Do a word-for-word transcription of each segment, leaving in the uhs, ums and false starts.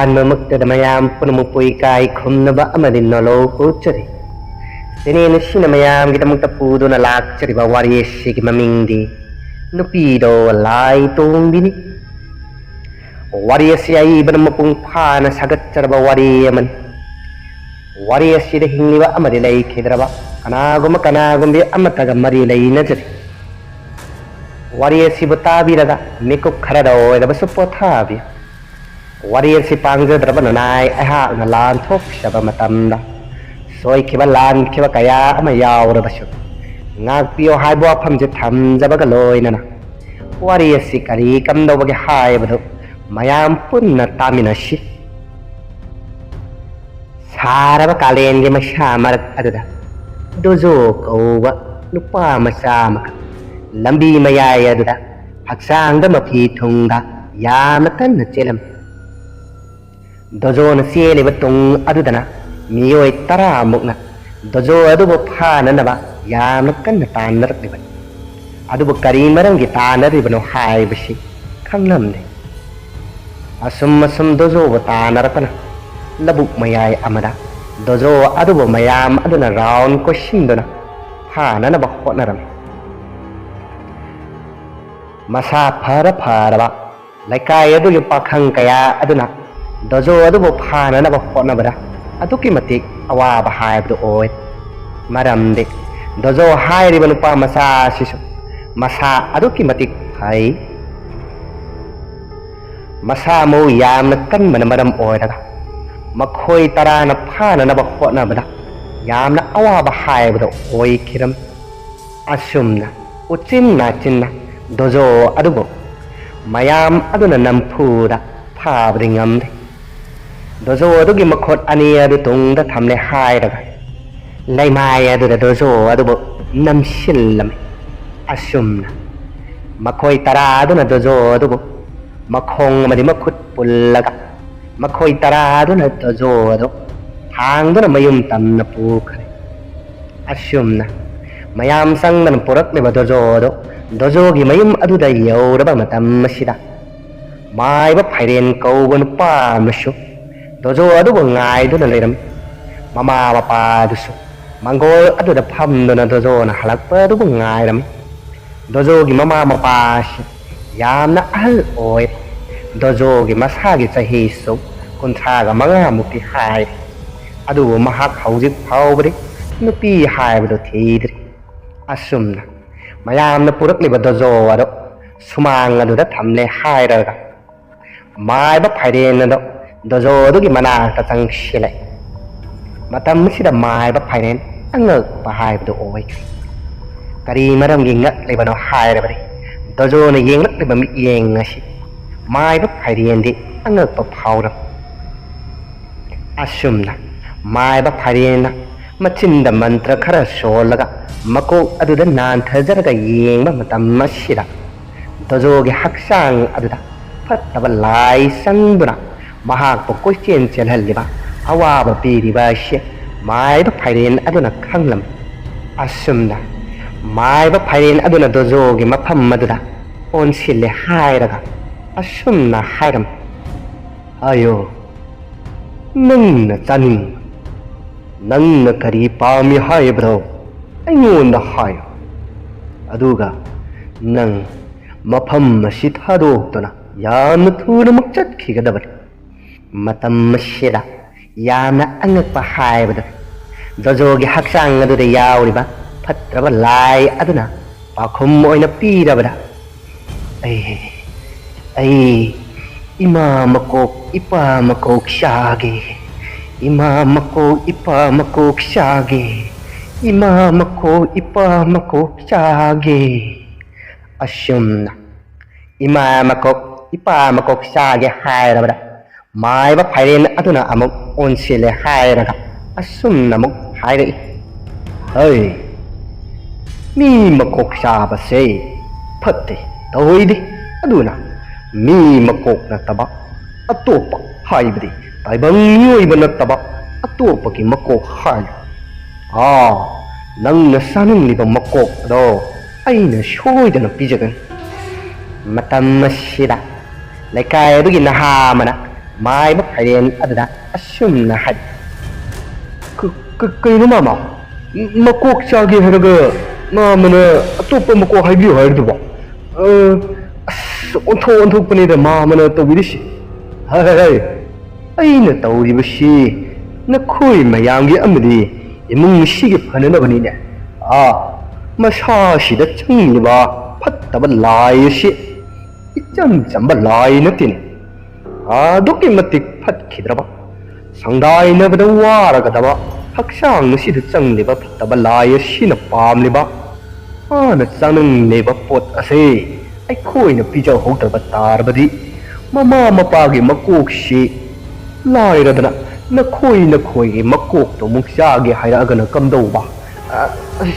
ꯑꯍꯥꯟꯕꯃꯛꯇꯗ ꯃꯌꯥꯝ ꯄꯨꯝꯅꯃꯛꯄꯨ ꯏꯀꯥꯏ ꯈꯨꯝꯅꯕ ꯑꯃꯗꯤ ꯅꯣꯂꯧ ꯎꯠꯆꯔꯤ꯫ ꯁꯤꯅꯦ ꯅꯨꯡꯁꯤꯅ ꯃꯌꯥꯝꯒꯤꯗꯃꯛꯇ ꯄꯨꯗꯨꯅ ꯂꯥꯛꯆꯔꯤꯕ ꯋꯥꯔꯤ ꯑꯁꯤꯒꯤ ꯃꯃꯤꯡꯗꯤ ꯅꯨꯄꯤꯗꯣ ꯂꯥꯏ ꯇꯣꯡꯕꯤꯅꯤ꯫ ꯋꯥꯔꯤ ꯑꯁꯤ ꯑꯏꯕꯅ ꯃꯄꯨꯡ ꯐꯥꯅ ꯁꯥꯒꯠꯆꯔꯕ ꯋꯥꯔꯤ ꯑꯃꯅꯤ꯫ ꯋꯥꯔꯤ ꯑꯁꯤꯗ ꯍꯤꯡꯂꯤꯕ ꯑꯃꯗꯤ ꯂꯩꯈꯤꯗ꯭ꯔꯕ ꯀꯅꯥꯒꯨꯝꯕ ꯀꯅꯥꯒꯨꯝꯕꯤ ꯑꯃꯠꯇꯒ ꯃꯔꯤ ꯂꯩꯅꯖꯔꯤ꯫ ꯋꯥꯔꯤ ꯑꯁꯤꯕꯨ ꯇꯥꯕꯤꯔꯒ ꯃꯤꯀꯨꯞ ꯈꯔꯗ ꯑꯣꯏꯔꯕꯁꯨ ꯄꯣꯊꯥꯕꯤꯌꯨ꯫ ꯋꯥꯔꯤ ꯑꯁꯤ ꯄꯥꯡꯖꯗ꯭ꯔꯕ ꯅꯅꯥꯏ ꯑꯩꯍꯥꯛꯅ ꯂꯥꯟꯊꯣꯛꯆꯕ ꯃꯇꯝꯗ ꯁꯣꯏꯈꯤꯕ ꯂꯥꯟꯈꯤꯕ ꯀꯌꯥ ꯑꯃ ꯌꯥꯎꯔꯕꯁꯨ ꯉꯥꯛꯄꯤꯌꯨ ꯍꯥꯏꯕ ꯋꯥꯐꯝꯁꯦ ꯊꯝꯖꯕꯒ ꯂꯣꯏꯅꯅ ꯋꯥꯔꯤ ꯑꯁꯤ ꯀꯔꯤ ꯀꯝꯗꯧꯕꯒꯦ ꯍꯥꯏꯕꯗꯨ ꯃꯌꯥꯝ ꯄꯨꯟꯅ ꯇꯥꯃꯤꯟꯅꯁꯤ꯫ ꯁꯥꯔꯕ ꯀꯥꯂꯦꯟꯒꯤ ꯃꯩꯁꯥ ꯃꯔꯛ ꯑꯗꯨꯗ ꯗꯣꯖꯣ ꯀꯧꯕ ꯅꯨꯄꯥ ꯃꯆꯥ ꯑꯃꯈꯛ ꯂꯝꯕꯤ ꯃꯌꯥꯏ ꯑꯗꯨꯗ ꯍꯛꯆꯥꯡꯗ ꯃꯐꯤ ꯊꯨꯡꯒ ꯌꯥꯝꯅ ꯀꯟꯅ ꯆꯦꯜꯂꯝꯃꯤ꯫ ꯗꯣꯖꯣꯅ ꯆꯦꯜꯂꯤꯕ ꯇꯨꯡ ꯑꯗꯨꯗꯅ ꯃꯤꯑꯣꯏ ꯇꯔꯥꯃꯨꯛꯅ ꯗꯣꯖꯣ ꯑꯗꯨꯕꯨ ꯐꯥꯅꯅꯕ ꯌꯥꯝꯅ ꯀꯟꯅ ꯇꯥꯟꯅꯔꯛꯂꯤꯕꯅꯤ꯫ ꯑꯗꯨꯕꯨ ꯀꯔꯤ ꯃꯔꯝꯒꯤ ꯇꯥꯟꯅꯔꯤꯕꯅꯣ ꯍꯥꯏꯕꯁꯤ ꯈꯪꯂꯝꯗꯦ꯫ ꯑꯁꯨꯝ ꯑꯁꯨꯝ ꯗꯣꯖꯣꯕꯨ ꯇꯥꯟꯅꯔꯛꯄꯅ ꯂꯧꯕꯨꯛ ꯃꯌꯥꯏ ꯑꯃꯗ ꯗꯣꯖꯣ ꯑꯗꯨꯕꯨ ꯃꯌꯥꯝ ꯑꯗꯨꯅ ꯔꯥꯎꯟ ꯀꯣꯏꯁꯤꯟꯗꯨꯅ ꯐꯥꯅꯅꯕ ꯍꯣꯠꯅꯔꯝꯃꯤ꯫ ꯃꯁꯥ ꯐꯔ ꯐꯔꯕ ꯂꯩꯀꯥꯏ ꯑꯗꯨꯒꯤ ꯄꯥꯈꯪ ꯀꯌꯥ ꯑꯗꯨꯅ ꯗꯣꯖꯣ ꯑꯗꯨꯕꯨ ꯐꯥꯅꯅꯕ ꯍꯣꯠꯅꯕꯗ ꯑꯗꯨꯛꯀꯤ ꯃꯇꯤꯛ ꯑꯋꯥꯕ ꯍꯥꯏꯕꯗꯨ ꯑꯣꯏ꯫ ꯃꯔꯝꯗꯤ ꯗꯣꯖꯣ ꯍꯥꯏꯔꯤꯕ ꯅꯨꯄꯥ ꯃꯆꯥ ꯑꯁꯤꯁꯨ ꯃꯁꯥ ꯑꯗꯨꯛꯀꯤ ꯃꯇꯤꯛ ꯐꯩ꯫ ꯃꯁꯥ ꯃꯎ ꯌꯥꯝꯅ ꯀꯟꯕꯅ ꯃꯔꯝ ꯑꯣꯏꯔꯒ ꯃꯈꯣꯏ ꯇꯔꯥꯅ ꯐꯥꯅꯅꯕ ꯍꯣꯠꯅꯕꯗ ꯌꯥꯝꯅ ꯑꯋꯥꯕ ꯍꯥꯏꯕꯗꯨ ꯑꯣꯏꯈꯤꯔꯝꯃꯤ꯫ ꯑꯁꯨꯝꯅ ꯎꯆꯤꯟ ꯅꯥꯆꯤꯟꯅ ꯗꯣꯖꯣ ꯑꯗꯨꯕꯨ ꯃꯌꯥꯝ ꯑꯗꯨꯅ ꯅꯝꯐꯨꯗ ꯐꯥꯕꯗꯤ ꯉꯝꯗꯦ꯫ ꯗꯣꯖꯣ ꯑꯗꯨꯒꯤ ꯃꯈꯨꯠ ꯑꯅꯤ ꯑꯗꯨ ꯇꯨꯡꯗ ꯊꯝꯂꯦ ꯍꯥꯏꯔꯒ ꯂꯩꯃꯥꯏ ꯑꯗꯨꯗ ꯗꯣꯖꯣ ꯑꯗꯨꯕꯨ ꯅꯝꯁꯤꯜꯂꯝꯃꯤ꯫ ꯑꯁꯨꯝꯅ ꯃꯈꯣꯏ ꯇꯔꯥ ꯑꯗꯨꯅ ꯗꯣꯖꯣ ꯑꯗꯨꯕꯨ ꯃꯈꯣꯡ ꯑꯃꯗꯤ ꯃꯈꯨꯠ ꯄꯨꯜꯂꯒ ꯃꯈꯣꯏ ꯇꯔꯥ ꯑꯗꯨꯅ ꯗꯣꯖꯣ ꯑꯗꯨ ꯊꯥꯡꯗꯨꯅ ꯃꯌꯨꯝ ꯇꯝꯅ ꯄꯨꯈ꯭ꯔꯦ꯫ ꯑꯁꯨꯝꯅ ꯃꯌꯥꯝ ꯆꯪꯗꯅ ꯄꯨꯔꯛꯂꯤꯕ ꯗꯣꯖꯣ ꯑꯗꯨ ꯗꯣꯖꯣꯒꯤ ꯃꯌꯨꯝ ꯑꯗꯨꯗ ꯌꯧꯔꯕ ꯃꯇꯝ ꯑꯁꯤꯗ ꯃꯥꯏꯕ ꯐꯥꯏꯔꯦꯟ ꯀꯧꯕ ꯅꯨꯄꯥ ꯑꯃꯁꯨ ꯗꯣꯖꯣ ꯑꯗꯨꯕꯨ ꯉꯥꯏꯗꯨꯅ ꯂꯩꯔꯝꯃꯤ꯫ ꯃꯃꯥ ꯃꯄꯥ ꯑꯗꯨꯁꯨ ꯃꯪꯒꯣꯜ ꯑꯗꯨꯗ ꯐꯝꯗꯨꯅ ꯗꯣꯖꯣꯅ ꯍꯜꯂꯛꯄ ꯑꯗꯨꯕꯨ ꯉꯥꯏꯔꯝꯃꯤ꯫ ꯗꯣꯖꯣꯒꯤ ꯃꯃꯥ ꯃꯄꯥꯁꯤ ꯌꯥꯝꯅ ꯑꯍꯜ ꯑꯣꯏ꯫ ꯗꯣꯖꯣꯒꯤ ꯃꯁꯥꯒꯤ ꯆꯍꯤꯁꯨ ꯀꯨꯟꯊ꯭ꯔꯥꯒ ꯃꯉꯥꯃꯨꯛꯇꯤ ꯍꯥꯏ꯫ ꯑꯗꯨꯕꯨ ꯃꯍꯥꯛ ꯍꯧꯖꯤꯛ ꯐꯥꯎꯕꯗꯤ ꯅꯨꯄꯤ ꯍꯥꯏꯕꯗꯨ ꯊꯤꯗ꯭ꯔꯤ꯫ ꯑꯁꯨꯝꯅ ꯃꯌꯥꯝꯅ ꯄꯨꯔꯛꯂꯤꯕ ꯗꯣꯖꯣ ꯑꯗꯨ ꯁꯨꯃꯥꯡ ꯑꯗꯨꯗ ꯊꯝꯂꯦ ꯍꯥꯏꯔꯒ ꯃꯥꯏꯕ ꯐꯥꯏꯔꯦꯟ ꯑꯗꯨ ꯗꯣꯖꯣ ꯑꯗꯨꯒꯤ ꯃꯅꯥꯛꯇ ꯆꯪꯁꯤꯜꯂꯛꯏ꯫ ꯃꯇꯝ ꯑꯁꯤꯗ ꯃꯥꯏꯕ ꯐꯥꯏꯔꯦꯟ ꯑꯉꯛꯄ ꯍꯥꯏꯕꯗꯨ ꯑꯣꯏꯈ꯭ꯔꯦ꯫ ꯀꯔꯤ ꯃꯔꯝꯒꯤ ꯉꯛꯂꯤꯕꯅꯣ ꯍꯥꯏꯔꯕꯗꯤ, ꯗꯣꯖꯣꯅ ꯌꯦꯡꯂꯛꯂꯤꯕ ꯃꯤꯠꯌꯦꯡ ꯑꯁꯤ ꯃꯥꯏꯕ ꯐꯥꯏꯔꯦꯟꯗꯤ ꯑꯉꯛꯄ ꯐꯥꯎꯔꯝꯃꯤ꯫ ꯑꯁꯨꯝꯅ ꯃꯥꯏꯕ ꯐꯥꯏꯔꯦꯟꯅ ꯃꯆꯤꯟꯗ ꯃꯟꯇ꯭ꯔ ꯈꯔ ꯁꯣꯜꯂꯒ ꯃꯀꯣꯛ ꯑꯗꯨꯗ ꯅꯥꯟꯊꯖꯔꯒ ꯌꯦꯡꯕ ꯃꯇꯝ ꯑꯁꯤꯗ ꯗꯣꯖꯣꯒꯤ ꯍꯛꯆꯥꯡ ꯑꯗꯨꯗ ꯐꯠꯇꯕ ꯂꯥꯏ ꯆꯪꯗꯨꯅ ꯃꯍꯥꯛꯄꯨ ꯀꯣꯏꯆꯦꯟ ꯆꯦꯜꯍꯜꯂꯤꯕ, ꯑꯋꯥꯕ ꯄꯤꯔꯤꯕ ꯑꯁꯤ ꯃꯥꯏꯕ ꯐꯥꯏꯔꯦꯟ ꯑꯗꯨꯅ ꯈꯪꯂꯝꯃꯤ꯫ ꯑꯁꯨꯝꯅ ꯃꯥꯏꯕ ꯐꯥꯏꯔꯦꯟ ꯑꯗꯨꯅ ꯗꯣꯖꯣꯒꯤ ꯃꯐꯝ ꯑꯗꯨꯗ ꯑꯣꯟꯁꯤꯜꯂꯦ ꯍꯥꯏꯔꯒ ꯑꯁꯨꯝꯅ ꯍꯥꯏꯔꯝꯃꯤ꯫ ꯍꯥꯏꯌꯣ, ꯅꯪꯅ ꯆꯥꯅꯤꯡ, ꯅꯪꯅ ꯀꯔꯤ ꯄꯥꯝꯃꯤ ꯍꯥꯏꯕꯗꯣ ꯑꯩꯉꯣꯟꯗ ꯍꯥꯏꯌꯨ꯫ ꯑꯗꯨꯒ ꯅꯪ ꯃꯐꯝ ꯑꯁꯤ ꯊꯥꯗꯣꯛꯇꯨꯅ ꯌꯥꯝꯅ ꯊꯨꯅꯃꯛ ꯆꯠꯈꯤꯒꯗꯕꯅꯤ꯫ ꯃꯇꯝ ꯑꯁꯤꯗ ꯌꯥꯝꯅ ꯑꯉꯛꯄ ꯍꯥꯏꯕꯗꯨ ꯗꯣꯖꯣꯒꯤ ꯍꯛꯆꯥꯡ ꯑꯗꯨꯗ ꯌꯥꯎꯔꯤꯕ ꯐꯠꯇ꯭ꯔꯕ ꯂꯥꯏ ꯑꯗꯨꯅ ꯄꯥꯎꯈꯨꯝ ꯑꯣꯏꯅ ꯄꯤꯔꯕꯗ, ꯑꯩ, ꯑꯩ ꯏꯃꯥ ꯃꯀꯣꯛ ꯏꯄꯥ ꯃꯀꯣꯛ ꯆꯥꯒꯦ꯫ ꯏꯃꯥ ꯃꯀꯣꯛ ꯏꯄꯥ ꯃꯀꯣꯛ ꯆꯥꯒꯦ꯫ ꯏꯃꯥ ꯃꯀꯣꯛ ꯏꯄꯥ ꯃꯀꯣꯛ ꯆꯥꯒꯦ꯫ ꯑꯁꯨꯝꯅ ꯏꯃꯥ ꯃꯀꯣꯛ ꯏꯄꯥ ꯃꯀꯣꯛ ꯆꯥꯒꯦ ꯍꯥꯏꯔꯕꯗ ꯃꯥꯏꯕ ꯐꯥꯏꯔꯦꯟ ꯑꯗꯨꯅ ꯑꯃꯨꯛ ꯑꯣꯟꯁꯤꯜꯂꯦ ꯍꯥꯏꯔꯒ ꯑꯁꯨꯝꯅ ꯑꯃꯨꯛ ꯍꯥꯏꯔꯛꯏ꯫ ꯍꯩ, ꯃꯤ ꯃꯀꯣꯛ ꯆꯥꯕꯁꯦ ꯐꯠꯇꯦ, ꯇꯧꯏꯗꯦ꯫ ꯑꯗꯨꯅ ꯃꯤ ꯃꯀꯣꯛ ꯅꯠꯇꯕ ꯑꯇꯣꯞꯄ, ꯍꯥꯏꯕꯗꯤ ꯇꯥꯏꯕꯪ ꯃꯤꯑꯣꯏꯕ ꯅꯠꯇꯕ ꯑꯇꯣꯞꯄꯒꯤ ꯃꯀꯣꯛ ꯍꯥꯏꯌꯨ꯫ ꯑꯥ, ꯅꯪꯅ ꯆꯥꯅꯤꯡꯂꯤꯕ ꯃꯀꯣꯛ ꯑꯗꯣ ꯑꯩꯅ ꯁꯣꯏꯗꯅ ꯄꯤꯖꯒꯅꯤ꯫ ꯃꯇꯝ ꯑꯁꯤꯗ ꯂꯩꯀꯥꯏ ꯑꯗꯨꯒꯤ ꯅꯍꯥ ꯑꯃꯅ ꯃꯥꯏꯕ ꯐꯥꯏꯔꯦꯟ ꯑꯗꯨꯗ ꯑꯁꯨꯝꯅ ꯍꯥꯏ꯫ "ꯀ-, ꯀ-, ꯀꯩꯅꯣ ꯃꯥꯃ? ꯃꯀꯣꯛ ꯆꯥꯒꯦ ꯍꯥꯏꯔꯒ ꯃꯥꯃꯅ ꯑꯇꯣꯞꯄ ꯃꯀꯣꯛ ꯍꯥꯏꯕꯤꯌꯨ ꯍꯥꯏꯔꯤꯗꯨꯕꯣ? ꯑ, ꯑꯁ, ꯑꯣꯟꯊꯣꯛ ꯑꯣꯟꯊꯣꯛꯄꯅꯤꯗ ꯃꯥꯃꯅ ꯇꯧꯕꯤꯔꯤꯁꯤ꯫ ꯍꯥꯏ, ꯍꯥꯏ, ꯍꯥꯏ, ꯑꯩꯅ ꯇꯧꯔꯤꯕꯁꯤ ꯅꯈꯣꯏ ꯃꯌꯥꯝꯒꯤ ꯑꯃꯗꯤ ꯏꯃꯨꯡ ꯑꯁꯤꯒꯤ ꯐꯅꯅꯕꯅꯤꯅꯦ꯫ ꯑꯥ, ꯃꯁꯥꯁꯤꯗ ꯆꯪꯂꯤꯕ ꯐꯠꯇꯕ ꯂꯥꯏ ꯑꯁꯤ ꯏꯆꯝ ꯆꯝꯕ ꯂꯥꯏ ꯅꯠꯇꯦꯅꯦ꯫ ꯑꯗꯨꯛꯀꯤ ꯃꯇꯤꯛ ꯐꯠꯈꯤꯗ꯭ꯔꯕ, ꯁꯪꯗꯥꯏꯅꯕꯗ ꯋꯥꯔꯒꯗꯕ ꯍꯛꯆꯥꯡ ꯑꯁꯤꯗ ꯆꯪꯂꯤꯕ ꯐꯠꯇꯕ ꯂꯥꯏ ꯑꯁꯤꯅ ꯄꯥꯝꯂꯤꯕ, ꯃꯥꯅ ꯆꯥꯅꯤꯡꯂꯤꯕ ꯄꯣꯠ ꯑꯁꯤ ꯑꯩꯈꯣꯏꯅ ꯄꯤꯖꯍꯧꯗꯕ ꯇꯥꯔꯕꯗꯤ, ꯃꯃꯥ ꯃꯄꯥꯒꯤ ꯃꯀꯣꯛꯁꯤ ꯂꯥꯏꯔꯗꯅ ꯅꯈꯣꯏ ꯅꯈꯣꯏꯒꯤ ꯃꯀꯣꯛꯇꯣ ꯑꯃꯨꯛ ꯆꯥꯒꯦ ꯍꯥꯏꯔꯛꯑꯒꯅ ꯀꯝꯗꯧꯕ?" "ꯑ, ꯑꯁ,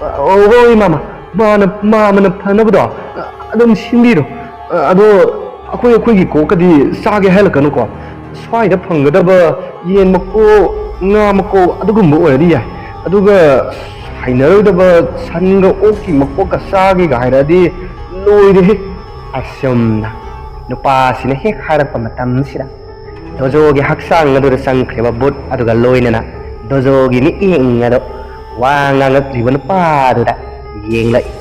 ꯑ, ꯍꯣꯏ ꯃꯥꯃ, ꯃꯥꯅ, ꯃꯥꯃꯅ ꯐꯅꯕꯗꯣ, ꯑ, ꯑꯗꯨꯝ ꯁꯤꯟꯕꯤꯔꯣ꯫ ꯑ, ꯑꯗꯣ ꯑꯩꯈꯣꯏ ꯑꯩꯈꯣꯏꯒꯤ ꯀꯣꯛꯀꯗꯤ ꯆꯥꯒꯦ ꯍꯥꯏꯔꯛꯀꯅꯨꯀꯣ꯫ ꯁ꯭ꯋꯥꯏꯗ ꯐꯪꯒꯗꯕ ꯌꯦꯟ ꯃꯀꯣꯛ, ꯉꯥ ꯃꯀꯣꯛ ꯑꯗꯨꯒꯨꯝꯕ ꯑꯣꯏꯔꯗꯤ ꯌꯥꯏ꯫ ꯑꯗꯨꯒ ꯍꯩꯅꯔꯣꯏꯗꯕ ꯁꯟꯒ ꯑꯣꯛꯀꯤ ꯃꯀꯣꯛꯀ ꯆꯥꯒꯦꯒ ꯍꯥꯏꯔꯛꯑꯗꯤ ꯂꯣꯏꯔꯦꯍꯦ!" ꯑꯁꯨꯝꯅ ꯅꯨꯄꯥꯁꯤꯅ ꯍꯦꯛ ꯍꯥꯏꯔꯛꯄ ꯃꯇꯝꯁꯤꯗ, ꯗꯣꯖꯣꯒꯤ ꯍꯛꯆꯥꯡ ꯑꯗꯨꯗ ꯆꯪꯈ꯭ꯔꯤꯕ ꯚꯨꯠ ꯑꯗꯨꯒ ꯂꯣꯏꯅꯅ ꯗꯣꯖꯣꯒꯤ ꯃꯤꯠꯌꯦꯡ ꯑꯗꯨ ꯋꯥ ꯉꯥꯡꯂꯛꯂꯤꯕ ꯅꯨꯄꯥꯗꯨꯗ ꯌꯦꯡꯂꯛꯏ꯫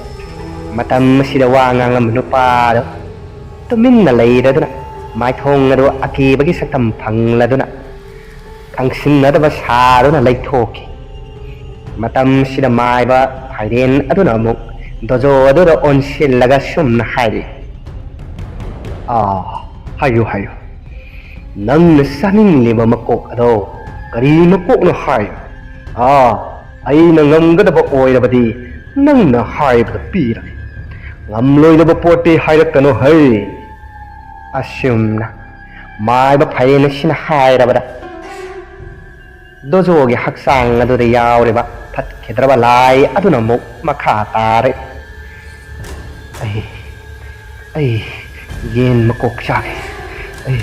ꯃꯇꯝ ꯑꯁꯤꯗ ꯋꯥ ꯉꯥꯡꯂꯝꯕ ꯅꯨꯄꯥꯗꯨ ꯇꯨꯃꯤꯟꯅ ꯂꯩꯔꯗꯨꯅ, ꯃꯥꯏꯊꯣꯡ ꯑꯗꯨ ꯑꯀꯤꯕꯒꯤ ꯁꯛꯇꯝ ꯐꯪꯂꯗꯨꯅ, ꯈꯪꯁꯤꯟꯅꯗꯕ ꯁꯥꯗꯨꯅ ꯂꯩꯊꯣꯛꯈꯤ꯫ ꯃꯇꯝꯁꯤꯗ ꯃꯥꯏꯕ ꯐꯥꯏꯔꯦꯟ ꯑꯗꯨꯅ ꯑꯃꯨꯛ ꯗꯣꯖꯣ ꯑꯗꯨꯗ ꯑꯣꯟꯁꯤꯜꯂꯒ ꯁꯨꯝꯅ ꯍꯥꯏꯔꯤ, "ꯑꯥ, ꯍꯥꯏꯌꯨ, ꯍꯥꯏꯌꯨ꯫ ꯅꯪꯅ ꯆꯥꯅꯤꯡꯂꯤꯕ ꯃꯀꯣꯛ ꯑꯗꯣ ꯀꯔꯤ ꯃꯀꯣꯛꯅꯣ ꯍꯥꯏꯌꯨ꯫ ꯑꯥ, ꯑꯩꯅ ꯉꯝꯒꯗꯕ ꯑꯣꯏꯔꯕꯗꯤ ꯅꯪꯅ ꯍꯥꯏꯕꯗ ꯄꯤꯔꯒꯦ꯫ ꯉꯝꯂꯣꯏꯗꯕ ꯄꯣꯠꯇꯤ ꯍꯥꯏꯔꯛꯀꯅꯨ ꯍꯩ꯫" ꯑꯁꯨꯝꯅ ꯃꯥꯏꯕ ꯐꯥꯏꯔꯦꯟ ꯑꯁꯤꯅ ꯍꯥꯏꯔꯕꯗ, ꯗꯣꯖꯣꯒꯤ ꯍꯛꯆꯥꯡ ꯑꯗꯨꯗ ꯌꯥꯎꯔꯤꯕ ꯐꯠꯈꯤꯗ꯭ꯔꯕ ꯂꯥꯏ ꯑꯗꯨꯅ ꯑꯃꯨꯛ ꯃꯈꯥ ꯇꯥꯔꯦ, "ꯑꯩ, ꯑꯩ ꯌꯦꯟ ꯃꯀꯣꯛ ꯆꯥꯒꯦ꯫ ꯑꯩ,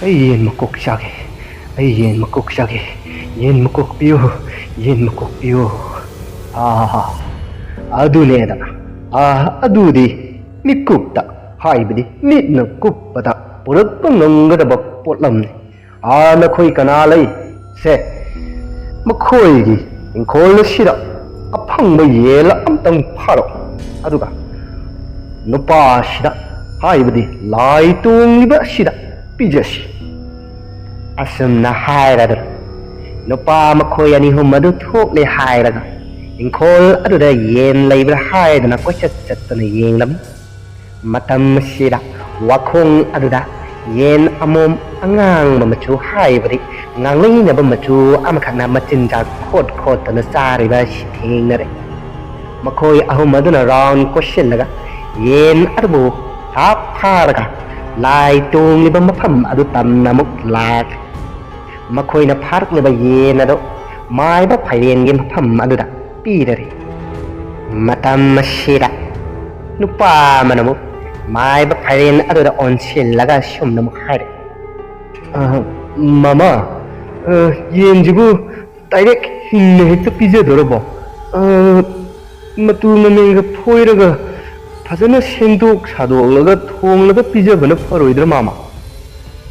ꯑꯩ ꯌꯦꯟ ꯃꯀꯣꯛ ꯆꯥꯒꯦ꯫ ꯑꯩ ꯌꯦꯟ ꯃꯀꯣꯛ ꯆꯥꯒꯦ꯫ ꯌꯦꯟ ꯃꯀꯣꯛ ꯄꯤꯌꯨ, ꯌꯦꯟ ꯃꯀꯣꯛ ꯄꯤꯌꯨ꯫ ꯑꯥ, ꯑꯗꯨꯅꯦꯗꯅ꯫ ꯑꯥ, ꯑꯗꯨꯗꯤ ꯃꯤꯀꯨꯞꯇ ꯍꯥꯏꯕꯗꯤ ꯃꯤꯠꯅ ꯀꯨꯞꯄꯗ ꯄꯨꯔꯛꯄ ꯉꯝꯒꯗꯕ ꯄꯣꯠꯂꯝꯅꯤ꯫ ꯑꯥ, ꯅꯈꯣꯏ ꯀꯅꯥ ꯂꯩ? ꯁꯦ, ꯃꯈꯣꯏꯒꯤ ꯏꯪꯈꯣꯜ ꯑꯁꯤꯗ ꯑꯐꯪꯕ ꯌꯦꯟ ꯑꯝꯇꯪ ꯐꯥꯔꯛꯎ, ꯑꯗꯨꯒ ꯅꯨꯄꯥꯁꯤꯗ, ꯍꯥꯏꯕꯗꯤ ꯂꯥꯏ ꯇꯣꯡꯂꯤꯕ ꯑꯁꯤꯗ ꯄꯤꯖꯁꯤ꯫ ꯑꯁꯨꯝꯅ ꯍꯥꯏꯔꯗꯨꯅ ꯅꯨꯄꯥ ꯃꯈꯣꯏ ꯑꯅꯤ ꯑꯍꯨꯝ ꯑꯗꯨ ꯊꯣꯛꯂꯦ ꯍꯥꯏꯔꯒ ꯏꯪꯈꯣꯜ ꯑꯗꯨꯗ ꯌꯦꯟ ꯂꯩꯕ꯭ꯔꯥ ꯍꯥꯏꯗꯨꯅ ꯀꯣꯏꯆꯠ ꯆꯠꯇꯨꯅ ꯌꯦꯡꯂꯝꯃꯤ꯫ ꯃꯇꯝ ꯑꯁꯤꯗ ꯋꯥꯈꯣꯡ ꯑꯗꯨꯗ ꯌꯦꯟ ꯑꯃꯣꯝ ꯑꯉꯥꯡꯕ ꯃꯆꯨ, ꯍꯥꯏꯕꯗꯤ ꯉꯥꯡꯂꯩꯅꯕ ꯃꯆꯨ ꯑꯃꯈꯛꯅ ꯃꯆꯤꯟꯖꯥꯛ ꯈꯣꯠ ꯈꯣꯠꯇꯨꯅ ꯆꯥꯔꯤꯕ ꯑꯁꯤ ꯊꯦꯡꯅꯔꯦ꯫ ꯃꯈꯣꯏ ꯑꯍꯨꯝ ꯑꯗꯨꯅ ꯔꯥꯎꯟ ꯀꯣꯏꯁꯤꯜꯂꯒ ꯌꯦꯟ ꯑꯗꯨꯕꯨ ꯍꯥꯞ ꯐꯥꯔꯒ ꯂꯥꯏ ꯇꯣꯡꯂꯤꯕ ꯃꯐꯝ ꯑꯗꯨ ꯇꯝꯅ ꯑꯃꯨꯛ ꯂꯥꯛꯂꯦ꯫ ꯃꯈꯣꯏꯅ ꯐꯥꯔꯛꯂꯤꯕ ꯌꯦꯟ ꯑꯗꯨ ꯃꯥꯏꯕ ꯐꯥꯏꯔꯦꯟꯒꯤ ꯃꯐꯝ ꯑꯗꯨꯗ ꯄꯤꯔꯔꯤ꯫ ꯃꯇꯝ ꯑꯁꯤꯗ ꯅꯨꯄꯥ ꯑꯃꯅ ꯑꯃꯨꯛ ꯃꯥꯏꯕ ꯐꯥꯏꯔꯦꯟ ꯑꯗꯨꯗ ꯑꯣꯟꯁꯤꯜꯂꯒ ꯑꯁꯨꯝꯅ ꯑꯃꯨꯛ ꯍꯥꯏꯔꯦ꯫ "ꯑ, ꯃꯃꯥ, ꯑ, ꯌꯦꯟꯁꯤꯕꯨ ꯗꯥꯏꯔꯦꯛ ꯍꯤꯡꯅ ꯍꯦꯛꯇ ꯄꯤꯖꯗꯣꯔꯕꯣ? ꯑ, ꯃꯇꯨ ꯃꯃꯦꯟꯒ ꯐꯣꯏꯔꯒ ꯐꯖꯅ ꯁꯦꯝꯗꯣꯛ ꯁꯥꯗꯣꯛꯂꯒ ꯊꯣꯡꯂꯒ ꯄꯤꯖꯕꯅ ꯐꯔꯣꯏꯗ꯭ꯔꯥ, ꯃꯥꯃ?"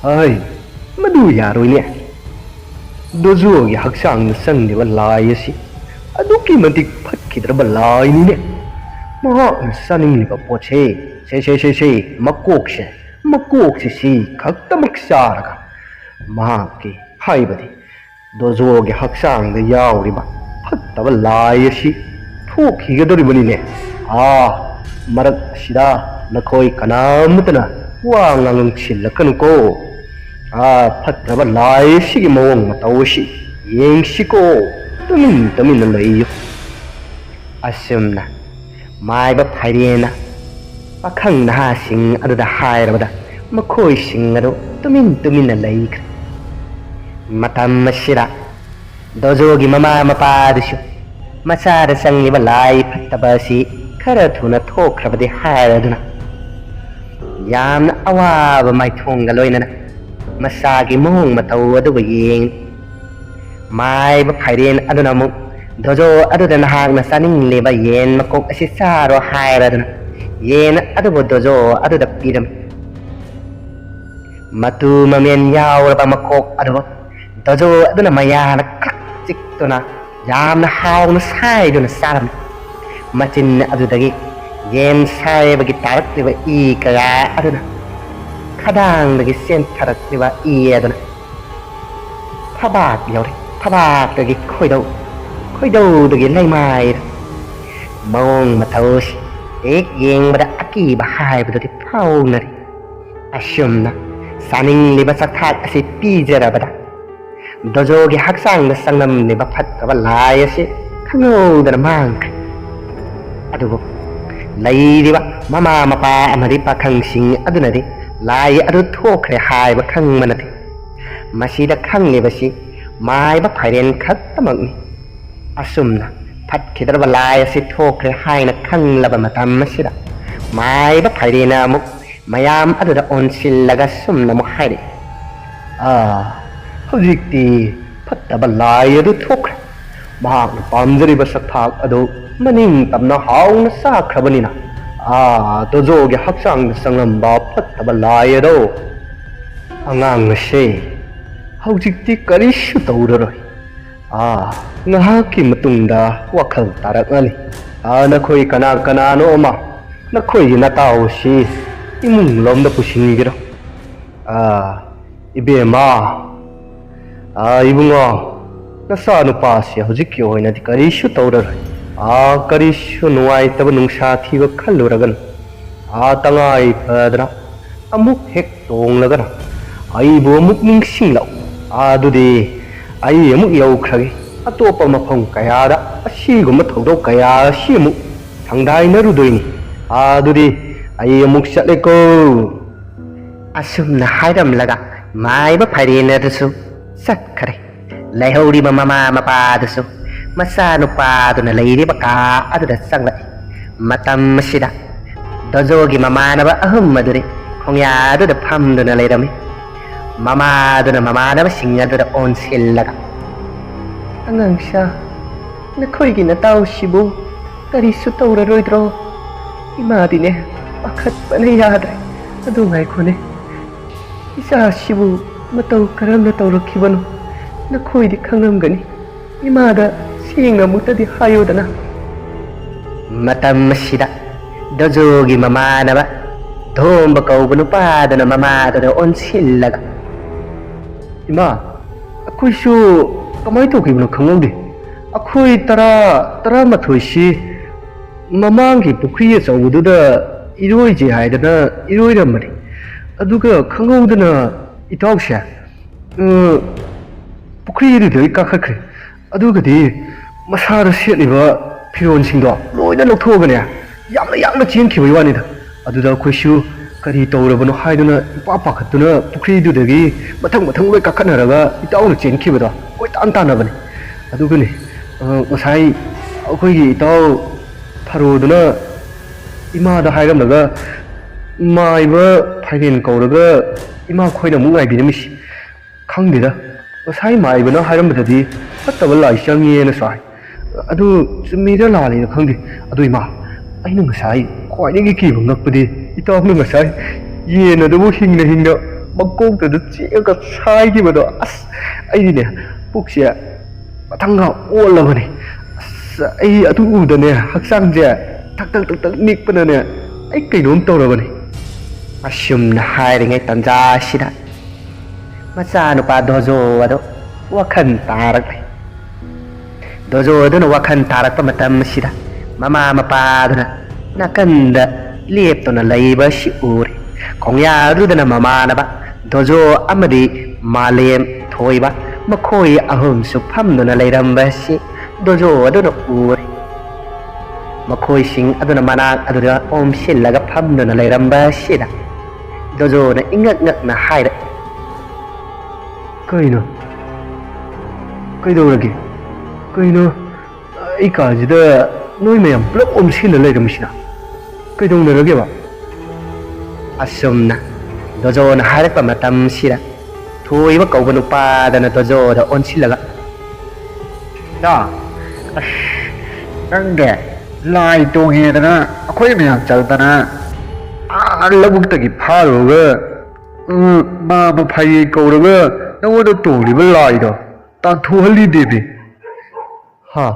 "ꯍꯥꯏ, ꯃꯗꯨ ꯌꯥꯔꯣꯏꯅꯦ꯫ ꯗꯣꯖꯣꯒꯤ ꯍꯛꯆꯥꯡꯗ ꯆꯪꯂꯤꯕ ꯂꯥꯏ ꯑꯁꯤ ꯑꯗꯨꯛꯀꯤ ꯃꯇꯤꯛ ꯐꯠꯈꯤꯗ꯭ꯔꯕ ꯂꯥꯏꯅꯤꯅꯦ꯫ ꯃꯍꯥꯛꯅ ꯆꯥꯅꯤꯡꯂꯤꯕ ꯄꯣꯠꯁꯦ, ꯁꯦ, ꯁꯦ, ꯁꯦ, ꯁꯦ, ꯃꯀꯣꯛꯁꯦ, ꯃꯀꯣꯛꯁꯦ ꯁꯤ ꯈꯛꯇꯃꯛ ꯆꯥꯔꯒ ꯃꯍꯥꯛꯀꯤ, ꯍꯥꯏꯕꯗꯤ ꯗꯣꯖꯣꯒꯤ ꯍꯛꯆꯥꯡꯗ ꯌꯥꯎꯔꯤꯕ ꯐꯠꯇꯕ ꯂꯥꯏ ꯑꯁꯤ ꯊꯣꯛꯈꯤꯒꯗꯧꯔꯤꯕꯅꯤꯅꯦ꯫ ꯑꯥ, ꯃꯔꯛ ꯑꯁꯤꯗ ꯅꯈꯣꯏ ꯀꯅꯥꯃꯠꯇꯅ ꯋꯥ ꯉꯥꯡꯁꯤꯜꯂꯛꯀꯅꯨꯀꯣ꯫ ꯑꯥ, ꯐꯠꯇ꯭ꯔꯕ ꯂꯥꯏ ꯑꯁꯤꯒꯤ ꯃꯑꯣꯡ ꯃꯇꯧ ꯑꯁꯤ ꯌꯦꯡꯁꯤꯀꯣ꯫ ꯇꯨꯃꯤꯟ ꯇꯨꯃꯤꯟꯅ ꯂꯩꯌꯨ꯫" ꯑꯁꯨꯝꯅ ꯃꯥꯏꯕ ꯐꯥꯏꯔꯦꯟꯅ ꯄꯥꯈꯪ ꯅꯍꯥꯁꯤꯡ ꯑꯗꯨꯗ ꯍꯥꯏꯔꯕꯗ ꯃꯈꯣꯏꯁꯤꯡ ꯑꯗꯨ ꯇꯨꯃꯤꯟ ꯇꯨꯃꯤꯟꯅ ꯂꯩꯈ꯭ꯔꯦ꯫ ꯃꯇꯝ ꯑꯁꯤꯗ ꯗꯣꯖꯣꯒꯤ ꯃꯃꯥ ꯃꯄꯥ ꯑꯗꯨꯁꯨ ꯃꯆꯥꯗ ꯆꯪꯂꯤꯕ ꯂꯥꯏ ꯐꯠꯇꯕ ꯑꯁꯤ ꯈꯔ ꯊꯨꯅ ꯊꯣꯛꯈ꯭ꯔꯕꯗꯤ ꯍꯥꯏꯔꯗꯨꯅ ꯌꯥꯝꯅ ꯑꯋꯥꯕ ꯃꯥꯏꯊꯣꯡꯒ ꯂꯣꯏꯅꯅ ꯃꯆꯥꯒꯤ ꯃꯑꯣꯡ ꯃꯇꯧ ꯑꯗꯨꯕꯨ ꯌꯦꯡ꯫ ꯃꯥꯏꯕ ꯐꯥꯏꯔꯦꯟ ꯑꯗꯨꯅ ꯑꯃꯨꯛ ꯗꯣꯖꯣ ꯑꯗꯨꯗ ꯅꯍꯥꯛꯅ ꯆꯥꯅꯤꯡꯂꯤꯕ ꯌꯦꯟ ꯃꯀꯣꯛ ꯑꯁꯤ ꯆꯥꯔꯣ ꯍꯥꯏꯔꯗꯨꯅ ꯌꯦꯟ ꯑꯗꯨꯕꯨ ꯗꯣꯖꯣ ꯑꯗꯨꯗ ꯄꯤꯔꯝꯃꯤ꯫ ꯃꯇꯨ ꯃꯃꯦꯟ ꯌꯥꯎꯔꯕ ꯃꯀꯣꯛ ꯑꯗꯨꯕꯨ ꯗꯣꯖꯣ ꯑꯗꯨꯅ ꯃꯌꯥꯅ ꯈꯛ ꯆꯤꯛꯇꯨꯅ ꯌꯥꯝꯅ ꯍꯥꯎꯅ ꯁꯥꯏꯗꯨꯅ ꯆꯥꯔꯝꯃꯤ꯫ ꯃꯆꯤꯟ ꯑꯗꯨꯗꯒꯤ ꯌꯦꯟ ꯁꯥꯏꯕꯒꯤ ꯇꯥꯔꯛꯂꯤꯕ ꯏ ꯀꯌꯥ ꯑꯗꯨꯅ ꯈꯗꯥꯡꯗꯒꯤ ꯆꯦꯟꯊꯔꯛꯂꯤꯕ ꯏ ꯑꯗꯨꯅ ꯊꯕꯥꯛ ꯌꯧꯔꯦ꯫ ꯊꯕꯥꯛꯇꯒꯤ ꯈꯣꯏꯗꯧ, ꯈꯣꯏꯗꯧꯗꯒꯤ ꯂꯩꯃꯥꯏꯗ꯫ ꯃꯑꯣꯡ ꯃꯇꯧꯁꯤ ꯍꯦꯛ ꯌꯦꯡꯕꯗ ꯑꯀꯤꯕ ꯍꯥꯏꯕꯗꯨꯗꯤ ꯐꯥꯎꯅꯔꯤ꯫ ꯑꯁꯨꯝꯅ ꯆꯥꯅꯤꯡꯂꯤꯕ ꯆꯥꯛꯊꯥꯛ ꯑꯁꯤ ꯄꯤꯖꯔꯕꯗ ꯗꯣꯖꯣꯒꯤ ꯍꯛꯆꯥꯡꯗ ꯆꯪꯂꯝꯂꯤꯕ ꯐꯠꯇꯕ ꯂꯥꯏ ꯑꯁꯤ ꯈꯪꯍꯧꯗꯅ ꯃꯥꯡꯈ꯭ꯔꯦ꯫ ꯑꯗꯨꯕꯨ ꯂꯩꯔꯤꯕ ꯃꯃꯥ ꯃꯄꯥ ꯑꯃꯗꯤ ꯄꯥꯈꯪꯁꯤꯡ ꯑꯗꯨꯅꯗꯤ ꯂꯥꯏ ꯑꯗꯨ ꯊꯣꯛꯈ꯭ꯔꯦ ꯍꯥꯏꯕ ꯈꯪꯕ ꯅꯠꯇꯦ꯫ ꯃꯁꯤꯗ ꯈꯪꯂꯤꯕꯁꯤ ꯃꯥꯏꯕ ꯐꯥꯏꯔꯦꯟ ꯈꯛꯇꯃꯛꯅꯤ꯫ ꯑꯁꯨꯝꯅ ꯐꯠꯈꯤꯗ꯭ꯔꯕ ꯂꯥꯏ ꯑꯁꯤ ꯊꯣꯛꯈ꯭ꯔꯦ ꯍꯥꯏꯅ ꯈꯪꯂꯕ ꯃꯇꯝ ꯑꯁꯤꯗ ꯃꯥꯏꯕ ꯐꯥꯏꯔꯦꯟꯅ ꯑꯃꯨꯛ ꯃꯌꯥꯝ ꯑꯗꯨꯗ ꯑꯣꯟꯁꯤꯜꯂꯒ ꯁꯨꯝꯅ ꯑꯃꯨꯛ ꯍꯥꯏꯔꯛꯏ꯫ "ꯑꯥ, ꯍꯧꯖꯤꯛꯇꯤ ꯐꯠꯇꯕ ꯂꯥꯏ ꯑꯗꯨ ꯊꯣꯛꯈ꯭ꯔꯦ꯫ ꯃꯍꯥꯛꯅ ꯄꯥꯝꯖꯔꯤꯕ ꯁꯛꯊꯥꯛ ꯑꯗꯨ ꯃꯅꯤꯡ ꯇꯝꯅ ꯍꯥꯎꯅ ꯆꯥꯈ꯭ꯔꯕꯅꯤꯅ, ꯑꯥ, ꯗꯣꯖꯣꯒꯤ ꯍꯛꯆꯥꯡꯗ ꯆꯪꯂꯝꯕ ꯐꯠꯇꯕ ꯂꯥꯏ ꯑꯗꯣ, ꯑꯉꯥꯡ ꯑꯁꯦ, ꯍꯧꯖꯤꯛꯇꯤ ꯀꯔꯤꯁꯨ ꯇꯧꯔꯔꯣꯏ꯫ ꯑꯥ, ꯉꯥꯏꯍꯥꯛꯀꯤ ꯃꯇꯨꯡꯗ ꯋꯥꯈꯜ ꯇꯥꯔꯛꯂꯅꯤ꯫ ꯑꯥ, ꯅꯈꯣꯏ ꯀꯅꯥ ꯀꯅꯥꯅꯣ ꯑꯃ ꯅꯈꯣꯏꯒꯤ ꯅꯇꯥꯎ ꯑꯁꯤ ꯏꯃꯨꯡ ꯂꯣꯝꯗ ꯄꯨꯁꯤꯟꯕꯤꯔꯣ꯫" "ꯑꯥ, ꯏꯕꯦꯝꯃ, ꯑꯥ, ꯏꯕꯨꯡꯉꯣ, ꯅꯆꯥꯅꯨꯄꯥꯁꯤ ꯍꯧꯖꯤꯛꯀꯤ ꯑꯣꯏꯅꯗꯤ ꯀꯔꯤꯁꯨ ꯇꯧꯔꯔꯣꯏ꯫ ꯑꯥ, ꯀꯔꯤꯁꯨ ꯅꯨꯡꯉꯥꯏꯇꯕ ꯅꯨꯡꯁꯥ ꯊꯤꯕ ꯈꯜꯂꯨꯔꯒꯅꯨ꯫ ꯑꯥ, ꯇꯉꯥꯏ ꯐꯗꯅ ꯑꯃꯨꯛ ꯍꯦꯛ ꯇꯣꯡꯂꯒꯅ ꯑꯩꯕꯨ ꯑꯃꯨꯛ ꯅꯤꯡꯁꯤꯡꯂꯛꯎ꯫ ꯑꯥ, ꯑꯗꯨꯗꯤ ꯑꯩ ꯑꯃꯨꯛ ꯌꯧꯈ꯭ꯔꯒꯦ꯫ ꯑꯇꯣꯞꯄ ꯃꯐꯝ ꯀꯌꯥꯗ ꯑꯁꯤꯒꯨꯝꯕ ꯊꯧꯗꯣꯛ ꯀꯌꯥ ꯑꯁꯤ ꯑꯃꯨꯛ ꯁꯪꯗꯥꯏꯅꯔꯨꯗꯣꯏꯅꯤ꯫ ꯑꯥ, ꯑꯗꯨꯗꯤ ꯑꯩ ꯑꯃꯨꯛ ꯆꯠꯂꯦꯀꯣ꯫" ꯑꯁꯨꯝꯅ ꯍꯥꯏꯔꯝꯂꯒ ꯃꯥꯏꯕ ꯐꯥꯏꯔꯦꯟ ꯑꯗꯨꯁꯨ ꯆꯠꯈ꯭ꯔꯦ꯫ ꯂꯩꯍꯧꯔꯤꯕ ꯃꯃꯥ ꯃꯄꯥ ꯑꯗꯨꯁꯨ ꯃꯆꯥꯅꯨꯄꯥꯗꯨꯅ ꯂꯩꯔꯤꯕ ꯀꯥ ꯑꯗꯨꯗ ꯆꯪꯂꯛꯏ꯫ ꯃꯇꯝ ꯑꯁꯤꯗ ꯗꯣꯖꯣꯒꯤ ꯃꯃꯥꯟꯅꯕ ꯑꯍꯨꯝ ꯑꯗꯨꯗꯤ ꯈꯣꯡꯌꯥ ꯑꯗꯨꯗ ꯐꯝꯗꯨꯅ ꯂꯩꯔꯝꯃꯤ꯫ ꯃꯃꯥꯗꯨꯅ ꯃꯃꯥꯟꯅꯕꯁꯤꯡ ꯑꯗꯨꯗ ꯑꯣꯟꯁꯤꯜꯂꯒ, "ꯑꯉꯥꯡꯁꯥ, ꯅꯈꯣꯏꯒꯤ ꯅꯇꯥꯎꯁꯤꯕꯨ ꯀꯔꯤꯁꯨ ꯇꯧꯔꯔꯣꯏꯗ꯭ꯔꯣ?" ꯏꯃꯥꯗꯤꯅꯦ, ꯄꯥꯈꯠꯄꯅ ꯌꯥꯗ꯭ꯔꯦ꯫ ꯑꯗꯨ ꯉꯥꯏꯈꯣꯅꯦ, ꯏꯆꯥꯁꯤꯕꯨ ꯃꯇꯧ ꯀꯔꯝꯅ ꯇꯧꯔꯛꯈꯤꯕꯅꯣ? ꯅꯈꯣꯏꯗꯤ ꯈꯪꯂꯝꯒꯅꯤ꯫ ꯏꯃꯥꯗ ꯁꯦꯡꯅ ꯑꯃꯨꯛꯇꯗꯤ ꯍꯥꯏꯌꯨꯗꯅ꯫ ꯃꯇꯝ ꯑꯁꯤꯗ ꯗꯣꯖꯣꯒꯤ ꯃꯃꯥꯟꯅꯕ ꯙꯣꯝꯕ ꯀꯧꯕ ꯅꯨꯄꯥꯗꯨꯅ ꯃꯃꯥꯗꯨꯗ ꯑꯣꯟꯁꯤꯜꯂꯒ, "ꯏꯃꯥ, ꯑꯩꯈꯣꯏꯁꯨ ꯀꯃꯥꯏꯅ ꯇꯧꯈꯤꯕꯅꯣ ꯈꯪꯍꯧꯗꯦ꯫ ꯑꯩꯈꯣꯏ ꯇꯔꯥ, ꯇꯔꯥꯃꯥꯊꯣꯏꯁꯤ ꯃꯃꯥꯡꯒꯤ ꯄꯨꯈ꯭ꯔꯤ ꯑꯆꯧꯕꯗꯨꯗ ꯏꯔꯣꯏꯁꯦ ꯍꯥꯏꯗꯅ ꯏꯔꯣꯏꯔꯝꯕꯅꯤ꯫ ꯑꯗꯨꯒ ꯈꯪꯍꯧꯗꯅ ꯏꯇꯥꯎꯁꯦ, ꯑ, ꯄꯨꯈ꯭ꯔꯤ ꯑꯗꯨꯗꯒꯤ ꯀꯥꯈꯠꯈ꯭ꯔꯦ꯫ ꯑꯗꯨꯒꯗꯤ ꯃꯁꯥꯗ ꯁꯦꯠꯂꯤꯕ ꯐꯤꯔꯣꯜꯁꯤꯡꯗꯣ ꯂꯣꯏꯅ ꯂꯧꯊꯣꯛꯑꯒꯅꯦ, ꯌꯥꯝꯅ ꯌꯥꯡꯅ ꯆꯦꯟꯈꯤꯕꯒꯤ ꯋꯥꯅꯤꯗ꯫ ꯑꯗꯨꯗ ꯑꯩꯈꯣꯏꯁꯨ ꯀꯔꯤ ꯇꯧꯔꯕꯅꯣ ꯍꯥꯏꯗꯨꯅ ꯏꯄꯥ ꯄꯥꯈꯠꯇꯨꯅ ꯄꯨꯈ꯭ꯔꯤꯗꯨꯗꯒꯤ ꯃꯊꯪ ꯃꯊꯪ ꯂꯣꯏ ꯀꯥꯈꯠꯅꯔꯒ ꯏꯇꯥꯎꯅ ꯆꯦꯟꯈꯤꯕꯗꯣ ꯀꯣꯏꯇꯥꯟ ꯇꯥꯟꯅꯕꯅꯤ꯫ ꯑꯗꯨꯒꯅꯦ, ꯑ, ꯉꯁꯥꯏ ꯑꯩꯈꯣꯏꯒꯤ ꯏꯇꯥꯎ ꯊꯔꯣꯗꯨꯅ ꯏꯃꯥꯗ ꯍꯥꯏꯔꯝꯂꯒ ꯃꯥꯏꯕ ꯐꯥꯏꯔꯦꯟ ꯀꯧꯔꯒ ꯏꯃꯥ ꯈꯣꯏꯅ ꯑꯃꯨꯛ ꯉꯥꯏꯕꯤꯔꯝꯃꯤꯁꯤ꯫ ꯈꯪꯗꯦꯗ, ꯉꯁꯥꯏ ꯃꯥꯏꯕꯅ ꯍꯥꯏꯔꯝꯕꯗꯗꯤ ꯐꯠꯇꯕ ꯂꯥꯏ ꯆꯪꯉꯦꯅꯁꯨ ꯍꯥꯏ꯫ ꯑꯗꯨ ꯆꯨꯝꯃꯤꯔ ꯂꯥꯜꯂꯤꯔ ꯈꯪꯗꯦ꯫ ꯑꯗꯨ ꯏꯃꯥ, ꯑꯩꯅ ꯉꯁꯥꯏ ꯈ꯭ꯋꯥꯏꯗꯒꯤ ꯀꯤꯕ ꯉꯛꯄꯗꯤ ꯏꯇꯥꯎꯅ ꯉꯁꯥꯏ ꯌꯦꯟ ꯑꯗꯨꯕꯨ ꯍꯤꯡꯅ ꯍꯤꯡꯅ ꯃꯀꯣꯛꯇꯨꯗ ꯆꯤꯛꯑꯒ ꯁꯥꯏꯈꯤꯕꯗꯣ꯫ ꯑꯁ, ꯑꯩꯗꯤꯅꯦ, ꯄꯨꯛꯁꯦ ꯃꯊꯪꯒ ꯑꯣꯜꯂꯕꯅꯦ꯫ ꯑꯁ, ꯑꯩ ꯑꯗꯨ ꯎꯕꯗꯅꯦ ꯍꯛꯆꯥꯡꯁꯦ ꯊꯛ ꯊꯛ ꯊꯛ ꯊꯛ ꯅꯤꯛꯄꯅꯅꯦ ꯑꯩ ꯀꯩꯅꯣꯝ ꯇꯧꯔꯕꯅꯦ꯫ ꯑꯁꯨꯝꯅ ꯍꯥꯏꯔꯤꯉꯩ ꯇꯥꯟꯖꯥꯁꯤꯗ ꯃꯆꯥꯅꯨꯄꯥ ꯗꯣꯖꯣ ꯑꯗꯨ ꯋꯥꯈꯜ ꯇꯥꯔꯛꯂꯦ꯫ ꯗꯣꯖꯣ ꯑꯗꯨꯅ ꯋꯥꯈꯜ ꯇꯥꯔꯛꯄ ꯃꯇꯝ ꯑꯁꯤꯗ ꯃꯃꯥ ꯃꯄꯥꯗꯨꯅ ꯅꯥꯀꯟꯗ ꯂꯦꯞꯇꯨꯅ ꯂꯩꯕ ꯑꯁꯤ ꯎꯔꯦ꯫ ꯈꯣꯡꯌꯥꯗꯨꯗꯅ ꯃꯃꯥꯟꯅꯕ ꯗꯣꯖꯣ ꯑꯃꯗꯤ ꯃꯥꯂꯦꯝ ꯊꯣꯏꯕ, ꯃꯈꯣꯏ ꯑꯍꯨꯝꯁꯨ ꯐꯝꯗꯨꯅ ꯂꯩꯔꯝꯕ ꯑꯁꯤ ꯗꯣꯖꯣ ꯑꯗꯨꯅ ꯎꯔꯦ꯫ ꯃꯈꯣꯏꯁꯤꯡ ꯑꯗꯨꯅ ꯃꯅꯥꯛ ꯑꯗꯨꯗ ꯑꯣꯝꯁꯤꯜꯂꯒ ꯐꯝꯗꯨꯅ ꯂꯩꯔꯝꯕ ꯑꯁꯤꯗ ꯗꯣꯖꯣꯅ ꯏꯉꯛ ꯉꯛꯅ ꯍꯥꯏꯔꯛꯏ, "ꯀꯩꯅꯣ? ꯀꯩꯗꯧꯔꯒꯦ? ꯀꯩꯅꯣ? ꯑꯩ ꯀꯥꯁꯤꯗ ꯅꯣꯏ ꯃꯌꯥꯝ ꯄꯨꯂꯞ ꯑꯣꯝꯁꯤꯜꯂ ꯂꯩꯔꯝꯃꯤꯁꯤꯅ ꯀꯩꯗꯧꯅꯔꯒꯦꯕ?" ꯑꯁꯨꯝꯅ ꯗꯣꯖꯣꯅ ꯍꯥꯏꯔꯛꯄ ꯃꯇꯝꯁꯤꯗ ꯊꯣꯏꯕ ꯀꯧꯕ ꯅꯨꯄꯥꯗꯅ ꯗꯣꯖꯣꯗ ꯑꯣꯟꯁꯤꯜꯂꯒ, "ꯗꯣ, ꯑꯁ, ꯅꯪꯗꯤ ꯂꯥꯏ ꯇꯣꯡꯉꯦꯗꯅ ꯑꯩꯈꯣꯏ ꯃꯌꯥꯝ ꯆꯠꯇꯅ ꯑꯥ ꯂꯧꯕꯨꯛꯇꯒꯤ ꯐꯥꯔꯨꯔꯒ, ꯎꯝ, ꯃꯥ ꯃꯐꯩ ꯀꯧꯔꯒ ꯅꯉꯣꯟꯗ ꯇꯣꯡꯂꯤꯕ ꯂꯥꯏꯗꯣ ꯇꯥꯟꯊꯣꯛꯍꯜꯂꯤꯗꯦꯕꯤ꯫ ꯍꯥ?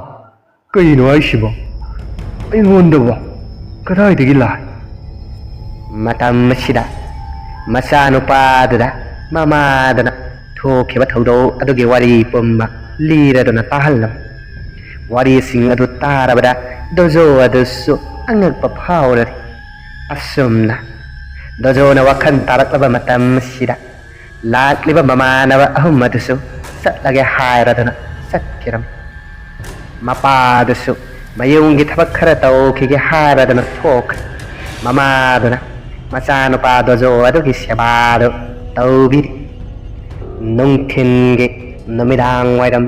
ꯀꯩꯅꯣ ꯍꯥꯏꯁꯤꯕꯣ? ꯑꯩꯉꯣꯟꯗꯕꯣ? ꯀꯗꯥꯏꯗꯒꯤ ꯂꯥꯏ? ꯃꯇꯝ ꯑꯁꯤꯗ ꯃꯆꯥꯅꯨꯄꯥꯗꯨꯗ ꯃꯃꯥꯗꯨꯅ ꯊꯣꯛꯈꯤꯕ ꯊꯧꯗꯣꯛ ꯑꯗꯨꯒꯤ ꯋꯥꯔꯤ ꯄꯨꯝꯕ ꯂꯤꯔꯗꯨꯅ ꯇꯥꯍꯜꯂꯝꯃꯤ꯫ ꯋꯥꯔꯤꯁꯤꯡ ꯑꯗꯨ ꯇꯥꯔꯕꯗ ꯗꯣꯖꯣ ꯑꯗꯨꯁꯨ ꯑꯉꯛꯄ ꯐꯥꯎꯔꯔꯤ꯫ ꯑꯁꯨꯝꯅ ꯗꯣꯖꯣꯅ ꯋꯥꯈꯜ ꯇꯥꯔꯛꯂꯕ ꯃꯇꯝ ꯑꯁꯤꯗ ꯂꯥꯛꯂꯤꯕ ꯃꯃꯥꯟꯅꯕ ꯑꯍꯨꯝ ꯑꯗꯨꯁꯨ ꯆꯠꯂꯒꯦ ꯍꯥꯏꯔꯗꯨꯅ ꯆꯠꯈꯤꯔꯝꯃꯤ꯫ ꯃꯄꯥꯗꯨꯁꯨ ꯃꯌꯨꯝꯒꯤ ꯊꯕꯛ ꯈꯔ ꯇꯧꯈꯤꯒꯦ ꯍꯥꯏꯔꯗꯨꯅ ꯊꯣꯛꯈ꯭ꯔꯦ꯫ ꯃꯃꯥꯗꯨꯅ ꯃꯆꯥꯅꯨꯄꯥ ꯗꯣꯖꯣ ꯑꯗꯨꯒꯤ ꯁꯦꯕꯥꯗꯨ ꯇꯧꯕꯤꯔꯤ꯫ ꯅꯨꯡꯊꯤꯟꯒꯤ ꯅꯨꯃꯤꯗꯥꯡ ꯋꯥꯏꯔꯝ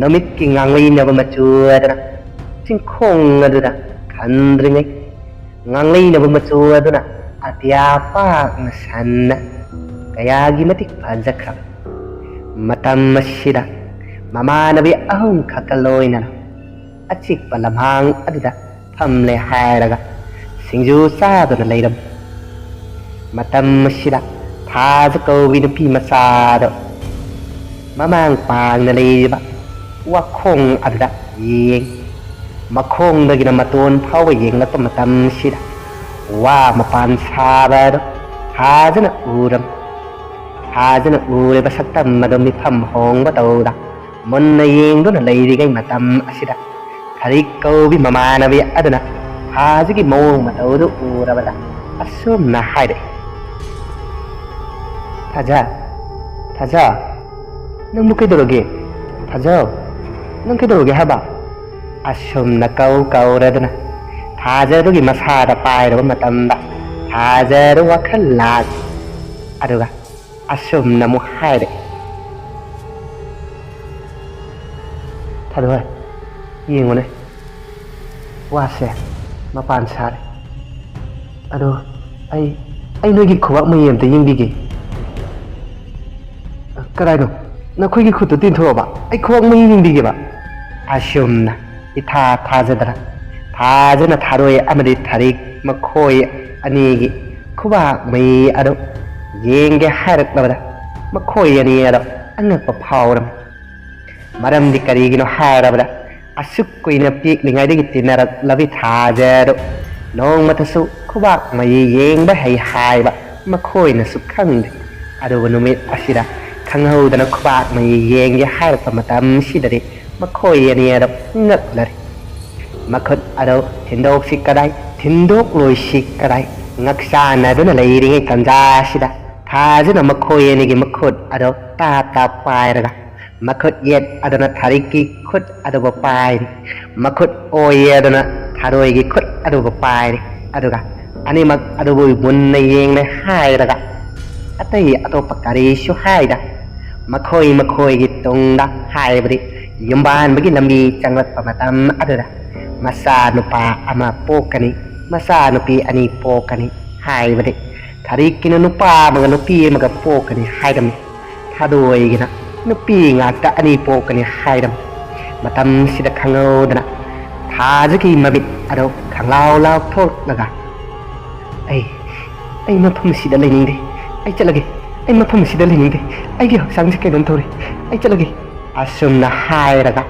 ꯅꯨꯃꯤꯠꯀꯤ ꯉꯥꯡꯂꯩꯅꯕ ꯃꯆꯨ ꯑꯗꯨꯅ ꯆꯤꯡꯈꯣꯡ ꯑꯗꯨꯗ ꯈꯟꯗ꯭ꯔꯤꯉꯩ ꯉꯥꯡꯂꯩꯅꯕ ꯃꯆꯨ ꯑꯗꯨꯅ ꯑꯇꯤꯌꯥ ꯄꯥꯛꯅ ꯁꯟꯅ ꯀꯌꯥꯒꯤ ꯃꯇꯤꯛ ꯐꯖꯈ꯭ꯔꯕ ꯃꯇꯝ ꯑꯁꯤꯗ ꯃꯃꯥꯟꯅꯕꯤ ꯑꯍꯨꯝ ꯈꯛꯀ ꯂꯣꯏꯅꯅ ꯑꯆꯤꯛꯄ ꯂꯝꯍꯥꯡ ꯑꯗꯨꯗ ꯐꯝꯂꯦ ꯍꯥꯏꯔꯒ ꯁꯤꯡꯖꯨ ꯆꯥꯗꯨꯅ ꯂꯩꯔꯝꯃꯤ꯫ ꯃꯇꯝ ꯑꯁꯤꯗ ꯊꯥꯖ ꯀꯧꯕꯤ ꯅꯨꯄꯤ ꯃꯆꯥꯗꯣ ꯃꯃꯥꯡ ꯄꯥꯡꯅ ꯂꯩꯔꯤꯕ ꯋꯥꯈꯣꯡ ꯑꯗꯨꯗ ꯌꯦꯡ, ꯃꯈꯣꯡꯗꯒꯤꯅ ꯃꯇꯣꯟ ꯐꯥꯎꯕ ꯌꯦꯡꯂꯛꯄ ꯃꯇꯝꯁꯤꯗ ꯋꯥ ꯃꯄꯥꯟ ꯁꯥꯕ ꯑꯗꯨ ꯊꯥꯖꯅ ꯎꯔꯝ꯫ ꯊꯥꯖꯅ ꯎꯔꯤꯕ ꯁꯛꯇꯝ ꯑꯗꯨ ꯃꯤꯐꯝ ꯍꯣꯡꯕ ꯇꯧꯗ ꯃꯨꯟꯅ ꯌꯦꯡꯗꯨꯅ ꯂꯩꯔꯤꯉꯩ ꯃꯇꯝ ꯑꯁꯤꯗ ꯈꯔꯤꯛ ꯀꯧꯕꯤ ꯃꯃꯥꯟꯅꯕꯤ ꯑꯗꯨꯅ ꯊꯥꯖꯒꯤ ꯃꯑꯣꯡ ꯃꯇꯧꯗꯨ ꯎꯔꯕꯗ ꯑꯁꯨꯝꯅ ꯍꯥꯏꯔꯛꯏ, "ꯊꯥꯖ, ꯊꯥꯖ, ꯅꯪꯕꯨ ꯀꯩꯗꯧꯔꯒꯦ? ꯊꯥꯖ, ꯅꯪ ꯀꯩꯗꯧꯔꯒꯦ ꯍꯥꯏꯕ?" ꯑꯁꯨꯝꯅ ꯀꯧ ꯀꯧꯔꯗꯨꯅ ꯊꯥꯖꯗꯨꯒꯤ ꯃꯁꯥꯗ ꯄꯥꯏꯔꯕ ꯃꯇꯝꯗ ꯊꯥꯖꯗꯨ ꯋꯥꯈꯜ ꯂꯥꯛ꯫ ꯑꯗꯨꯒ ꯑꯁꯨꯝꯅ ꯑꯃꯨꯛ ꯍꯥꯏꯔꯦ, "ꯊꯥꯗꯣꯏ, ꯌꯦꯡꯉꯨꯅꯦ, ꯋꯥꯁꯦ ꯃꯄꯥꯟ ꯁꯥꯔꯦ꯫ ꯑꯗꯣ ꯑꯩ, ꯑꯩ ꯅꯣꯏꯒꯤ ꯈꯨꯕꯥꯛ ꯃꯌꯤ ꯑꯝꯇ ꯌꯦꯡꯕꯤꯒꯦ꯫" "ꯀꯗꯥꯏꯅꯣ? ꯅꯈꯣꯏꯒꯤ ꯈꯨꯠꯇꯨ ꯇꯤꯟꯊꯣꯛꯑꯕ? ꯑꯩ ꯈꯨꯕꯥꯛ ꯃꯌꯤ ꯌꯦꯡꯕꯤꯒꯦꯕ꯫" ꯑꯁꯨꯝꯅ ꯏꯊꯥ ꯊꯥꯖꯗꯅ ꯊꯥꯖꯅ ꯊꯥꯔꯣꯏ ꯑꯃꯗꯤ ꯊꯔꯤꯛ ꯃꯈꯣꯏ ꯑꯅꯤꯒꯤ ꯈꯨꯕꯥꯛ ꯃꯌꯤ ꯑꯗꯨ ꯌꯦꯡꯒꯦ ꯍꯥꯏꯔꯛꯂꯕꯗ, ꯃꯈꯣꯏ ꯑꯅꯤ ꯑꯗꯣ ꯑꯉꯛꯄ ꯐꯥꯎꯔꯝꯃꯤ꯫ ꯃꯔꯝꯗꯤ ꯀꯔꯤꯒꯤꯅꯣ ꯍꯥꯏꯔꯕꯗ, ꯑꯁꯨꯛ ꯀꯨꯏꯅ ꯄꯤꯛꯂꯤꯉꯩꯗꯒꯤ ꯇꯤꯟꯅꯔꯛꯂꯕꯤ ꯊꯥꯖ ꯑꯗꯨ ꯅꯣꯡꯃꯇꯁꯨ ꯈꯨꯕꯥꯛ ꯃꯌꯤ ꯌꯦꯡꯕ ꯍꯩ ꯍꯥꯏꯕ ꯃꯈꯣꯏꯅꯁꯨ ꯈꯪꯗꯦ꯫ ꯑꯗꯨꯕꯨ ꯅꯨꯃꯤꯠ ꯑꯁꯤꯗ ꯈꯪꯍꯧꯗꯅ ꯈꯨꯕꯥꯛ ꯃꯌꯤ ꯌꯦꯡꯒꯦ ꯍꯥꯏꯔꯛꯄ ꯃꯇꯝꯁꯤꯗꯗꯤ ꯃꯈꯣꯏ ꯑꯅꯤ ꯑꯗꯨ ꯉꯛꯂꯔꯦ꯫ ꯃꯈꯨꯠ ꯑꯗꯨ ꯊꯤꯟꯗꯣꯛꯁꯤ ꯀꯗꯥꯏ, ꯊꯤꯟꯗꯣꯛꯂꯣꯏꯁꯤ ꯀꯗꯥꯏ, ꯉꯛꯁꯥꯟꯅꯗꯨꯅ ꯂꯩꯔꯤꯉꯩ ꯇꯥꯟꯖꯥꯁꯤꯗ ꯊꯥꯖꯅ ꯃꯈꯣꯏ ꯑꯅꯤꯒꯤ ꯃꯈꯨꯠ ꯑꯗꯨ ꯇꯥꯞ ꯇꯥꯞ ꯄꯥꯏꯔꯒ, ꯃꯈꯨꯠ ꯌꯦꯠ ꯑꯗꯨꯅ ꯊꯔꯤꯛꯀꯤ ꯈꯨꯠ ꯑꯗꯨꯕꯨ ꯄꯥꯏꯔꯤ, ꯃꯈꯨꯠ ꯑꯣꯏ ꯑꯗꯨꯅ ꯊꯔꯣꯏꯒꯤ ꯈꯨꯠ ꯑꯗꯨꯕꯨ ꯄꯥꯏꯔꯤ꯫ ꯑꯗꯨꯒ ꯑꯅꯤꯃꯛ ꯑꯗꯨꯕꯨ ꯃꯨꯟꯅ ꯌꯦꯡꯂꯦ ꯍꯥꯏꯔꯒ, ꯑꯇꯩ ꯑꯇꯣꯞꯄ ꯀꯔꯤꯁꯨ ꯍꯥꯏꯗ, ꯃꯈꯣꯏ ꯃꯈꯣꯏꯒꯤ ꯇꯨꯡꯗ, ꯍꯥꯏꯕꯗꯤ ꯌꯨꯝꯕꯥꯟꯕꯒꯤ ꯂꯝꯕꯤ ꯆꯪꯂꯛꯄ ꯃꯇꯝ ꯑꯗꯨꯗ, ꯃꯆꯥ ꯅꯨꯄꯥ ꯑꯃ ꯄꯣꯛꯀꯅꯤ, ꯃꯆꯥ ꯅꯨꯄꯤ ꯑꯅꯤ ꯄꯣꯛꯀꯅꯤ, ꯍꯥꯏꯕꯗꯤ ꯊꯔꯤꯛꯀꯤꯅ ꯅꯨꯄꯥ ꯑꯃꯒ ꯅꯨꯄꯤ ꯑꯃꯒ ꯄꯣꯛꯀꯅꯤ ꯍꯥꯏꯔꯝꯃꯤ꯫ ꯊꯥꯗꯣꯏꯒꯤꯅ ꯅꯨꯄꯤ ꯉꯥꯛꯇ ꯑꯅꯤ ꯄꯣꯛꯀꯅꯤ ꯍꯥꯏꯔꯝꯃꯤ꯫ ꯃꯇꯝꯁꯤꯗ ꯈꯪꯍꯧꯗꯅ ꯊꯥꯖꯒꯤ ꯃꯃꯤꯠ ꯑꯗꯨ ꯈꯪꯂꯥꯎ ꯂꯥꯎꯊꯣꯛꯂꯒ, "ꯑꯩ, ꯑꯩ ꯃꯐꯝꯁꯤꯗ ꯂꯩꯅꯤꯡꯗꯦ꯫ ꯑꯩ ꯆꯠꯂꯒꯦ꯫ ꯑꯩ ꯃꯐꯝꯁꯤꯗ ꯂꯩꯅꯤꯡꯗꯦ꯫ ꯑꯩꯒꯤ ꯍꯛꯆꯥꯡꯁꯦ ꯀꯩꯅꯣꯝ ꯇꯧꯔꯦ꯫ ꯑꯩ ꯆꯠꯂꯒꯦ꯫" ꯑꯁꯨꯝꯅ ꯍꯥꯏꯔꯒ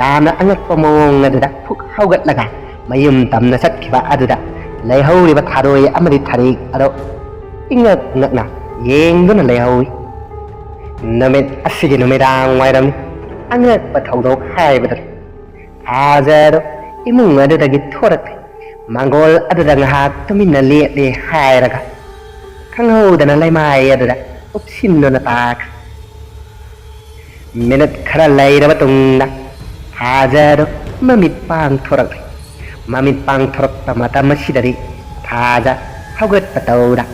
ꯌꯥꯝꯅ ꯑꯉꯛꯄ ꯃꯑꯣꯡ ꯑꯗꯨꯗ ꯐꯨꯛ ꯍꯧꯒꯠꯂꯒ ꯃꯌꯨꯝ ꯇꯝꯅ ꯆꯠꯈꯤꯕ ꯑꯗꯨꯗ ꯂꯩꯍꯧꯔꯤꯕ ꯊꯥꯔꯣꯏ ꯑꯃꯗꯤ ꯊꯔꯤꯛ ꯑꯗꯨ ꯏꯉꯛ ꯉꯛꯅ ꯌꯦꯡꯗꯨꯅ ꯂꯩꯍꯧꯏ꯫ ꯅꯨꯃꯤꯠ ꯑꯁꯤꯒꯤ ꯅꯨꯃꯤꯗꯥꯡ ꯋꯥꯏꯔꯝꯅꯤ꯫ ꯑꯉꯛꯄ ꯊꯧꯗꯣꯛ ꯍꯥꯏꯕꯗꯨꯅꯤ꯫ ꯊꯥꯖ ꯑꯗꯨ ꯏꯃꯨꯡ ꯑꯗꯨꯗꯒꯤ ꯊꯣꯔꯛꯂꯦ꯫ ꯃꯥꯡꯒꯣꯜ ꯑꯗꯨꯗ ꯉꯥꯏꯍꯥꯛ ꯇꯨꯃꯤꯟꯅ ꯂꯦꯞꯂꯦ ꯍꯥꯏꯔꯒ ꯈꯪꯍꯧꯗꯅ ꯂꯩꯃꯥꯏ ꯑꯗꯨꯗ ꯎꯞꯁꯤꯟꯗꯨꯅ ꯇꯥꯈ꯭ꯔꯦ꯫ ꯃꯤꯅꯠ ꯈꯔ ꯂꯩꯔꯕ ꯇꯨꯡꯗ ꯊꯥꯖ ꯑꯗꯨ ꯃꯃꯤꯠ ꯄꯥꯡꯊꯣꯔꯛꯂꯦ꯫ ꯃꯃꯤꯠ ꯄꯥꯡꯊꯣꯔꯛꯄ ꯃꯇꯝ ꯑꯁꯤꯗꯗꯤ ꯊꯥꯖ ꯍꯧꯒꯠꯄ ꯇꯧꯗ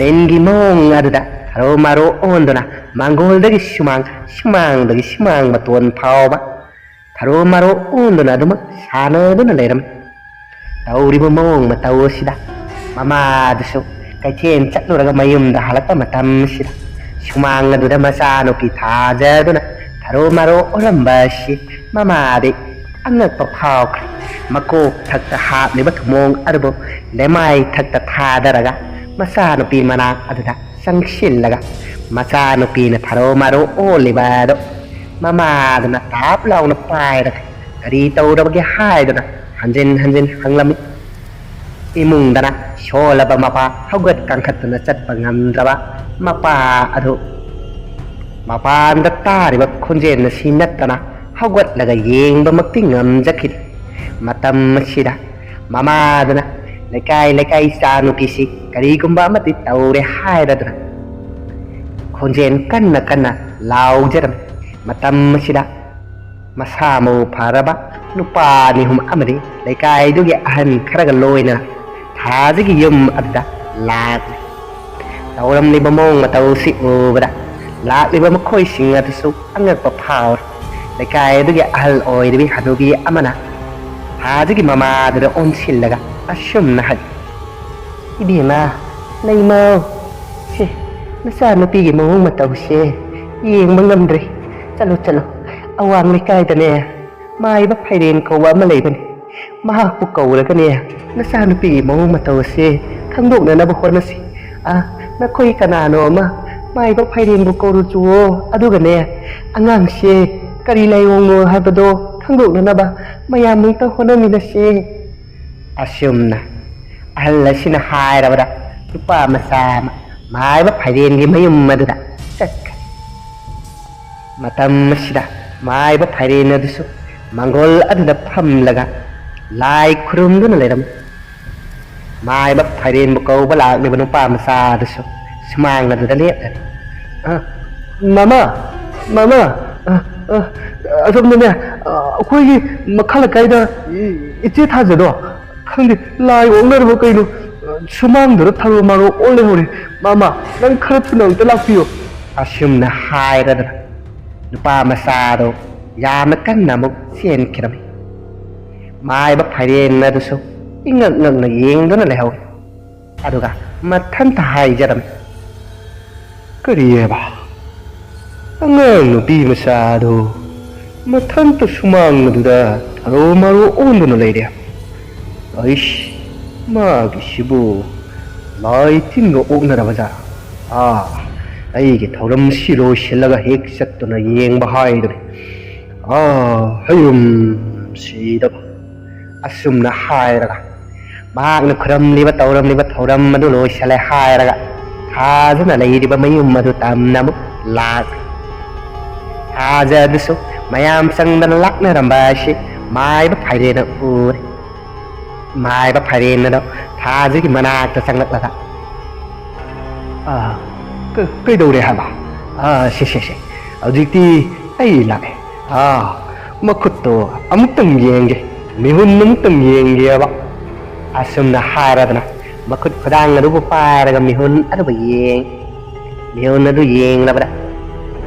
ꯂꯤꯟꯒꯤ ꯃꯑꯣꯡ ꯑꯗꯨꯗ ꯊꯔꯣ ꯃꯥꯔꯣ ꯑꯣꯟꯗꯨꯅ ꯃꯥꯡꯒꯣꯜꯗꯒꯤ ꯁꯨꯃꯥꯡ, ꯁꯨꯃꯥꯡꯗꯒꯤ ꯁꯨꯃꯥꯡ ꯃꯇꯣꯟ ꯐꯥꯎꯕ ꯊꯔꯣ ꯃꯥꯔꯣ ꯑꯣꯟꯗꯨꯅ ꯑꯗꯨꯃꯛ ꯁꯥꯟꯅꯗꯨꯅ ꯂꯩꯔꯝꯃꯤ꯫ ꯇꯧꯔꯤꯕ ꯃꯑꯣꯡ ꯃꯇꯧ ꯑꯁꯤꯗ ꯃꯃꯥꯗꯨꯁꯨ ꯀꯩꯊꯦꯜ ꯆꯠꯂꯨꯔꯒ ꯃꯌꯨꯝꯗ ꯍꯜꯂꯛꯄ ꯃꯇꯝꯁꯤꯗ ꯁꯨꯃꯥꯡ ꯑꯗꯨꯗ ꯃꯆꯥꯅꯨꯄꯤ ꯊꯥꯖꯗꯨꯅ ꯊꯔꯣ ꯃꯥꯔꯣ ꯑꯣꯜꯂꯝꯕ ꯑꯁꯤ ꯃꯃꯥꯗꯤ ꯑꯉꯛꯄ ꯐꯥꯎꯈ꯭ꯔꯦ꯫ ꯃꯀꯣꯛ ꯊꯛꯇ ꯍꯥꯞꯂꯤꯕ ꯊꯨꯃꯣꯡ ꯑꯗꯨꯕꯨ ꯂꯩꯃꯥꯏ ꯊꯛꯇ ꯊꯥꯗꯔꯒ ꯃꯆꯥꯅꯨꯄꯤ ꯃꯅꯥꯛ ꯑꯗꯨꯗ ꯆꯪꯁꯤꯜꯂꯒ ꯃꯆꯥꯅꯨꯄꯤꯅ ꯊꯔꯣ ꯃꯥꯔꯣ ꯑꯣꯜꯂꯤꯕ ꯑꯗꯨ ꯃꯃꯥꯗꯨꯅ ꯇꯥꯞ ꯂꯥꯎꯅ ꯄꯥꯏꯔꯒ ꯀꯔꯤ ꯇꯧꯔꯕꯒꯦ ꯍꯥꯏꯗꯨꯅ ꯍꯟꯖꯤꯟ ꯍꯟꯖꯤꯟ ꯍꯪꯂꯝꯃꯤ꯫ ꯏꯃꯨꯡꯗꯅ ꯁꯣꯜꯂꯕ ꯃꯄꯥ ꯍꯧꯒꯠ ꯀꯥꯡꯈꯠꯇꯨꯅ ꯆꯠꯄ ꯉꯝꯗ꯭ꯔꯕ ꯃꯄꯥ ꯑꯗꯨ ꯃꯄꯥꯟꯗ ꯇꯥꯔꯤꯕ ꯈꯣꯟꯖꯦꯜ ꯑꯁꯤ ꯅꯠꯇꯅ ꯍꯧꯒꯠꯂꯒ ꯌꯦꯡꯕꯃꯛꯇꯤ ꯉꯝꯖꯈꯤꯗꯦ꯫ ꯃꯇꯝ ꯑꯁꯤꯗ ꯃꯃꯥꯗꯨꯅ ꯂꯩꯀꯥꯏ ꯂꯩꯀꯥꯏ ꯏꯆꯥ ꯅꯨꯄꯤꯁꯤ ꯀꯔꯤꯒꯨꯝꯕ ꯑꯃꯗꯤ ꯇꯧꯔꯦ ꯍꯥꯏꯔꯗꯨꯅ ꯈꯣꯟꯖꯦꯜ ꯀꯟꯅ ꯀꯟꯅ ꯂꯥꯎꯖꯔꯝꯃꯤ꯫ ꯃꯇꯝ ꯑꯁꯤꯗ ꯃꯁꯥ ꯃꯎ ꯐꯔꯕ ꯅꯨꯄꯥ ꯑꯅꯤ ꯑꯍꯨꯝ ꯑꯃꯗꯤ ꯂꯩꯀꯥꯏꯗꯨꯒꯤ ꯑꯍꯟ ꯈꯔꯒ ꯂꯣꯏꯅ ꯊꯥꯖꯒꯤ ꯌꯨꯝ ꯑꯗꯨꯗ ꯂꯥꯛꯂꯤ꯫ ꯇꯧꯔꯝꯂꯤꯕ ꯃꯑꯣꯡ ꯃꯇꯧꯁꯤ ꯎꯕꯗ ꯂꯥꯛꯂꯤꯕ ꯃꯈꯣꯏꯁꯤꯡ ꯑꯗꯨꯁꯨ ꯑꯉꯛꯄ ꯐꯥꯎꯔꯤ꯫ ꯂꯩꯀꯥꯏ ꯑꯗꯨꯒꯤ ꯑꯍꯜ ꯑꯣꯏꯔꯤꯕꯤ ꯍꯅꯨꯕꯤ ꯑꯃꯅ ꯊꯥꯖꯒꯤ ꯃꯃꯥꯗꯨꯗ ꯑꯣꯟꯁꯤꯜꯂꯒ ꯑꯁꯨꯝꯅ ꯍꯥꯏ, "ꯏꯕꯦꯝꯃ, ꯂꯩꯃꯧ, ꯁꯦ, ꯅꯆꯥꯅꯨꯄꯤꯒꯤ ꯃꯑꯣꯡ ꯃꯇꯧꯁꯦ ꯌꯦꯡꯕ ꯉꯝꯗ꯭ꯔꯦ꯫ ꯆꯠꯂꯣ, ꯆꯠꯂꯣ, ꯑꯋꯥꯡ ꯂꯩꯀꯥꯏꯗꯅꯦ, ꯃꯥꯏꯕ ꯐꯩꯔꯦꯟ ꯀꯧꯕ ꯑꯃ ꯂꯩꯕꯅꯦ꯫ ꯃꯍꯥꯛꯄꯨ ꯀꯧꯔꯒꯅꯦ, ꯅꯆꯥꯅꯨꯄꯤꯒꯤ ꯃꯑꯣꯡ ꯃꯇꯧ ꯑꯁꯦ ꯈꯪꯗꯣꯛꯅꯅꯕ ꯍꯣꯠꯅꯁꯤ꯫ ꯑ, ꯅꯈꯣꯏ ꯀꯅꯥꯅꯣ ꯑꯃ ꯃꯥꯏꯕ ꯐꯩꯔꯦꯟꯕꯨ ꯀꯧꯔꯨꯆꯨꯋꯣ, ꯑꯗꯨꯒꯅꯦ, ꯑꯉꯥꯡꯁꯦ ꯀꯔꯤ ꯂꯥꯏꯑꯣꯡꯅꯣ ꯍꯥꯏꯕꯗꯣ ꯈꯪꯗꯣꯛꯅꯅꯕ ꯃꯌꯥꯝ ꯑꯃꯨꯛꯇ ꯍꯣꯠꯅꯃꯤꯟꯅꯁꯦ"꯫ ꯑꯁꯨꯝꯅ ꯑꯍꯜ ꯑꯁꯤꯅ ꯍꯥꯏꯔꯕꯗ ꯅꯨꯄꯥ ꯃꯆꯥ ꯑꯃ ꯃꯥꯏꯕ ꯐꯩꯔꯦꯟꯒꯤ ꯃꯌꯨꯝ ꯑꯗꯨꯗ ꯆꯠꯈ꯭ꯔꯦ꯫ ꯃꯇꯝ ꯑꯁꯤꯗ ꯃꯥꯏꯕ ꯐꯩꯔꯦꯟ ꯑꯗꯨꯁꯨ ꯃꯪꯒꯣꯜ ꯑꯗꯨꯗ ꯐꯝꯂꯒ ꯂꯥꯏ ꯈꯨꯔꯨꯝꯗꯨꯅ ꯂꯩꯔꯝꯃꯤ꯫ ꯃꯥꯏꯕ ꯐꯩꯔꯦꯟꯕꯨ ꯀꯧꯕ ꯂꯥꯛꯂꯤꯕ ꯅꯨꯄꯥ ꯃꯆꯥ ꯑꯗꯨꯁꯨ ꯁꯨꯃꯥꯡ ꯑꯗꯨꯗ ꯂꯦꯞꯂꯔꯦ꯫ "ꯑ, ꯃꯃꯥ, ꯃꯃꯥ, ꯑ, ꯑ, ꯑꯁꯣꯝꯗꯅꯦ, ꯑ, ꯑꯩꯈꯣꯏꯒꯤ ꯃꯈꯥ ꯂꯩꯀꯥꯏꯗ ꯏ-, ꯏꯆꯦ ꯊꯥꯖꯗꯣ, ꯈꯪꯗꯦ, ꯂꯥꯏ ꯑꯣꯛꯅꯔꯕ ꯀꯩꯅꯣ, ꯁꯨꯃꯥꯡꯗꯨꯗ ꯊꯔꯣ ꯃꯥꯔꯣ ꯑꯣꯜ ꯂꯩꯍꯧꯔꯦ꯫ ꯃꯃꯥ, ꯅꯪ ꯈꯔ ꯊꯨꯅ ꯑꯝꯇ ꯂꯥꯛꯄꯤꯌꯣ"꯫ ꯑꯁꯨꯝꯅ ꯍꯥꯏꯔꯗꯅ ꯅꯨꯄꯥ ꯃꯆꯥꯗꯣ ꯌꯥꯝꯅ ꯀꯟꯅ ꯑꯃꯨꯛ ꯆꯦꯟꯈꯤꯔꯝꯃꯤ꯫ ꯃꯥꯏꯕ ꯐꯩꯔꯦꯟ ꯑꯗꯨꯁꯨ ꯏꯉꯛ ꯉꯛꯅ ꯌꯦꯡꯗꯨꯅ ꯂꯩꯍꯧꯏ꯫ ꯑꯗꯨꯒ ꯃꯊꯟꯇ ꯍꯥꯏꯖꯔꯝꯃꯤ, "ꯀꯔꯤꯑꯕ? ꯑꯉꯥꯡ ꯅꯨꯄꯤ ꯃꯆꯥꯗꯨ ꯃꯊꯟꯇ ꯁꯨꯃꯥꯡ ꯑꯗꯨꯗ ꯊꯔꯣ ꯃꯔꯣ ꯑꯣꯟꯗꯨꯅ ꯂꯩꯔꯦ꯫ ꯑꯩꯁ, ꯃꯥꯒꯤꯁꯤꯕꯨ ꯂꯥꯏ ꯇꯤꯟꯒ ꯑꯣꯛꯅꯔꯕ ꯖꯥꯠꯂꯥ? ꯑꯥ, ꯑꯩꯒꯤ ꯊꯧꯔꯝꯁꯤ ꯂꯣꯏꯁꯤꯜꯂꯒ ꯍꯦꯛ ꯆꯠꯇꯨꯅ ꯌꯦꯡꯕ ꯍꯥꯏꯗꯨꯅꯤ꯫ ꯑꯥ, ꯍꯌꯨꯝ ꯁꯤꯗꯕ꯫ ꯑꯁꯨꯝꯅ ꯍꯥꯏꯔꯒ ꯃꯍꯥꯛꯅ ꯈꯨꯔꯝꯂꯤꯕ ꯇꯧꯔꯝꯂꯤꯕ ꯊꯧꯔꯝ ꯑꯗꯨ ꯂꯣꯏꯁꯤꯜꯂꯦ ꯍꯥꯏꯔꯒ ꯊꯥꯖꯅ ꯂꯩꯔꯤꯕ ꯃꯌꯨꯝ ꯑꯗꯨ ꯇꯝꯅ ꯑꯃꯨꯛ ꯂꯥꯛꯈ꯭ꯔꯦ꯫ ꯊꯥꯖ ꯑꯗꯨꯁꯨ ꯃꯌꯥꯝ ꯆꯪꯗꯅ ꯂꯥꯛꯅꯔꯝꯕ ꯑꯁꯤ ꯃꯥꯏꯕ ꯐꯥꯏꯔꯦꯟꯅ ꯎꯔꯦ꯫ ꯃꯥꯏꯕ ꯐꯥꯏꯔꯦꯟ ꯑꯗꯣ ꯊꯥꯖꯒꯤ ꯃꯅꯥꯛꯇ ꯆꯪꯂꯛꯂꯒ, "ꯑꯥ, ꯀ-, ꯀꯩꯗꯧꯔꯦ ꯍꯥꯏꯕ? ꯑꯥ, ꯁꯦ, ꯁꯦ, ꯁꯦ, ꯍꯧꯖꯤꯛꯇꯤ ꯑꯩ ꯂꯥꯛꯑꯦ꯫ ꯑꯥ, ꯃꯈꯨꯠꯇꯣ ꯑꯃꯨꯛꯇꯪ ꯌꯦꯡꯒꯦ, ꯃꯤꯍꯨꯟ ꯑꯃꯨꯛꯇꯪ ꯌꯦꯡꯒꯦꯕ꯫" ꯑꯁꯨꯝꯅ ꯍꯥꯏꯔꯗꯅ ꯃꯈꯨꯠ ꯈꯨꯗꯥꯡ ꯑꯗꯨꯕꯨ ꯄꯥꯏꯔꯒ ꯃꯤꯍꯨꯟ ꯑꯗꯨꯕꯨ ꯌꯦꯡ-, ꯃꯤꯍꯨꯟ ꯑꯗꯨ ꯌꯦꯡꯂꯕꯗ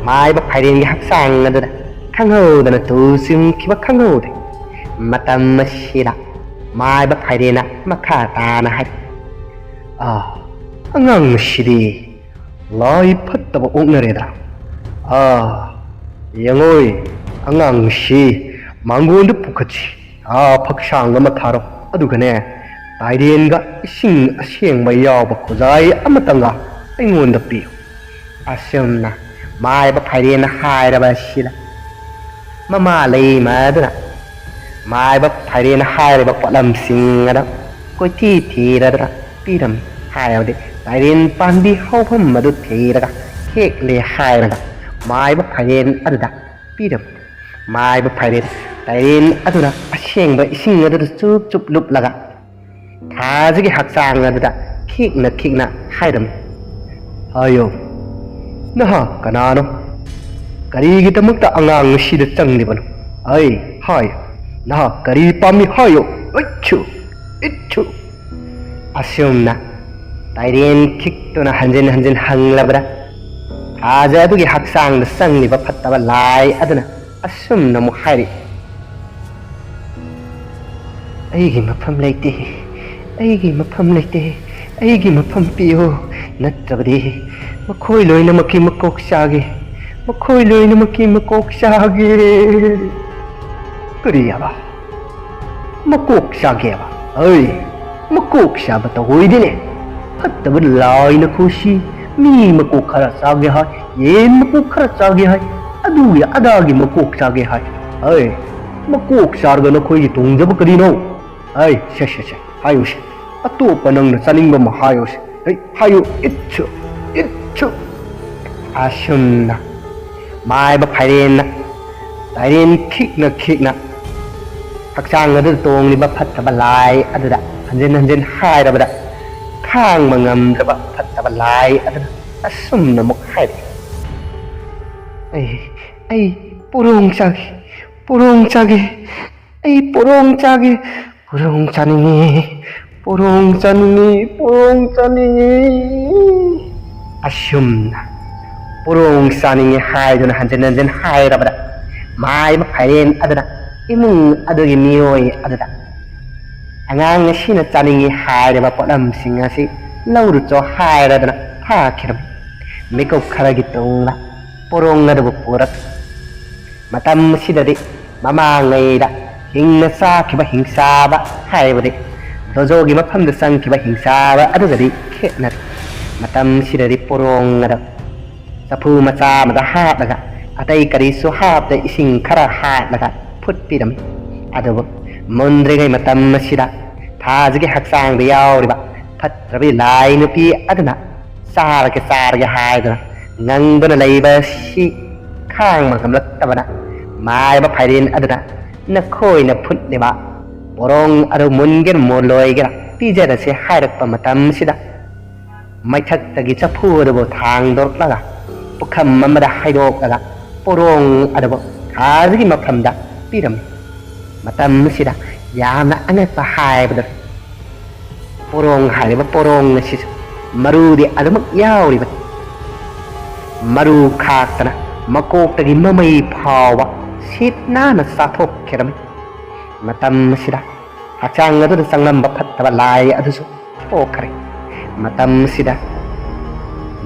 ꯃꯥꯏꯕ ꯐꯥꯏꯔꯦꯟꯒꯤ ꯍꯛꯆꯥꯡ ꯑꯗꯨꯗ ꯈꯪꯍꯧꯗꯅ ꯇꯨ ꯆꯨꯡꯈꯤꯕ ꯈꯪꯍꯧꯗꯦ꯫ ꯃꯇꯝ ꯑꯁꯤꯗ ꯃꯥꯏꯕ ꯐꯥꯏꯔꯦꯟꯅ ꯃꯈꯥ ꯇꯥꯅ ꯍꯥꯏ, "ꯑꯥ, ꯑꯉꯥꯡ ꯑꯁꯤꯗꯤ ꯂꯥꯏ ꯐꯠꯇꯕ ꯑꯣꯛꯅꯔꯦꯗ꯫ ꯑꯥ, ꯌꯦꯡꯉꯣꯏ, ꯑꯉꯥꯡꯁꯤ ꯃꯥꯡꯒꯣꯟꯗ ꯄꯨꯈꯠꯁꯤ꯫ ꯑꯥ, ꯐꯛꯁꯥꯡ ꯑꯃ ꯊꯥꯔꯣ꯫ ꯑꯗꯨꯒꯅꯦ, ꯇꯥꯏꯔꯦꯟꯒ ꯏꯁꯤꯡ ꯑꯁꯦꯡꯕ ꯌꯥꯎꯕ ꯈꯨꯖꯥꯏ ꯑꯃꯇꯪꯒ ꯑꯩꯉꯣꯟꯗ ꯄꯤꯌꯨ꯫" ꯑꯁꯨꯝꯅ ꯃꯥꯏꯕ ꯐꯥꯏꯔꯦꯟꯅ ꯍꯥꯏꯔꯕ ꯑꯁꯤꯗ ꯃꯃꯥ ꯂꯩꯃ ꯑꯗꯨꯅ ꯃꯥꯏꯕ ꯐꯥꯏꯔꯦꯟꯅ ꯍꯥꯏꯔꯤꯕ ꯄꯣꯠꯂꯝꯁꯤꯡ ꯑꯗꯨ ꯀꯣꯏꯊꯤ ꯊꯤꯔꯗꯅ ꯄꯤꯔꯝꯃꯤ꯫ ꯍꯥꯏꯕꯗꯤ ꯇꯥꯏꯔꯦꯟ ꯄꯥꯟꯕꯤ ꯍꯧꯐꯝ ꯑꯗꯨ ꯊꯤꯔꯒ ꯍꯦꯛꯂꯦ ꯍꯥꯏꯔꯒ ꯃꯥꯏꯕ ꯐꯥꯏꯔꯦꯟ ꯑꯗꯨꯗ ꯄꯤꯔꯝꯃꯤ꯫ ꯃꯥꯏꯕ ꯐꯥꯏꯔꯦꯟ ꯇꯥꯏꯔꯦꯟ ꯑꯗꯨꯅ ꯑꯁꯦꯡꯕ ꯏꯁꯤꯡ ꯑꯗꯨꯗ ꯆꯨꯞ ꯆꯨꯞ ꯂꯨꯞꯂꯒ ꯊꯥꯖꯒꯤ ꯍꯛꯆꯥꯡ ꯑꯗꯨꯗ ꯈꯤꯛꯅ ꯈꯤꯛꯅ ꯍꯥꯏꯔꯝꯃꯤ, "ꯍꯥꯏꯌꯣ, ꯅꯍꯥꯛ ꯀꯅꯥꯅꯣ? ꯀꯔꯤꯒꯤꯗꯃꯛꯇ ꯑꯉꯥꯡ ꯑꯁꯤꯗ ꯆꯪꯂꯤꯕꯅꯣ? ꯑꯩ ꯍꯥꯏꯌꯨ, ꯅꯍꯥꯛ ꯀꯔꯤ ꯄꯥꯝꯃꯤ? ꯍꯥꯏꯌꯨ, ꯏꯠꯁꯨ, ꯏꯠꯁꯨ!" ꯑꯁꯨꯝꯅ ꯇꯥꯏꯔꯦꯟ ꯈꯤꯛꯇꯨꯅ ꯍꯟꯖꯤꯟ ꯍꯟꯖꯤꯟ ꯍꯪꯂꯕꯗ, ꯊꯥꯖ ꯑꯗꯨꯒꯤ ꯍꯛꯆꯥꯡꯗ ꯆꯪꯂꯤꯕ ꯐꯠꯇꯕ ꯂꯥꯏ ꯑꯗꯨꯅ ꯑꯁꯨꯝꯅ ꯑꯃꯨꯛ ꯍꯥꯏꯔꯤ, "ꯑꯩꯒꯤ ꯃꯐꯝ ꯂꯩꯇꯦ, ꯑꯩꯒꯤ ꯃꯐꯝ ꯂꯩꯇꯦ, ꯑꯩꯒꯤ ꯃꯐꯝ ꯄꯤꯌꯨ, ꯅꯠꯇ꯭ꯔꯕꯗꯤ ꯃꯈꯣꯏ ꯂꯣꯏꯅꯃꯛꯀꯤ ꯃꯀꯣꯛ ꯆꯥꯒꯦ, ꯃꯈꯣꯏ ꯂꯣꯏꯅꯃꯛꯀꯤ ꯃꯀꯣꯛ ꯆꯥꯒꯦ꯫ ꯀꯔꯤ ꯍꯥꯏꯕ? ꯃꯀꯣꯛ ꯆꯥꯒꯦꯕ? ꯑꯩ ꯃꯀꯣꯛ ꯆꯥꯕ ꯇꯧꯑꯣꯏꯗꯦꯅꯦ꯫ ꯐꯠꯇꯕ ꯂꯥꯏ ꯅꯈꯣꯏꯁꯤ꯫ ꯃꯤ ꯃꯀꯣꯛ ꯈꯔ ꯆꯥꯒꯦ ꯍꯥꯏ, ꯌꯦꯟ ꯃꯀꯣꯛ ꯈꯔ ꯆꯥꯒꯦ ꯍꯥꯏ, ꯑꯗꯨꯒꯤ ꯑꯗꯥꯒꯤ ꯃꯀꯣꯛ ꯆꯥꯒꯦ ꯍꯥꯏ꯫ ꯑꯩ ꯃꯀꯣꯛ ꯆꯥꯔꯒ ꯅꯈꯣꯏꯒꯤ ꯇꯣꯡꯖꯕ ꯀꯔꯤꯅꯣ? ꯑꯩ ꯁꯦ ꯁꯦ ꯁꯦ ꯍꯥꯏꯌꯨꯁꯦ꯫ ꯑꯇꯣꯞꯄ ꯅꯪꯅ ꯆꯥꯅꯤꯡꯕ ꯑꯃ ꯍꯥꯏꯌꯨꯁꯦ꯫ ꯍꯩ, ꯍꯥꯏꯌꯨ, ꯏꯠꯁꯨ, ꯏꯠꯁꯨ꯫ ꯑꯁꯨꯝꯅ ꯃꯥꯏꯕ ꯐꯥꯏꯔꯦꯟꯅ ꯂꯥꯏꯔꯦꯟ ꯈꯤꯛꯅ ꯈꯤꯛꯅ ꯍꯛꯆꯥꯡ ꯑꯗꯨꯗ ꯇꯣꯡꯂꯤꯕ ꯐꯠꯇꯕ ꯂꯥꯏ ꯑꯗꯨꯗ ꯍꯟꯖꯤꯟ ꯍꯟꯖꯤꯟ ꯍꯥꯏꯔꯕꯗ, ꯈꯥꯡꯕ ꯉꯝꯗ꯭ꯔꯕ ꯐꯠꯇꯕ ꯂꯥꯏ ꯑꯗꯨꯅ ꯑꯁꯨꯝꯅ ꯑꯃꯨꯛ ꯍꯥꯏꯔꯛꯏ, "ꯑꯩ, ꯑꯩ ꯄꯣꯔꯣꯡ ꯆꯥꯒꯦ, ꯄꯣꯔꯣꯡ ꯆꯥꯒꯦ, ꯑꯩ ꯄꯣꯔꯣꯡ ꯆꯥꯒꯦ, ꯄꯣꯔꯣꯡ ꯆꯥꯅꯤꯡꯉꯤ, ꯄꯣꯔꯣꯡ ꯆꯥꯅꯤꯡꯉꯤ, ꯄꯣꯔꯣꯡ ꯆꯥꯅꯤꯡꯉꯤ"꯫ ꯑꯁꯨꯝꯅ ꯄꯣꯔꯣꯡ ꯆꯥꯅꯤꯡꯉꯤ ꯍꯥꯏꯗꯨꯅ ꯍꯟꯖꯤꯟ ꯍꯟꯖꯤꯟ ꯍꯥꯏꯔꯕꯗ, ꯃꯥꯏꯕ ꯐꯥꯏꯔꯦꯟ ꯑꯗꯨꯅ ꯏꯃꯨꯡ ꯑꯗꯨꯒꯤ ꯃꯤꯑꯣꯏ ꯑꯗꯨꯗ ꯑꯉꯥꯡ ꯑꯁꯤꯅ ꯆꯥꯅꯤꯡꯉꯤ ꯍꯥꯏꯔꯤꯕ ꯄꯣꯠꯂꯝꯁꯤꯡ ꯑꯁꯤ ꯂꯧꯔꯨꯆꯣ ꯍꯥꯏꯔꯗꯨꯅ ꯊꯥꯈꯤꯔꯝꯃꯤ꯫ ꯃꯤꯀꯨꯞ ꯈꯔꯒꯤ ꯇꯨꯡꯗ ꯄꯣꯔꯣꯡ ꯑꯗꯨꯕꯨ ꯄꯨꯔꯛ ꯃꯇꯝ ꯑꯁꯤꯗꯗꯤ ꯃꯃꯥꯡꯉꯩꯗ ꯍꯤꯡꯅ ꯆꯥꯈꯤꯕ ꯍꯤꯡꯆꯥꯕ ꯍꯥꯏꯕꯗꯤ ꯗꯣꯖꯣꯒꯤ ꯃꯐꯝꯗ ꯆꯪꯈꯤꯕ ꯍꯤꯡꯆꯥꯕ ꯑꯗꯨꯒꯗꯤ ꯈꯦꯠꯅꯔꯦ꯫ ꯃꯇꯝꯁꯤꯗꯗꯤ ꯄꯣꯔꯣꯡ ꯑꯗꯨ ꯆꯐꯨ ꯃꯆꯥ ꯑꯃꯗ ꯍꯥꯞꯂꯒ, ꯑꯇꯩ ꯀꯔꯤꯁꯨ ꯍꯥꯞꯇ ꯏꯁꯤꯡ ꯈꯔ ꯍꯥꯞꯂꯒ ꯐꯨꯠꯄꯤꯔꯝꯃꯤ꯫ ꯑꯗꯨꯕꯨ ꯃꯨꯟꯗ꯭ꯔꯤꯉꯩ ꯃꯇꯝ ꯑꯁꯤꯗ ꯊꯥꯖꯒꯤ ꯍꯛꯆꯥꯡꯗ ꯌꯥꯎꯔꯤꯕ ꯐꯠꯇ꯭ꯔꯕꯤ ꯂꯥꯏ ꯅꯨꯄꯤ ꯑꯗꯨꯅ ꯆꯥꯔꯒꯦ, ꯆꯥꯔꯒꯦ ꯍꯥꯏꯗꯨꯅ ꯉꯪꯗꯨꯅ ꯂꯩꯕ ꯑꯁꯤ ꯈꯥꯡꯕ ꯉꯝꯂꯛꯇꯕꯅ, ꯃꯥꯏꯕ ꯐꯥꯏꯔꯦꯟ ꯑꯗꯨꯅ ꯅꯈꯣꯏꯅ ꯐꯨꯠꯂꯤꯕ ꯄꯣꯔꯣꯡ ꯑꯗꯨ ꯃꯨꯟꯒꯦꯔ ꯃꯨꯜꯂꯣꯏꯒꯦꯔ ꯄꯤꯖꯔꯁꯦ ꯍꯥꯏꯔꯛꯄ ꯃꯇꯝꯁꯤꯗ, ꯃꯩꯊꯛꯇꯒꯤ ꯆꯐꯨ ꯑꯗꯨꯕꯨ ꯊꯥꯡꯗꯣꯔꯛꯂꯒ ꯄꯨꯈꯝ ꯑꯃꯗ ꯍꯩꯗꯣꯛꯂꯒ ꯄꯣꯔꯣꯡ ꯑꯗꯨꯕꯨ ꯊꯥꯖꯒꯤ ꯃꯐꯝꯗ ꯄꯤꯔꯝꯃꯤ꯫ ꯃꯇꯝ ꯑꯁꯤꯗ ꯌꯥꯝꯅ ꯑꯉꯛꯄ ꯍꯥꯏꯕꯗꯨ, ꯄꯣꯔꯣꯡ ꯍꯥꯏꯔꯤꯕ ꯄꯣꯔꯣꯡ ꯑꯁꯤꯁꯨ ꯃꯔꯨꯗꯤ ꯑꯗꯨꯃꯛ ꯌꯥꯎꯔꯤꯕꯅꯤ꯫ ꯃꯔꯨ ꯈꯥꯛꯇꯅ ꯃꯀꯣꯛꯇꯒꯤ ꯃꯃꯩ ꯐꯥꯎꯕ ꯁꯤꯠ ꯅꯥꯟꯅ ꯆꯥꯊꯣꯛꯈꯤꯔꯝꯃꯤ꯫ ꯃꯇꯝ ꯑꯁꯤꯗ ꯍꯛꯆꯥꯡ ꯑꯗꯨꯗ ꯆꯪꯂꯝꯕ ꯐꯠꯇꯕ ꯂꯥꯏ ꯑꯗꯨꯁꯨ ꯊꯣꯛꯈ꯭ꯔꯦ꯫ ꯃꯇꯝ ꯑꯁꯤꯗ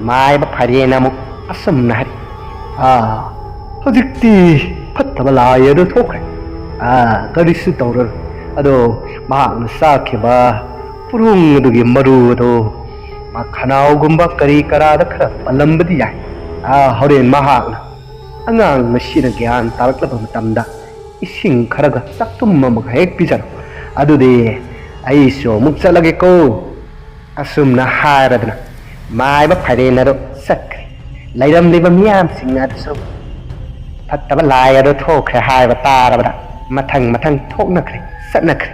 ꯃꯥꯏꯕ ꯐꯥꯏꯔꯦꯟꯅ ꯑꯃꯨꯛ ꯑꯁꯨꯝꯅ ꯍꯥꯏꯔꯤ, ꯑꯥ, ꯍꯧꯖꯤꯛꯇꯤ ꯐꯠꯇꯕ ꯂꯥꯏ ꯑꯗꯨ ꯊꯣꯛꯈ꯭ꯔꯦ꯫ ꯑꯥ, ꯀꯔꯤꯁꯨ ꯇꯧꯔꯔꯣꯏ꯫ ꯑꯗꯣ ꯃꯍꯥꯛꯅ ꯆꯥꯈꯤꯕ ꯄꯨꯔꯣꯡ ꯑꯗꯨꯒꯤ ꯃꯔꯨ ꯑꯗꯣ ꯃꯥ ꯈꯅꯥꯎꯒꯨꯝꯕ ꯀꯔꯤ ꯀꯔꯥꯗ ꯈꯔ ꯄꯜꯂꯝꯕꯗꯤ ꯌꯥꯏ꯫ ꯑꯥ, ꯍꯣꯔꯦꯟ ꯃꯍꯥꯛꯅ ꯑꯉꯥꯡ ꯑꯁꯤꯅ ꯒ꯭ꯌꯥꯟ ꯇꯥꯔꯛꯂꯕ ꯃꯇꯝꯗ ꯏꯁꯤꯡ ꯈꯔꯒ ꯆꯥꯛꯇꯨꯝ ꯑꯃꯒ ꯍꯦꯛ ꯄꯤꯖꯔꯣ꯫ ꯑꯗꯨꯗꯤ ꯑꯩꯁꯨ ꯑꯃꯨꯛ ꯆꯠꯂꯒꯦꯀꯣ꯫ ꯑꯁꯨꯝꯅ ꯍꯥꯏꯔꯗꯅ ꯃꯥꯏꯕ ꯐꯥꯏꯔꯦꯟ ꯑꯗꯨ ꯆꯠꯈ꯭ꯔꯦ꯫ ꯂꯩꯔꯝꯂꯤꯕ ꯃꯤꯌꯥꯝꯁꯤꯡ ꯑꯗꯨꯁꯨ ꯐꯠꯇꯕ ꯂꯥꯏ ꯑꯗꯨ ꯊꯣꯛꯈ꯭ꯔꯦ ꯍꯥꯏꯕ ꯇꯥꯔꯕꯗ ꯃꯊꯪ ꯃꯊꯪ ꯊꯣꯛꯅꯈ꯭ꯔꯦ, ꯆꯠꯅꯈ꯭ꯔꯦ꯫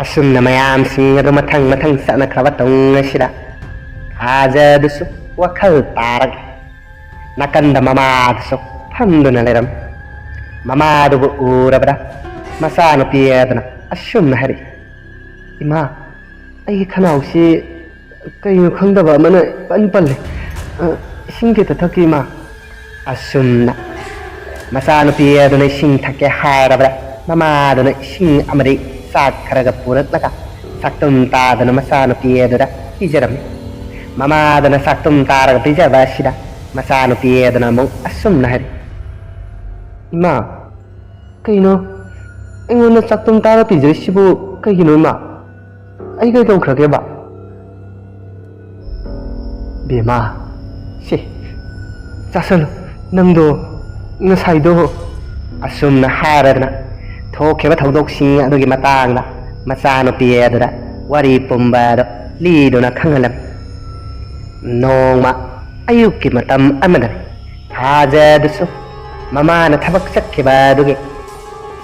ꯑꯁꯨꯝꯅ ꯃꯌꯥꯝꯁꯤꯡ ꯑꯗꯨ ꯃꯊꯪ ꯃꯊꯪ ꯆꯠꯅꯈ꯭ꯔꯕ ꯇꯨꯡ ꯑꯁꯤꯗ ꯊꯥꯖ ꯑꯗꯨꯁꯨ ꯋꯥꯈꯜ ꯇꯥꯔꯛꯂꯦ꯫ ꯅꯥꯀꯟꯗ ꯃꯃꯥꯗꯨꯁꯨ ꯐꯝꯗꯨꯅ ꯂꯩꯔꯝꯃꯤ꯫ ꯃꯃꯥꯗꯨꯕꯨ ꯎꯔꯕꯗ ꯃꯆꯥꯅꯨꯄꯤ ꯑꯗꯨꯅ ꯑꯁꯨꯝꯅ ꯍꯥꯏꯔꯛꯏ, "ꯏꯃꯥ, ꯑꯩꯒꯤ ꯈꯅꯥꯎꯁꯤ ꯀꯩꯅꯣ ꯈꯪꯗꯕ ꯑꯃꯅ ꯏꯄꯟ ꯄꯜꯂꯦ꯫ ꯑ, ꯏꯁꯤꯡ ꯈꯤꯇ ꯊꯛꯀꯦ, ꯏꯃꯥ꯫" ꯑꯁꯨꯝꯅ ꯃꯆꯥꯅꯨꯄꯤ ꯑꯗꯨꯅ ꯏꯁꯤꯡ ꯊꯛꯀꯦ ꯍꯥꯏꯔꯕꯗ ꯃꯃꯥꯗꯨꯅ ꯏꯁꯤꯡ ꯑꯃꯗꯤ ꯆꯥꯛ ꯈꯔꯒ ꯄꯨꯔꯛꯂꯒ ꯆꯥꯛꯇꯨꯝ ꯇꯥꯗꯨꯅ ꯃꯆꯥꯅꯨꯄꯤ ꯑꯗꯨꯗ ꯄꯤꯖꯔꯝꯃꯤ꯫ ꯃꯃꯥꯗꯨꯅ ꯆꯥꯛꯇꯨꯝ ꯇꯥꯔꯒ ꯄꯤꯖꯕ ꯑꯁꯤꯗ ꯃꯆꯥꯅꯨꯄꯤ ꯑꯗꯨꯅ ꯑꯃꯨꯛ ꯑꯁꯨꯝꯅ ꯍꯥꯏꯔꯤ, "ꯏꯃꯥ, ꯀꯩꯅꯣ? ꯑꯩꯉꯣꯟꯗ ꯆꯥꯛꯇꯨꯝ ꯇꯥꯔ ꯄꯤꯖꯔꯤꯁꯤꯕꯨ ꯀꯩꯒꯤꯅꯣ, ꯏꯃꯥ? ꯑꯩ ꯀꯩ ꯇꯧꯈ꯭ꯔꯒꯦꯕ?" "ꯕꯦꯝꯃ, ꯁꯤ, ꯆꯥꯁꯜꯂꯨ꯫ ꯅꯪꯗꯣ ꯉꯁꯥꯏꯗꯣ," ꯑꯁꯨꯝꯅ ꯍꯥꯏꯔꯗꯅ ꯊꯣꯛꯈꯤꯕ ꯊꯧꯗꯣꯛꯁꯤꯡ ꯑꯗꯨꯒꯤ ꯃꯇꯥꯡꯗ ꯃꯆꯥꯅꯨꯄꯤ ꯑꯗꯨꯗ ꯋꯥꯔꯤ ꯄꯨꯝꯕ ꯑꯗꯨ ꯂꯤꯗꯨꯅ ꯈꯪꯍꯜꯂꯝꯃꯤ꯫ ꯅꯣꯡꯃ ꯑꯌꯨꯛꯀꯤ ꯃꯇꯝ ꯑꯃꯗꯅꯤ꯫ ꯊꯥꯖ ꯑꯗꯨꯁꯨ ꯃꯃꯥꯅ ꯊꯕꯛ ꯆꯠꯈꯤꯕ ꯑꯗꯨꯒꯤ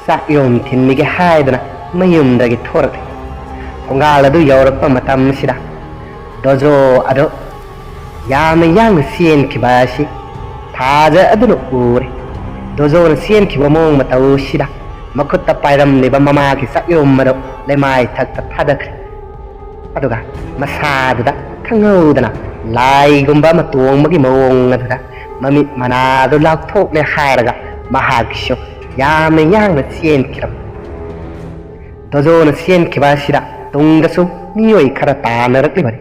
ꯆꯥꯛ ꯌꯣꯝ ꯊꯤꯟꯕꯤꯒꯦ ꯍꯥꯏꯗꯨꯅ ꯃꯌꯨꯝꯗꯒꯤ ꯊꯣꯔꯛꯂꯤ꯫ ꯊꯣꯡꯒꯥꯜ ꯑꯗꯨ ꯌꯧꯔꯛꯄ ꯃꯇꯝꯁꯤꯗ ꯗꯣꯖꯣ ꯑꯗꯨ ꯌꯥꯝꯅ ꯌꯥꯡꯅ ꯆꯦꯟꯈꯤꯕ ꯑꯁꯤ ꯊꯥꯖ ꯑꯗꯨꯅ ꯎꯔꯦ꯫ ꯗꯣꯖꯣꯅ ꯆꯦꯟꯈꯤꯕ ꯃꯑꯣꯡ ꯃꯇꯧꯁꯤꯗ ꯃꯈꯨꯠꯇ ꯄꯥꯏꯔꯝꯂꯤꯕ ꯃꯃꯥꯒꯤ ꯆꯥꯛꯌꯣꯝ ꯑꯗꯨ ꯂꯩꯃꯥꯏ ꯊꯛꯇ ꯊꯥꯗꯈ꯭ꯔꯦ꯫ ꯑꯗꯨꯒ ꯃꯁꯥꯗꯨꯗ ꯈꯪꯍꯧꯗꯅ ꯂꯥꯏꯒꯨꯝꯕ ꯑꯃ ꯇꯣꯡꯕꯒꯤ ꯃꯑꯣꯡ ꯑꯗꯨꯗ ꯃꯃꯤꯠ ꯃꯅꯥꯗꯨ ꯂꯥꯎꯊꯣꯛꯂꯦ ꯍꯥꯏꯔꯒ ꯃꯍꯥꯛꯁꯨ ꯌꯥꯝꯅ ꯌꯥꯡꯅ ꯆꯦꯟꯈꯤꯔꯝꯃꯤ꯫ ꯗꯣꯖꯣꯅ ꯆꯦꯟꯈꯤꯕ ꯑꯁꯤꯗ ꯇꯨꯡꯗꯁꯨ ꯃꯤꯑꯣꯏ ꯈꯔ ꯇꯥꯟꯅꯔꯛꯂꯤꯕꯅꯤ꯫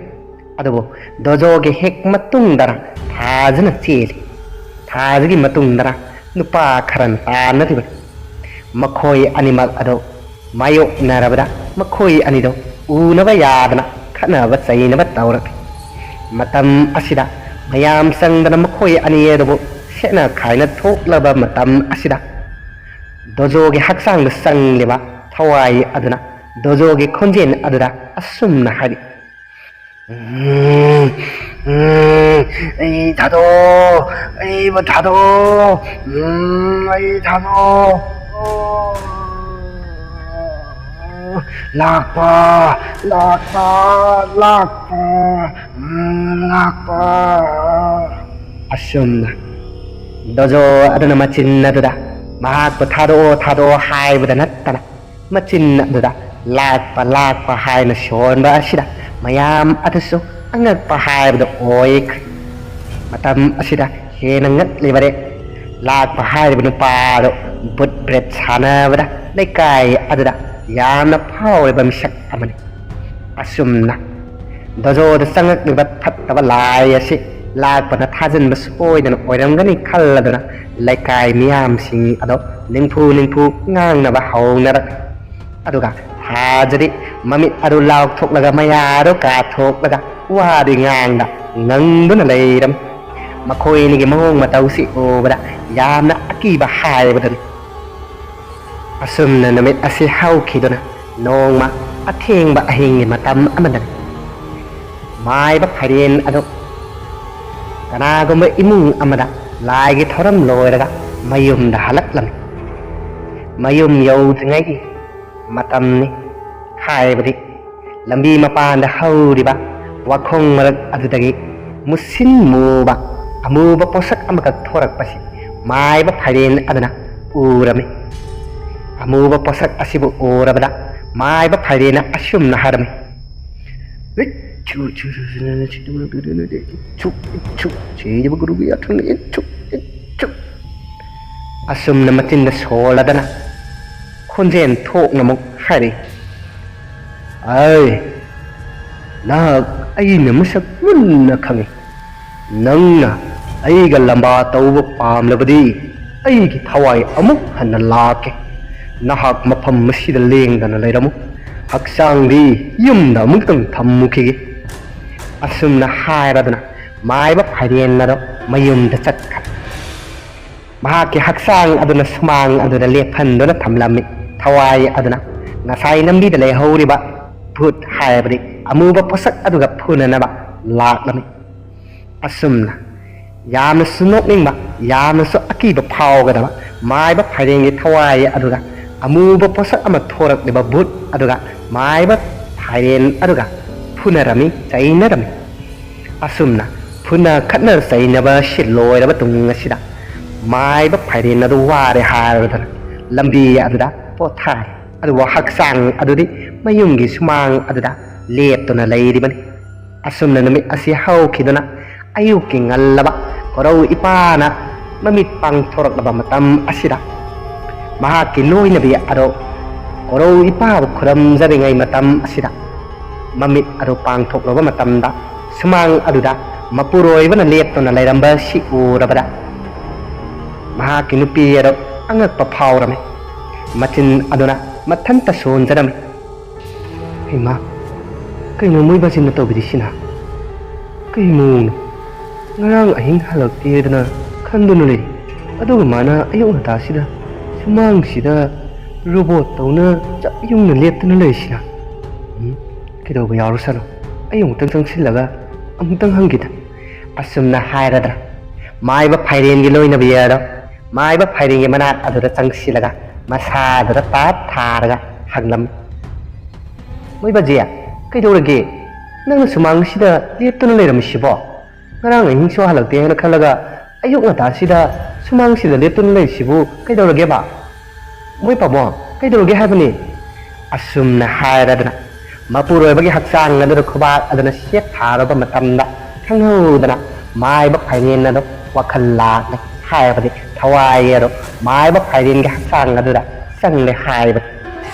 ꯑꯗꯨꯕꯨ ꯗꯣꯖꯣꯒꯤ ꯍꯦꯛ ꯃꯇꯨꯡꯗꯅ ꯊꯥꯖꯅ ꯆꯦꯜꯂꯤ꯫ ꯊꯥꯁꯤꯒꯤ ꯃꯇꯨꯡꯗꯅ ꯅꯨꯄꯥ ꯈꯔꯅ ꯇꯥꯟꯅꯔꯤꯕꯅꯤ꯫ ꯃꯈꯣꯏ ꯑꯅꯤꯃꯛ ꯑꯗꯨ ꯃꯥꯌꯣꯛꯅꯔꯕꯗ ꯃꯈꯣꯏ ꯑꯅꯤꯗꯨ ꯎꯅꯕ ꯌꯥꯗꯅ ꯈꯠꯅꯕ ꯆꯩꯅꯕ ꯇꯧꯔꯛꯂꯤ꯫ ꯃꯇꯝ ꯑꯁꯤꯗ ꯃꯌꯥꯝ ꯆꯪꯗꯅ ꯃꯈꯣꯏ ꯑꯅꯤ ꯑꯗꯨꯕꯨ ꯁꯦꯠꯅ ꯈꯥꯏꯅ ꯊꯣꯛꯂꯕ ꯃꯇꯝ ꯑꯁꯤꯗ ꯗꯣꯖꯣꯒꯤ ꯍꯛꯆꯥꯡꯗ ꯆꯪꯂꯤꯕ ꯊꯋꯥꯏ ꯑꯗꯨꯅ ꯗꯣꯖꯣꯒꯤ ꯈꯣꯟꯖꯦꯜ ꯑꯗꯨꯗ ꯑꯁꯨꯝꯅ ꯍꯥꯏꯔꯤ, "ꯎꯝ, ꯎꯝ, ꯑꯩ ꯊꯥꯗꯣꯛꯑꯣ, ꯑꯩꯕꯨ ꯊꯥꯗꯣꯛꯑꯣ, ꯎꯝ, ꯑꯩ ꯊꯥꯗꯣꯛꯑꯣ, ꯂꯥꯛꯄ, ꯂꯥꯛꯄ, ꯂꯥꯛꯄ, ꯎꯝ, ꯂꯥꯛꯄ"꯫ ꯑꯁꯨꯝꯅ ꯗꯣꯖꯣ ꯑꯗꯨꯅ ꯃꯆꯤꯟ ꯑꯗꯨꯗ ꯃꯍꯥꯛꯄꯨ ꯊꯥꯗꯣꯛꯑꯣ, ꯊꯥꯗꯣꯛꯑꯣ ꯍꯥꯏꯕꯗ ꯅꯠꯇꯅ ꯃꯆꯤꯟ ꯑꯗꯨꯗ ꯂꯥꯛꯄ, ꯂꯥꯛꯄ ꯍꯥꯏꯅ ꯁꯣꯟꯕ ꯑꯁꯤꯗ ꯃꯌꯥꯝ ꯑꯗꯨꯁꯨ ꯑꯉꯛꯄ ꯍꯥꯏꯕꯗꯨ ꯑꯣꯏꯈ꯭ꯔꯦ꯫ ꯃꯇꯝ ꯑꯁꯤꯗ ꯍꯦꯟꯅ ꯉꯛꯂꯤꯕꯗꯤ ꯂꯥꯛꯄ ꯍꯥꯏꯔꯤꯕ ꯅꯨꯄꯥ ꯑꯗꯨ ꯕꯨꯠ ꯕ꯭ꯔꯦꯠ ꯁꯥꯟꯅꯕꯗ ꯂꯩꯀꯥꯏ ꯑꯗꯨꯗ ꯌꯥꯝꯅ ꯐꯥꯎꯔꯤꯕ ꯃꯤꯁꯛ ꯑꯃꯅꯤ꯫ ꯑꯁꯨꯝꯅ ꯗꯣꯖꯣꯗ ꯆꯪꯉꯛꯂꯤꯕ ꯐꯠꯇꯕ ꯂꯥꯏ ꯑꯁꯤ ꯂꯥꯛꯄꯅ ꯊꯥꯖꯤꯟꯕ ꯁꯣꯏꯗꯅ ꯑꯣꯏꯔꯝꯒꯅꯤ ꯈꯜꯂꯗꯨꯅ ꯂꯩꯀꯥꯏ ꯃꯤꯌꯥꯝꯁꯤꯡ ꯑꯗꯣ ꯅꯤꯡꯐꯨ ꯅꯤꯡꯐꯨ ꯉꯥꯡꯅꯕ ꯍꯧꯅꯔꯛ꯫ ꯑꯗꯨꯒ ꯊꯥꯖꯗꯤ ꯃꯃꯤꯠ ꯑꯗꯨ ꯂꯥꯎꯊꯣꯛꯂꯒ ꯃꯌꯥꯗꯨ ꯀꯥꯊꯣꯛꯂꯒ ꯋꯥꯗꯤ ꯉꯥꯡꯗ ꯉꯪꯗꯨꯅ ꯂꯩꯔꯝꯃꯤ꯫ ꯃꯈꯣꯏꯅꯤꯒꯤ ꯃꯑꯣꯡ ꯃꯇꯧꯁꯤ ꯎꯕꯗ ꯌꯥꯝꯅ ꯑꯀꯤꯕ ꯍꯥꯏꯕꯗꯨꯅꯤ꯫ ꯑꯁꯨꯝꯅ ꯅꯨꯃꯤꯠ ꯑꯁꯤ ꯍꯧꯈꯤꯗꯨꯅ ꯅꯣꯡꯃ ꯑꯊꯦꯡꯕ ꯑꯍꯤꯡꯒꯤ ꯃꯇꯝ ꯑꯃꯗꯅꯤ꯫ ꯃꯥꯏꯕ ꯐꯥꯏꯔꯦꯟ ꯑꯗꯨ ꯀꯅꯥꯒꯨꯝꯕ ꯏꯃꯨꯡ ꯑꯃꯗ ꯂꯥꯏꯒꯤ ꯊꯧꯔꯝ ꯂꯣꯏꯔꯒ ꯃꯌꯨꯝꯗ ꯍꯜꯂꯛꯂꯝꯃꯤ꯫ ꯃꯌꯨꯝ ꯌꯧꯗ꯭ꯔꯤꯉꯩꯒꯤ ꯃꯇꯝꯅꯤ꯫ ꯍꯥꯏꯕꯗꯤ ꯂꯝꯕꯤ ꯃꯄꯥꯟꯗ ꯍꯧꯔꯤꯕ ꯋꯥꯈꯣꯡ ꯃꯔꯛ ꯑꯗꯨꯗꯒꯤ ꯃꯨꯁꯤꯟ ꯃꯨꯕ ꯑꯃꯨꯕ ꯄꯣꯠꯁꯛ ꯑꯃꯈꯛ ꯊꯣꯔꯛꯄꯁꯤ ꯃꯥꯏꯕ ꯐꯥꯏꯔꯦꯟ ꯑꯗꯨꯅ ꯎꯔꯝꯃꯤ꯫ ꯑꯃꯨꯕ ꯄꯣꯠꯁꯛ ꯑꯁꯤꯕꯨ ꯎꯔꯕꯗ ꯃꯥꯏꯕ ꯐꯥꯏꯔꯦꯟꯅ ꯑꯁꯨꯝꯅ ꯍꯥꯏꯔꯝꯃꯤ, "ꯏꯠꯁꯨ, ꯏꯠꯁꯨ, ꯏꯠꯁꯨ, ꯏꯠꯁꯨ, ꯁꯤꯗꯕ ꯒꯨꯔꯨꯒꯤ ꯑꯊꯨꯝ, ꯏꯠꯁꯨ, ꯏꯠꯁꯨ"꯫ ꯑꯁꯨꯝꯅ ꯃꯆꯤꯟꯗ ꯁꯣꯜꯂꯗꯅ ꯈꯣꯟꯖꯦꯜ ꯊꯣꯛꯅ ꯑꯃꯨꯛ ꯍꯥꯏꯔꯛꯏ, "ꯑꯩ, ꯅꯍꯥꯛ ꯑꯩꯅ ꯃꯁꯛ ꯃꯨꯟꯅ ꯈꯪꯏ꯫ ꯅꯪꯅ ꯑꯩꯒ ꯂꯝꯕꯥ ꯇꯧꯕ ꯄꯥꯝꯂꯕꯗꯤ ꯑꯩꯒꯤ ꯊꯋꯥꯏ ꯑꯃꯨꯛ ꯍꯟꯅ ꯂꯥꯛꯀꯦ꯫ ꯅꯍꯥꯛ ꯃꯐꯝ ꯑꯁꯤꯗ ꯂꯦꯡꯗꯅ ꯂꯩꯔꯝꯃꯨ꯫ ꯍꯛꯆꯥꯡꯗꯤ ꯌꯨꯝꯗ ꯑꯃꯨꯛꯇꯪ ꯊꯝꯃꯨꯈꯤꯒꯦ꯫ ꯑꯁꯨꯝꯅ ꯍꯥꯏꯔꯗꯨꯅ ꯃꯥꯏꯕ ꯐꯥꯏꯔꯦꯟ ꯑꯗꯣ ꯃꯌꯨꯝꯗ ꯆꯠꯈ꯭ꯔꯦ꯫ ꯃꯍꯥꯛꯀꯤ ꯍꯛꯆꯥꯡ ꯑꯗꯨꯅ ꯁꯨꯃꯥꯡ ꯑꯗꯨꯗ ꯂꯦꯞꯍꯟꯗꯨꯅ ꯊꯝꯂꯝꯃꯤ꯫ ꯊꯋꯥꯏ ꯑꯗꯨꯅ ꯉꯁꯥꯏ ꯂꯝꯕꯤꯗ ꯂꯩꯍꯧꯔꯤꯕ ꯚꯨꯠ ꯍꯥꯏꯕꯗꯤ ꯑꯃꯨꯕ ꯄꯣꯠꯁꯛ ꯑꯗꯨꯒ ꯐꯨꯅꯅꯕ ꯂꯥꯛꯂꯝꯃꯤ꯫ ꯑꯁꯨꯝꯅ ꯌꯥꯝꯅꯁꯨ ꯅꯣꯛꯅꯤꯡꯕ, ꯌꯥꯝꯅꯁꯨ ꯑꯀꯤꯕ ꯐꯥꯎꯒꯗꯕ ꯃꯥꯏꯕ ꯐꯥꯏꯔꯦꯟꯒꯤ ꯊꯋꯥꯏ ꯑꯗꯨꯒ ꯑꯃꯨꯕ ꯄꯣꯠꯁꯛ ꯑꯃ ꯊꯣꯔꯛꯂꯤꯕ ꯚꯨꯠ ꯑꯗꯨꯒ ꯃꯥꯏꯕ ꯐꯥꯏꯔꯦꯟ ꯑꯗꯨꯒ ꯐꯨꯅꯔꯝꯃꯤ, ꯆꯩꯅꯔꯝꯃꯤ꯫ ꯑꯁꯨꯝꯅ ꯐꯨꯅ ꯈꯠꯅ ꯆꯩꯅꯕ ꯁꯤ ꯂꯣꯏꯔꯕ ꯇꯨꯡ ꯑꯁꯤꯗ ꯃꯥꯏꯕ ꯐꯥꯏꯔꯦꯟ ꯑꯗꯨ ꯋꯥꯔꯦ ꯍꯥꯏꯔꯗꯅ ꯂꯝꯕꯤ ꯑꯗꯨꯗ ꯄꯣꯊꯥꯔꯦ꯫ ꯑꯗꯨꯕꯨ ꯍꯛꯆꯥꯡ ꯑꯗꯨꯗꯤ ꯃꯌꯨꯝꯒꯤ ꯁꯨꯃꯥꯡ ꯑꯗꯨꯗ ꯂꯦꯞꯇꯨꯅ ꯂꯩꯔꯤꯕꯅꯤ꯫ ꯑꯁꯨꯝꯅ ꯅꯨꯃꯤꯠ ꯑꯁꯤ ꯍꯧꯈꯤꯗꯨꯅ ꯑꯌꯨꯛꯀꯤ ꯉꯜꯂꯕ ꯀꯣꯔꯧ ꯏꯄꯥꯅ ꯃꯃꯤꯠ ꯄꯥꯡꯊꯣꯔꯛꯂꯕ ꯃꯇꯝ ꯑꯁꯤꯗ ꯃꯍꯥꯛꯀꯤ ꯂꯣꯏꯅꯕꯤ ꯑꯗꯣ ꯀꯣꯔꯧ ꯏꯄꯥꯕꯨ ꯈꯨꯔꯨꯝꯖꯔꯤꯉꯩ ꯃꯇꯝ ꯑꯁꯤꯗ ꯃꯃꯤꯠ ꯑꯗꯨ ꯄꯥꯡꯊꯣꯛꯂꯕ ꯃꯇꯝꯗ ꯁꯨꯃꯥꯡ ꯑꯗꯨꯗ ꯃꯄꯨꯔꯣꯏꯕꯅ ꯂꯦꯞꯇꯨꯅ ꯂꯩꯔꯝꯕ ꯑꯁꯤ ꯎꯔꯕꯗ ꯃꯍꯥꯛꯀꯤ ꯅꯨꯄꯤ ꯑꯗꯣ ꯑꯉꯛꯄ ꯐꯥꯎꯔꯝꯃꯤ꯫ ꯃꯆꯤꯟ ꯑꯗꯨꯅ ꯃꯊꯟꯇ ꯁꯣꯟꯖꯔꯝꯃꯤ꯫ ꯍꯩꯃꯥ, ꯀꯩꯅꯣ ꯃꯣꯏ ꯕꯥꯖꯤꯟꯅ ꯇꯧꯕꯤꯔꯤꯁꯤꯅ? ꯀꯩ ꯃꯑꯣꯡꯅꯣ? ꯉꯔꯥꯡ ꯑꯍꯤꯡ ꯍꯜꯂꯛꯇꯦꯗꯅ ꯈꯟꯗꯨꯅ ꯂꯩ, ꯑꯗꯨꯒ ꯃꯥꯅ ꯑꯌꯨꯛ ꯉꯟꯇꯥꯁꯤꯗ ꯁꯨꯃꯥꯡꯁꯤꯗ ꯔꯣꯕꯣꯠ ꯇꯧꯅ ꯆꯞ ꯌꯨꯡꯅ ꯂꯦꯞꯇꯨꯅ ꯂꯩꯔꯤꯁꯤꯅ? ꯎꯝ, ꯀꯩꯗꯧꯕ ꯌꯥꯎꯔꯁꯅꯣ? ꯑꯩ ꯑꯃꯨꯛꯇꯪ ꯆꯪꯁꯤꯜꯂꯒ ꯑꯃꯨꯛꯇꯪ ꯍꯪꯒꯦꯗ꯫ ꯑꯁꯨꯝꯅ ꯍꯥꯏꯔꯗ꯭ꯔꯥ ꯃꯥꯏꯕ ꯐꯥꯏꯔꯦꯟꯒꯤ ꯂꯣꯏꯅꯕꯤ ꯑꯗꯣ ꯃꯥꯏꯕ ꯐꯥꯏꯔꯦꯟꯒꯤ ꯃꯅꯥꯛ ꯑꯗꯨꯗ ꯆꯪꯁꯤꯜꯂꯒ ꯃꯁꯥꯗꯨꯗ ꯇꯥꯞ ꯊꯥꯔꯒ ꯍꯪꯂꯝꯃꯤ꯫ ꯃꯣꯏ ꯕꯥꯖꯤ, ꯀꯩꯗꯧꯔꯒꯦ? ꯅꯪꯅ ꯁꯨꯃꯥꯡꯁꯤꯗ ꯂꯦꯞꯇꯨꯅ ꯂꯩꯔꯝꯃꯤꯁꯤꯕꯣ? ꯉꯔꯥꯡ ꯑꯍꯤꯡꯁꯨ ꯍꯜꯂꯛꯇꯦ ꯍꯥꯏꯅ ꯈꯜꯂꯒ ꯑꯌꯨꯛ ꯉꯟꯇꯥꯁꯤꯗ ꯁꯨꯃꯥꯡꯁꯤꯗ ꯂꯦꯞꯇꯨꯅ ꯂꯩꯔꯤꯁꯤꯕꯨ ꯀꯩꯗꯧꯔꯒꯦꯕ? ꯃꯣꯏ ꯄꯥꯕꯨꯡ, ꯀꯩꯗꯧꯔꯒꯦ ꯍꯥꯏꯕꯅꯤ? ꯑꯁꯨꯝꯅ ꯍꯥꯏꯔꯗꯅ ꯃꯄꯨꯔꯣꯏꯕꯒꯤ ꯍꯛꯆꯥꯡ ꯑꯗꯨꯗ ꯈꯨꯕꯥꯛ ꯑꯗꯨꯅ ꯁꯦꯠ ꯊꯥꯔꯨꯕ ꯃꯇꯝꯗ ꯈꯪꯍꯧꯗꯅ ꯃꯥꯏꯕ ꯐꯥꯏꯔꯦꯟ ꯑꯗꯣ ꯋꯥꯈꯜ ꯂꯥꯛꯂꯦ ꯍꯥꯏꯕꯗꯤ ꯊꯋꯥꯏ ꯑꯗꯣ ꯃꯥꯏꯕ ꯐꯥꯏꯔꯦꯟꯒꯤ ꯍꯛꯆꯥꯡ ꯑꯗꯨꯗ ꯆꯪꯂꯦ ꯍꯥꯏꯕꯅꯤ꯫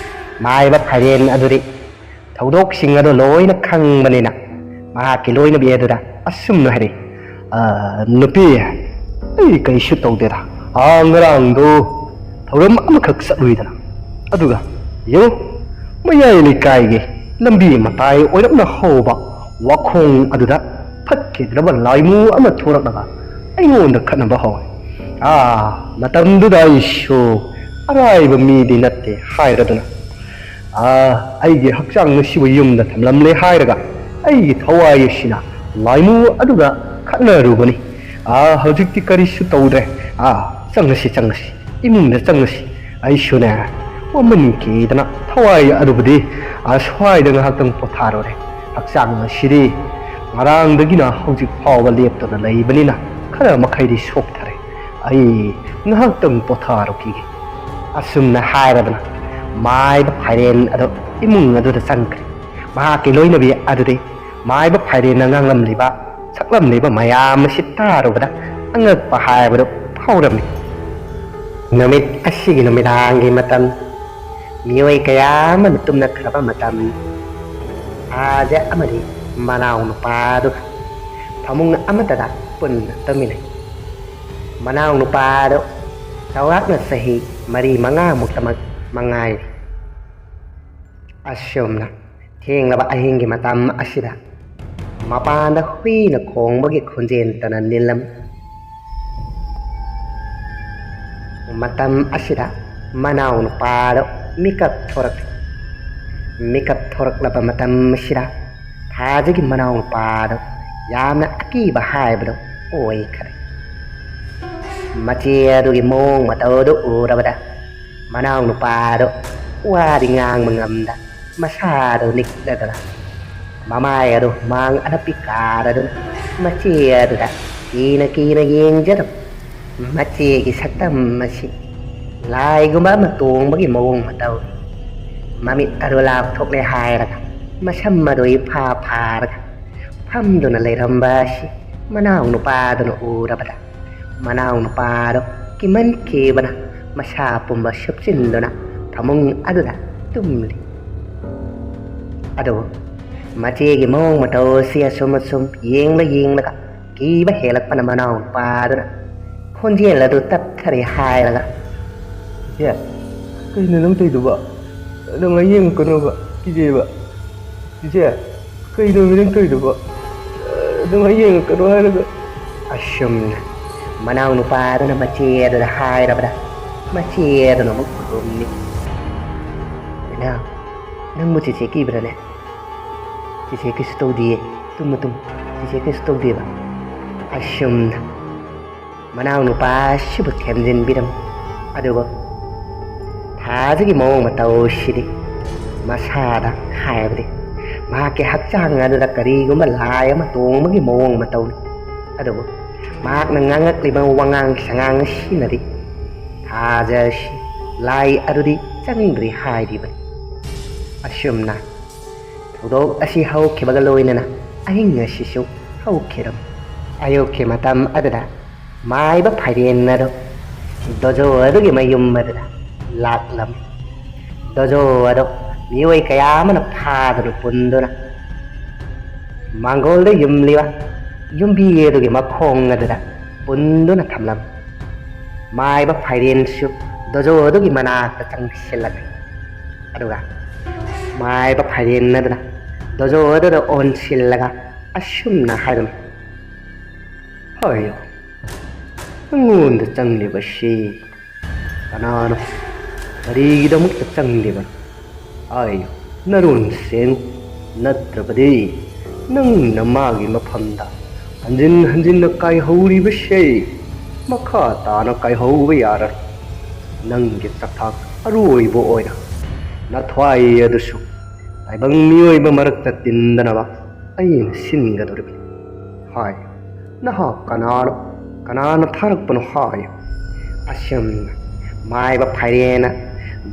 ꯃꯥꯏꯕ ꯐꯥꯏꯔꯦꯟ ꯑꯗꯨꯗꯤ ꯊꯧꯗꯣꯛꯁꯤꯡ ꯑꯗꯨ ꯂꯣꯏꯅ ꯈꯪꯕꯅꯤꯅ ꯃꯍꯥꯛꯀꯤ ꯂꯣꯏꯅꯕꯤ ꯑꯗꯨꯗ ꯑꯁꯨꯝꯅ ꯍꯥꯏꯔꯛꯏ, "ꯑ, ꯅꯨꯄꯤ, ꯑꯩ ꯀꯩꯁꯨ ꯇꯧꯗꯦꯗ꯫ ꯑꯥ, ꯉꯔꯥꯡꯗꯣ ꯊꯧꯔꯝ ꯑꯃꯈꯛ ꯆꯠꯂꯨꯏꯗꯅ꯫ ꯑꯗꯨꯒ ꯌꯦꯡꯉꯨ, ꯃꯌꯥꯏ ꯂꯩꯀꯥꯏꯒꯤ ꯂꯝꯕꯤ ꯃꯇꯥꯏ ꯑꯣꯏꯔꯞꯅ ꯍꯧꯕ ꯋꯥꯈꯣꯡ ꯑꯗꯨꯗ ꯐꯠꯈꯤꯗ꯭ꯔꯕ ꯂꯥꯏꯃꯨ ꯑꯃ ꯊꯣꯔꯛꯂꯒ ꯑꯩꯉꯣꯟꯗ ꯈꯠꯅꯕ ꯍꯧꯋꯦ꯫ ꯑꯥ, ꯃꯇꯝꯗꯨꯗ ꯑꯩꯁꯨ ꯑꯔꯥꯏꯕ ꯃꯤꯗꯤ ꯅꯠꯇꯦ ꯍꯥꯏꯔꯗꯨꯅ, ꯑꯥ, ꯑꯩꯒꯤ ꯍꯛꯆꯥꯡ ꯑꯁꯤꯕꯨ ꯌꯨꯝꯗ ꯊꯝꯂꯝꯂꯦ ꯍꯥꯏꯔꯒ ꯑꯩꯒꯤ ꯊꯋꯥꯏ ꯑꯁꯤꯅ ꯂꯥꯏꯃꯨ ꯑꯗꯨꯒ ꯈꯠꯅꯔꯨꯕꯅꯤ꯫ ꯑꯥ, ꯍꯧꯖꯤꯛꯇꯤ ꯀꯔꯤꯁꯨ ꯇꯧꯗ꯭ꯔꯦ꯫ ꯑꯥ, ꯆꯪꯉꯁꯤ, ꯆꯪꯉꯁꯤ, ꯏꯃꯨꯡꯗ ꯆꯪꯉꯁꯤ꯫ ꯑꯩꯁꯨꯅꯦ, ꯋꯥꯃꯟꯈꯤꯗꯅ ꯊꯋꯥꯏ ꯑꯗꯨꯕꯨꯗꯤ, ꯑꯥ, ꯁ꯭ꯋꯥꯏꯗ ꯉꯥꯏꯍꯥꯛꯇꯪ ꯄꯣꯊꯥꯔꯨꯔꯦ꯫ ꯍꯛꯆꯥꯡ ꯑꯁꯤꯗꯤ ꯉꯔꯥꯡꯗꯒꯤꯅ ꯍꯧꯖꯤꯛ ꯐꯥꯎꯕ ꯂꯦꯞꯇꯅ ꯂꯩꯕꯅꯤꯅ ꯈꯔ ꯃꯈꯩꯗꯤ ꯁꯣꯛꯊꯔꯦ꯫ ꯑꯩ ꯉꯥꯏꯍꯥꯛꯇꯪ ꯄꯣꯊꯥꯔꯨꯈꯤꯒꯦ꯫" ꯑꯁꯨꯝꯅ ꯍꯥꯏꯔꯗꯨꯅ ꯃꯥꯏꯕ ꯐꯥꯏꯔꯦꯟ ꯑꯗꯨ ꯏꯃꯨꯡ ꯑꯗꯨꯗ ꯆꯪꯈ꯭ꯔꯦ꯫ ꯃꯍꯥꯛꯀꯤ ꯂꯣꯏꯅꯕꯤ ꯑꯗꯨꯗꯤ ꯃꯥꯏꯕ ꯐꯥꯏꯔꯦꯟꯅ ꯉꯥꯡꯂꯝꯂꯤꯕ, ꯁꯛꯂꯝꯂꯤꯕ ꯃꯌꯥꯝ ꯑꯁꯤ ꯇꯥꯔꯨꯕꯗ ꯑꯉꯛꯄ ꯍꯥꯏꯕꯗꯨ ꯐꯥꯎꯔꯝꯃꯤ꯫ ꯅꯨꯃꯤꯠ ꯑꯁꯤꯒꯤ ꯅꯨꯃꯤꯗꯥꯡꯒꯤ ꯃꯇꯝ, ꯃꯤꯑꯣꯏ ꯀꯌꯥ ꯑꯃꯅ ꯇꯨꯝꯅꯈ꯭ꯔꯕ ꯃꯇꯝ, ꯊꯥꯖ ꯑꯃꯗꯤ ꯃꯅꯥꯎ ꯅꯨꯄꯥꯗꯨ ꯐꯃꯨꯡ ꯑꯃꯠꯇꯗ ꯄꯨꯟꯅ ꯇꯨꯝꯃꯤꯟꯅꯩ꯫ ꯃꯅꯥꯎ ꯅꯨꯄꯥꯗꯨ ꯆꯥꯎꯔꯥꯛꯅ ꯆꯍꯤ ꯃꯔꯤ ꯃꯉꯥꯃꯨꯛꯇꯃꯛ ꯃꯉꯥꯏꯔꯤ꯫ ꯑꯁꯨꯝꯅ ꯊꯦꯡꯂꯕ ꯑꯍꯤꯡꯒꯤ ꯃꯇꯝ ꯑꯁꯤꯗ ꯃꯄꯥꯟꯗ ꯍꯨꯏꯅ ꯈꯣꯡꯕꯒꯤ ꯈꯣꯟꯖꯦꯜꯇꯅ ꯅꯤꯜꯂꯝꯃꯤ꯫ ꯃꯇꯝ ꯑꯁꯤꯗ ꯃꯅꯥꯎ ꯅꯨꯄꯥꯗꯨ ꯃꯤꯀꯞ ꯊꯣꯔꯛꯂꯤ꯫ ꯃꯤꯀꯞ ꯊꯣꯔꯛꯂꯕ ꯃꯇꯝ ꯑꯁꯤꯗ ꯊꯥꯖꯒꯤ ꯃꯅꯥꯎ ꯅꯨꯄꯥꯗꯨ ꯌꯥꯝꯅ ꯑꯀꯤꯕ ꯍꯥꯏꯕꯗꯨ ꯑꯣꯏꯈꯔꯦ꯫ ꯃꯆꯦ ꯑꯗꯨꯒꯤ ꯃꯑꯣꯡ ꯃꯇꯧꯗꯨ ꯎꯔꯕꯗ ꯃꯅꯥꯎ ꯅꯨꯄꯥꯗꯨ ꯋꯥꯗꯤ ꯉꯥꯡꯕ ꯉꯝꯗ ꯃꯁꯥꯗꯨ ꯅꯤꯛꯂꯗꯨꯅ ꯃꯃꯥꯏ ꯑꯗꯨ ꯍꯨꯃꯥꯡ ꯑꯅꯞꯄꯤ ꯀꯥꯔꯗꯨꯅ ꯃꯆꯦ ꯑꯗꯨꯗ ꯀꯤꯅ ꯀꯤꯅ ꯌꯦꯡꯖꯔꯝꯃꯤ꯫ ꯃꯆꯦꯒꯤ ꯁꯛꯇꯝ ꯑꯁꯤ ꯂꯥꯏꯒꯨꯝꯕ ꯑꯃ ꯇꯣꯡꯕꯒꯤ ꯃꯑꯣꯡ ꯃꯇꯧ, ꯃꯃꯤꯠ ꯑꯗꯨ ꯂꯥꯎꯊꯣꯛꯂꯦ ꯍꯥꯏꯔꯒ ꯃꯁꯝ ꯑꯗꯨ ꯏꯐꯥ ꯐꯥꯔꯒ ꯐꯝꯗꯨꯅ ꯂꯩꯔꯝꯕ ꯑꯁꯤ ꯃꯅꯥꯎ ꯅꯨꯄꯥꯗꯨꯅ ꯎꯔꯕꯗ ꯃꯅꯥꯎ ꯅꯨꯄꯥꯗꯨ ꯀꯤꯃꯟꯈꯤꯕꯅ ꯃꯁꯥ ꯄꯨꯝꯕ ꯁꯨꯞꯆꯤꯟꯗꯨꯅ ꯐꯃꯨꯡ ꯑꯗꯨꯗ ꯇꯨꯝꯂꯤ꯫ ꯑꯗꯨꯕꯨ ꯃꯆꯦꯒꯤ ꯃꯑꯣꯡ ꯃꯇꯧ ꯑꯁꯤ ꯑꯁꯨꯝ ꯑꯁꯨꯝ ꯌꯦꯡꯂ ꯌꯦꯡꯂꯒ ꯀꯤꯕ ꯍꯦꯜꯂꯛꯄꯅ ꯃꯅꯥꯎ ꯅꯨꯄꯥꯗꯨꯅ ꯈꯣꯟꯖꯦꯜ ꯑꯗꯨ ꯇꯞꯊꯔꯦ ꯍꯥꯏꯔꯒ, "ꯏꯆꯦ, ꯀꯩꯅꯣ ꯅꯪ ꯇꯧꯔꯤꯗꯨꯕꯣ? ꯑꯗꯨꯃꯥꯏ ꯌꯦꯡꯉꯛꯀꯅꯣꯕ, ꯀꯤꯖꯩꯕ꯫ ꯏꯆꯦ, ꯀꯩꯅꯣ ꯅꯪ ꯇꯧꯔꯤꯗꯨꯕꯣ? ꯑꯗꯨꯃꯥꯏ ꯌꯦꯡꯉꯛꯀꯅꯣ ꯍꯥꯏꯔꯒ"꯫ ꯑꯁꯨꯝꯅ ꯃꯅꯥꯎ ꯅꯨꯄꯥꯗꯨꯅ ꯃꯆꯦ ꯑꯗꯨꯗ ꯍꯥꯏꯔꯕꯗ, ꯃꯆꯦ ꯑꯗꯨꯅ ꯑꯃꯨꯛ ꯈꯨꯝꯃꯤ, "ꯏꯅꯥꯎ, ꯅꯪꯕꯨ ꯆꯦꯆꯦ ꯀꯤꯕ꯭ꯔꯥꯅꯦ? ꯆꯦꯆꯦ ꯀꯩꯁꯨ ꯇꯧꯗꯤꯌꯦ꯫ Tamu, Tamu. ꯆꯦꯆꯦ ꯀꯩꯁꯨ ꯇꯧꯗꯦꯕ"꯫ ꯑꯁꯨꯝꯅ ꯃꯅꯥꯎ ꯅꯨꯄꯥ ꯑꯁꯤꯕꯨ ꯊꯦꯝꯖꯤꯟꯕꯤꯔꯝꯃꯤ꯫ ꯑꯗꯨꯕꯨ ꯊꯥꯖꯒꯤ ꯃꯑꯣꯡ ꯃꯇꯧꯁꯤꯗꯤ ꯃꯁꯥꯗ ꯍꯥꯏꯕꯗꯤ ꯃꯍꯥꯛꯀꯤ ꯍꯛꯆꯥꯡ ꯑꯗꯨꯗ ꯀꯔꯤꯒꯨꯝꯕ ꯂꯥꯏ ꯑꯃ ꯇꯣꯡꯕꯒꯤ ꯃꯑꯣꯡ ꯃꯇꯧꯅꯤ꯫ ꯑꯗꯨꯕꯨ ꯃꯍꯥꯛꯅ ꯉꯥꯡꯂꯛꯂꯤꯕ ꯋꯥꯉꯥꯡ ꯁꯉꯥꯡ ꯑꯁꯤꯅꯗꯤ ꯊꯥꯖ ꯑꯁꯤ ꯂꯥꯏ ꯑꯗꯨꯗꯤ ꯆꯪꯗ꯭ꯔꯤ ꯍꯥꯏꯔꯤꯕꯅꯤ꯫ ꯑꯁꯨꯝꯅ ꯊꯧꯗꯣꯛ ꯑꯁꯤ ꯍꯧꯈꯤꯕꯒ ꯂꯣꯏꯅꯅ ꯑꯍꯤꯡ ꯑꯁꯤꯁꯨ ꯍꯧꯈꯤꯔꯝꯃꯤ꯫ ꯑꯌꯨꯛꯀꯤ ꯃꯇꯝ ꯑꯗꯨꯗ ꯃꯥꯏꯕ ꯐꯥꯏꯔꯦꯟ ꯑꯗꯨ ꯗꯣꯖꯣ ꯑꯗꯨꯒꯤ ꯃꯌꯨꯝ ꯑꯗꯨꯗ ꯂꯥꯛꯂꯝꯃꯤ꯫ ꯗꯣꯖꯣ ꯑꯗꯨ ꯃꯤꯑꯣꯏ ꯀꯌꯥ ꯑꯃꯅ ꯐꯥꯗꯨꯅ ꯄꯨꯟꯗꯨꯅ ꯃꯥꯡꯒꯣꯜꯗ ꯌꯨꯝꯂꯤꯕ ꯌꯨꯝꯕꯤ ꯑꯗꯨꯒꯤ ꯃꯈꯣꯡ ꯑꯗꯨꯗ ꯄꯨꯟꯗꯨꯅ ꯊꯝꯂꯝꯃꯤ꯫ ꯃꯥꯏꯕ ꯐꯥꯏꯔꯦꯟꯁꯨ ꯗꯣꯖꯣ ꯑꯗꯨꯒꯤ ꯃꯅꯥꯛꯇ ꯆꯪꯁꯤꯜꯂꯝꯃꯤ꯫ ꯑꯗꯨꯒ ꯃꯥꯏꯕ ꯐꯥꯏꯔꯦꯟ ꯑꯗꯨꯅ ꯗꯣꯖꯣ ꯑꯗꯨꯗ ꯑꯣꯟꯁꯤꯜꯂꯒ ꯑꯁꯨꯝꯅ ꯍꯥꯏꯔꯝꯃꯤ, "ꯍꯥꯏꯌꯨ, ꯅꯪꯉꯣꯟꯗ ꯆꯪꯂꯤꯕꯁꯤ ꯀꯅꯥꯅꯣ? ꯀꯔꯤꯒꯤꯗꯃꯛꯇ ꯆꯪꯂꯤꯕꯅꯣ? ꯍꯥꯏꯌꯨ, ꯅꯔꯣꯟ ꯁꯦꯡꯉꯨ, ꯅꯠꯇ꯭ꯔꯕꯗꯤ ꯅꯪꯅ ꯃꯥꯒꯤ ꯃꯐꯝꯗ ꯍꯟꯖꯤꯟ ꯍꯟꯖꯤꯟꯅ ꯀꯥꯏꯍꯧꯔꯤꯕꯁꯦ ꯃꯈꯥ ꯇꯥꯅ ꯀꯥꯏꯍꯧꯕ ꯌꯥꯔꯔꯣꯏ꯫ ꯅꯪꯒꯤ ꯆꯥꯛꯊꯥꯛ ꯑꯔꯣꯏꯕ ꯑꯣꯏꯅ ꯅꯊ꯭ꯋꯥꯏ ꯑꯗꯨꯁꯨ ꯇꯥꯏꯕꯪ ꯃꯤꯑꯣꯏꯕ ꯃꯔꯛꯇ ꯇꯤꯟꯗꯅꯕ ꯑꯩꯅ ꯁꯤꯟꯒꯗꯧꯔꯤꯕꯅꯤ꯫ ꯍꯥꯏ, ꯅꯍꯥꯛ ꯀꯅꯥꯅꯣ? ꯀꯅꯥꯅ ꯊꯥꯔꯛꯄꯅꯣ? ꯍꯥꯏꯌꯨ"꯫ ꯑꯁꯨꯝꯅ ꯃꯥꯏꯕ ꯐꯥꯏꯔꯦꯟꯅ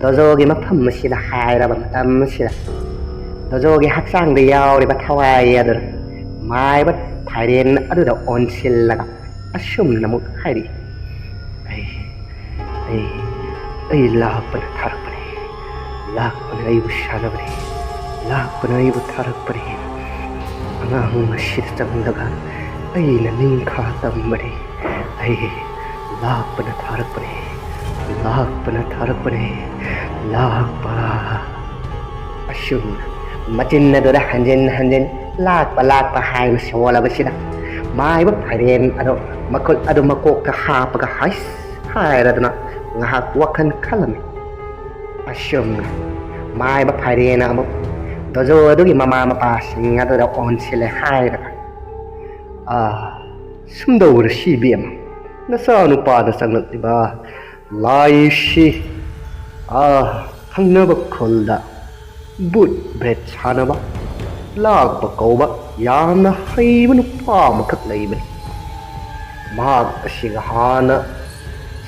ꯗꯣꯖꯣꯒꯤ ꯃꯐꯝ ꯑꯁꯤꯗ ꯍꯥꯏꯔꯕ ꯃꯇꯝ ꯑꯁꯤꯗ, ꯗꯣꯖꯣꯒꯤ ꯍꯛꯆꯥꯡꯗ ꯌꯥꯎꯔꯤꯕ ꯊꯋꯥꯏ ꯑꯗꯨꯅ ꯃꯥꯏꯕ ꯐꯥꯏꯔꯦꯟ ꯑꯗꯨꯗ ꯑꯣꯟꯁꯤꯜꯂꯒ ꯑꯁꯨꯝꯅ ꯑꯃꯨꯛ ꯍꯥꯏꯔꯤ, "ꯑꯩ, ꯑꯩ, ꯑꯩ ꯂꯥꯛꯄꯅ ꯊꯥꯔꯛꯄꯅꯤ꯫ ꯂꯥꯛꯄꯅ ꯑꯩꯕꯨ ꯁꯥꯟꯅꯕꯅꯤ꯫ ꯂꯥꯛꯄꯅ ꯑꯩꯕꯨ ꯊꯥꯔꯛꯄꯅꯤ꯫ ꯑꯉꯥꯡ ꯑꯁꯤꯗ ꯆꯪꯂꯒ ꯑꯩꯅ ꯅꯤꯡꯈꯥ ꯇꯝꯕꯅꯤ꯫ ꯑꯩ ꯂꯥꯛꯄꯅ ꯊꯥꯔꯛꯄꯅꯤ꯫ ꯂꯥꯛꯄꯅ ꯊꯥꯔꯛꯄꯅꯤ꯫ ꯂꯥꯛꯄ꯫ ꯑꯁꯨꯝꯅ ꯃꯆꯤꯟ ꯑꯗꯨꯗ ꯍꯟꯖꯤꯟ ꯍꯟꯖꯤꯟ "ꯂꯥꯛꯄ, ꯂꯥꯛꯄ" ꯍꯥꯏꯅ ꯁꯣꯜꯂꯕꯁꯤꯗ, ꯃꯥꯏꯕ ꯐꯥꯏꯔꯦꯟ ꯑꯗꯣ ꯃꯈꯨꯠ ꯑꯗꯨ ꯃꯀꯣꯛꯇ ꯍꯥꯞꯄꯒ "ꯍꯩꯁ" ꯍꯥꯏꯔꯗꯅ ꯉꯥꯏꯍꯥꯛ ꯋꯥꯈꯜ ꯈꯜꯂꯝꯃꯤ꯫ ꯑꯁꯨꯝꯅ ꯃꯥꯏꯕ ꯐꯥꯏꯔꯦꯟꯅ ꯑꯃꯨꯛ ꯗꯣꯖꯣ ꯑꯗꯨꯒꯤ ꯃꯃꯥ ꯃꯄꯥꯁꯤꯡ ꯑꯗꯨꯗ ꯑꯣꯟꯁꯤꯜꯂꯦ ꯍꯥꯏꯔꯒ, "ꯑꯥ, ꯁꯨꯝꯗꯧꯔꯁꯤ ꯏꯕꯦꯝꯃ, ꯅꯆꯥꯅꯨꯄꯥꯗ ꯆꯪꯂꯛꯂꯤꯕ ꯂꯥꯏꯁꯤ, ꯑꯥ, ꯊꯪꯅꯕ ꯈꯨꯜꯗ ꯕꯨꯠ ꯕ꯭ꯔꯦꯠ ꯁꯥꯟꯅꯕ ꯂꯥꯛꯄ ꯀꯧꯕ ꯌꯥꯝꯅ ꯍꯩꯕ ꯅꯨꯄꯥ ꯑꯃꯈꯛ ꯂꯩꯕꯅꯤ꯫ ꯃꯍꯥꯛ ꯑꯁꯤꯒ ꯍꯥꯟꯅ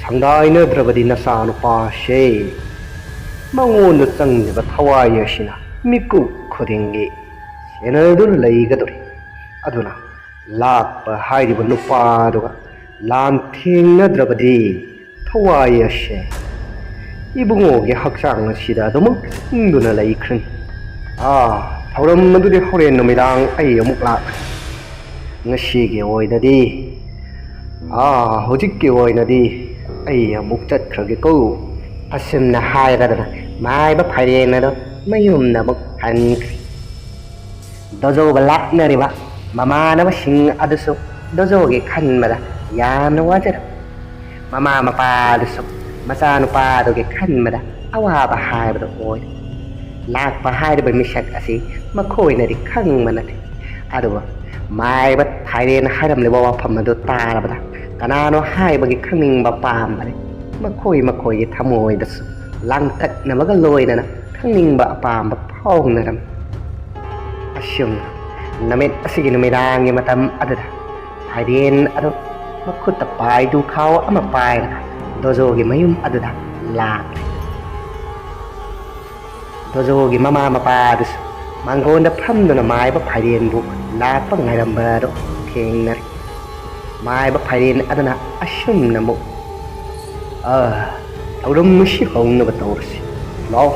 ꯁꯪꯗꯥꯏꯅꯗ꯭ꯔꯕꯗꯤ ꯅꯆꯥꯅꯨꯄꯥꯁꯦ ꯃꯉꯣꯟꯗ ꯆꯪꯗꯕ ꯊꯋꯥꯏ ꯑꯁꯤꯅ ꯃꯤꯀꯨꯞ ꯈꯨꯗꯤꯡꯒꯤ ꯁꯦꯟꯅꯗꯨꯅ ꯂꯩꯒꯗꯧꯔꯤ꯫ ꯑꯗꯨꯅ ꯂꯥꯛꯄ ꯍꯥꯏꯔꯤꯕ ꯅꯨꯄꯥꯗꯨꯒ ꯂꯥꯟꯊꯦꯡꯅꯗ꯭ꯔꯕꯗꯤ ꯊꯋꯥꯏ ꯑꯁꯦ ꯏꯕꯨꯡꯉꯣꯒꯤ ꯍꯛꯆꯥꯡ ꯑꯁꯤꯗ ꯑꯗꯨꯃꯛ ꯆꯪꯗꯨꯅ ꯂꯩꯈ꯭ꯔꯅꯤ꯫ ꯑꯥ, ꯊꯧꯔꯝ ꯑꯗꯨꯗꯤ ꯍꯣꯔꯦꯟ ꯅꯨꯃꯤꯗꯥꯡ ꯑꯩ ꯑꯃꯨꯛ ꯂꯥꯛꯀꯅꯤ꯫ ꯉꯁꯤꯒꯤ ꯑꯣꯏꯅꯗꯤ, ꯑꯥ, ꯍꯧꯖꯤꯛꯀꯤ ꯑꯣꯏꯅꯗꯤ ꯑꯩ ꯑꯃꯨꯛ ꯆꯠꯈ꯭ꯔꯒꯦꯀꯣ꯫" ꯑꯁꯨꯝꯅ ꯍꯥꯏꯔꯗꯅ ꯃꯥꯏꯕ ꯐꯥꯏꯔꯦꯟ ꯑꯗꯣ ꯃꯌꯨꯝꯗ ꯑꯃꯨꯛ ꯍꯟꯈ꯭ꯔꯦ꯫ ꯗꯣꯖꯣꯒ ꯂꯥꯛꯅꯔꯤꯕ ꯃꯃꯥꯟꯅꯕꯁꯤꯡ ꯑꯗꯨꯁꯨ ꯗꯣꯖꯣꯒꯤ ꯈꯟꯕꯗ ꯌꯥꯝꯅ ꯋꯥꯖꯔꯝꯃꯤ꯫ ꯃꯃꯥ ꯃꯄꯥ ꯑꯗꯨꯁꯨ ꯃꯆꯥꯅꯨꯄꯥ ꯑꯗꯨꯒꯤ ꯈꯟꯕꯗ ꯑꯋꯥꯕ ꯍꯥꯏꯕꯗꯨ ꯑꯣꯏ꯫ ꯂꯥꯛꯄ ꯍꯥꯏꯔꯤꯕ ꯃꯤꯁꯛ ꯑꯁꯤ ꯃꯈꯣꯏꯅꯗꯤ ꯈꯪꯕ ꯅꯠꯇꯦ꯫ ꯑꯗꯨꯕꯨ ꯃꯥꯏꯕ ꯐꯥꯏꯔꯦꯟ ꯍꯥꯏꯔꯝꯂꯤꯕ ꯋꯥꯐꯝ ꯑꯗꯨ ꯇꯥꯔꯕꯗ ꯀꯅꯥꯅꯣ ꯍꯥꯏꯕꯒꯤ ꯈꯪꯅꯤꯡꯕ ꯄꯥꯝꯕꯅꯤ꯫ ꯃꯈꯣꯏ ꯃꯈꯣꯏꯒꯤ ꯊꯃꯣꯏꯗꯁꯨ ꯂꯥꯡꯇꯛꯅꯕꯒ ꯂꯣꯏꯅꯅ ꯈꯪꯅꯤꯡꯕ ꯑꯄꯥꯝꯕ ꯐꯥꯎꯅꯔꯝꯃꯤ꯫ ꯑꯁꯨꯝꯅ ꯅꯨꯃꯤꯠ ꯑꯁꯤꯒꯤ ꯅꯨꯃꯤꯗꯥꯡꯒꯤ ꯃꯇꯝ ꯑꯗꯨꯗ ꯐꯥꯏꯔꯦꯟ ꯑꯗꯨ ꯃꯈꯨꯠꯇ ꯄꯥꯏꯗꯨ ꯈꯥꯎ ꯑꯃ ꯄꯥꯏꯔꯒ ꯗꯣꯖꯣꯒꯤ ꯃꯌꯨꯝ ꯑꯗꯨꯗ ꯂꯥꯛꯂꯦ꯫ ꯗꯣꯖꯣꯒꯤ ꯃꯃꯥ ꯃꯄꯥ ꯑꯗꯨꯁꯨ ꯃꯥꯡꯒꯣꯟꯗ ꯐꯝꯗꯨꯅ ꯃꯥꯏꯕ ꯐꯥꯏꯔꯦꯟꯕꯨ ꯂꯥꯛꯄ ꯉꯥꯏꯔꯝꯕ ꯑꯗꯨ ꯊꯦꯡꯅꯔꯦ꯫ ꯃꯥꯏꯕ ꯐꯥꯏꯔꯦꯟ ꯑꯗꯨꯅ ꯑꯁꯨꯝꯅ ꯑꯃꯨꯛ, "ꯑ, ꯊꯧꯔꯝ ꯑꯁꯤ ꯍꯧꯅꯕ ꯇꯧꯔꯁꯤ꯫ ꯂꯥꯛꯑꯣ,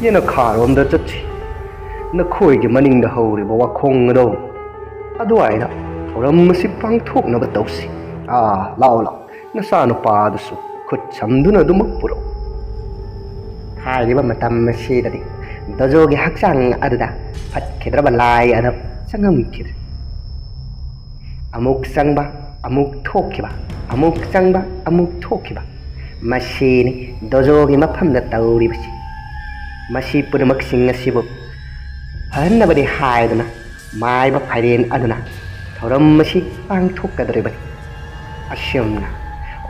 ꯌꯦꯅꯈꯥꯔꯣꯝꯗ ꯆꯠꯁꯤ꯫ ꯅꯈꯣꯏꯒꯤ ꯃꯅꯤꯡꯗ ꯍꯧꯔꯤꯕ ꯋꯥꯈꯣꯡ ꯑꯗꯣ ꯑꯗꯨꯋꯥꯏꯗ ꯊꯧꯔꯝ ꯑꯁꯤ ꯄꯥꯡꯊꯣꯛꯅꯕ ꯇꯧꯁꯤ꯫ ꯑꯥ, ꯂꯥꯛꯑꯣ, ꯂꯥꯛꯑꯣ, ꯅꯆꯥꯅꯨꯄꯥꯗꯨꯁꯨ ꯈꯨꯠ ꯁꯝꯗꯨꯅ ꯑꯗꯨꯃꯛ ꯄꯨꯔꯛꯎ꯫ ꯍꯥꯏꯔꯤꯕ ꯃꯇꯝ ꯑꯁꯤꯗꯗꯤ ꯗꯣꯖꯣꯒꯤ ꯍꯛꯆꯥꯡ ꯑꯗꯨꯗ ꯐꯠꯈꯤꯗ꯭ꯔꯕ ꯂꯥꯏ ꯑꯗꯨ ꯆꯪꯉꯝꯈꯤꯗ꯭ꯔꯦ꯫ ꯑꯃꯨꯛ ꯆꯪꯕ, ꯑꯃꯨꯛ ꯊꯣꯛꯈꯤꯕ, ꯑꯃꯨꯛ ꯆꯪꯕ, ꯑꯃꯨꯛ ꯊꯣꯛꯈꯤꯕ, ꯃꯁꯤꯅꯤ ꯗꯣꯖꯣꯒꯤ ꯃꯐꯝꯗ ꯇꯧꯔꯤꯕꯁꯤ꯫ ꯃꯁꯤ ꯄꯨꯝꯅꯃꯛꯁꯤꯡ ꯑꯁꯤꯕꯨ ꯐꯍꯟꯅꯕꯗꯤ ꯍꯥꯏꯗꯨꯅ ꯃꯥꯏꯕ ꯐꯥꯏꯔꯦꯟ ꯑꯗꯨꯅ ꯊꯧꯔꯝ ꯑꯁꯤ ꯄꯥꯡꯊꯣꯛꯀꯗꯧꯔꯤꯕꯅꯤ꯫ ꯑꯁꯨꯝꯅ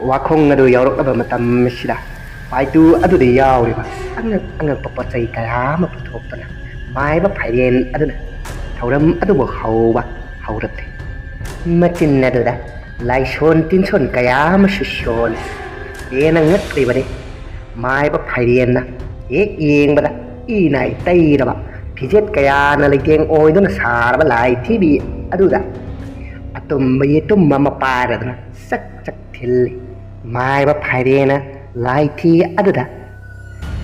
ꯋꯥꯈꯣꯡ ꯑꯗꯨ ꯌꯧꯔꯛꯂꯕ ꯃꯇꯝ ꯑꯁꯤꯗ ꯄꯥꯏꯇꯨ ꯑꯗꯨꯗ ꯌꯥꯎꯔꯤꯕ ꯑꯉꯛ ꯑꯉꯛꯄ ꯄꯣꯠ ꯆꯩ ꯀꯌꯥ ꯑꯃ ꯄꯨꯊꯣꯛꯇꯨꯅ ꯃꯥꯏꯕ ꯐꯥꯏꯔꯦꯟ ꯑꯗꯨꯅ ꯊꯧꯔꯝ ꯑꯗꯨꯕꯨ ꯍꯧꯕ ꯍꯧꯔꯛꯂꯦ꯫ ꯃꯆꯤꯟ ꯑꯗꯨꯗ ꯂꯥꯏꯁꯣꯟ ꯇꯤꯟꯁꯣꯟ ꯀꯌꯥ ꯑꯃꯁꯨ ꯁꯣꯜꯂꯤ꯫ ꯍꯦꯟꯅ ꯉꯛꯂꯤꯕꯅꯤ꯫ ꯃꯥꯏꯕ ꯐꯥꯏꯔꯦꯟꯅ ꯍꯦꯛ ꯌꯦꯡꯕꯗ ꯏ ꯅꯥꯏ ꯇꯩꯔꯕ ꯐꯤꯖꯦꯠ ꯀꯌꯥꯅ ꯂꯩꯇꯦꯡ ꯑꯣꯏꯗꯨꯅ ꯁꯥꯔꯕ ꯂꯥꯏ ꯊꯤꯕꯤ ꯑꯗꯨꯗ ꯑꯇꯨꯝꯕ ꯌꯦꯇꯨꯝ ꯑꯃ ꯄꯥꯏꯔꯗꯨꯅ ꯆꯛ ꯆꯛ ꯊꯤꯜꯂꯤ꯫ ꯃꯥꯏꯕ ꯐꯥꯏꯔꯦꯟꯅ ꯂꯥꯏ ꯊꯤ ꯑꯗꯨꯗ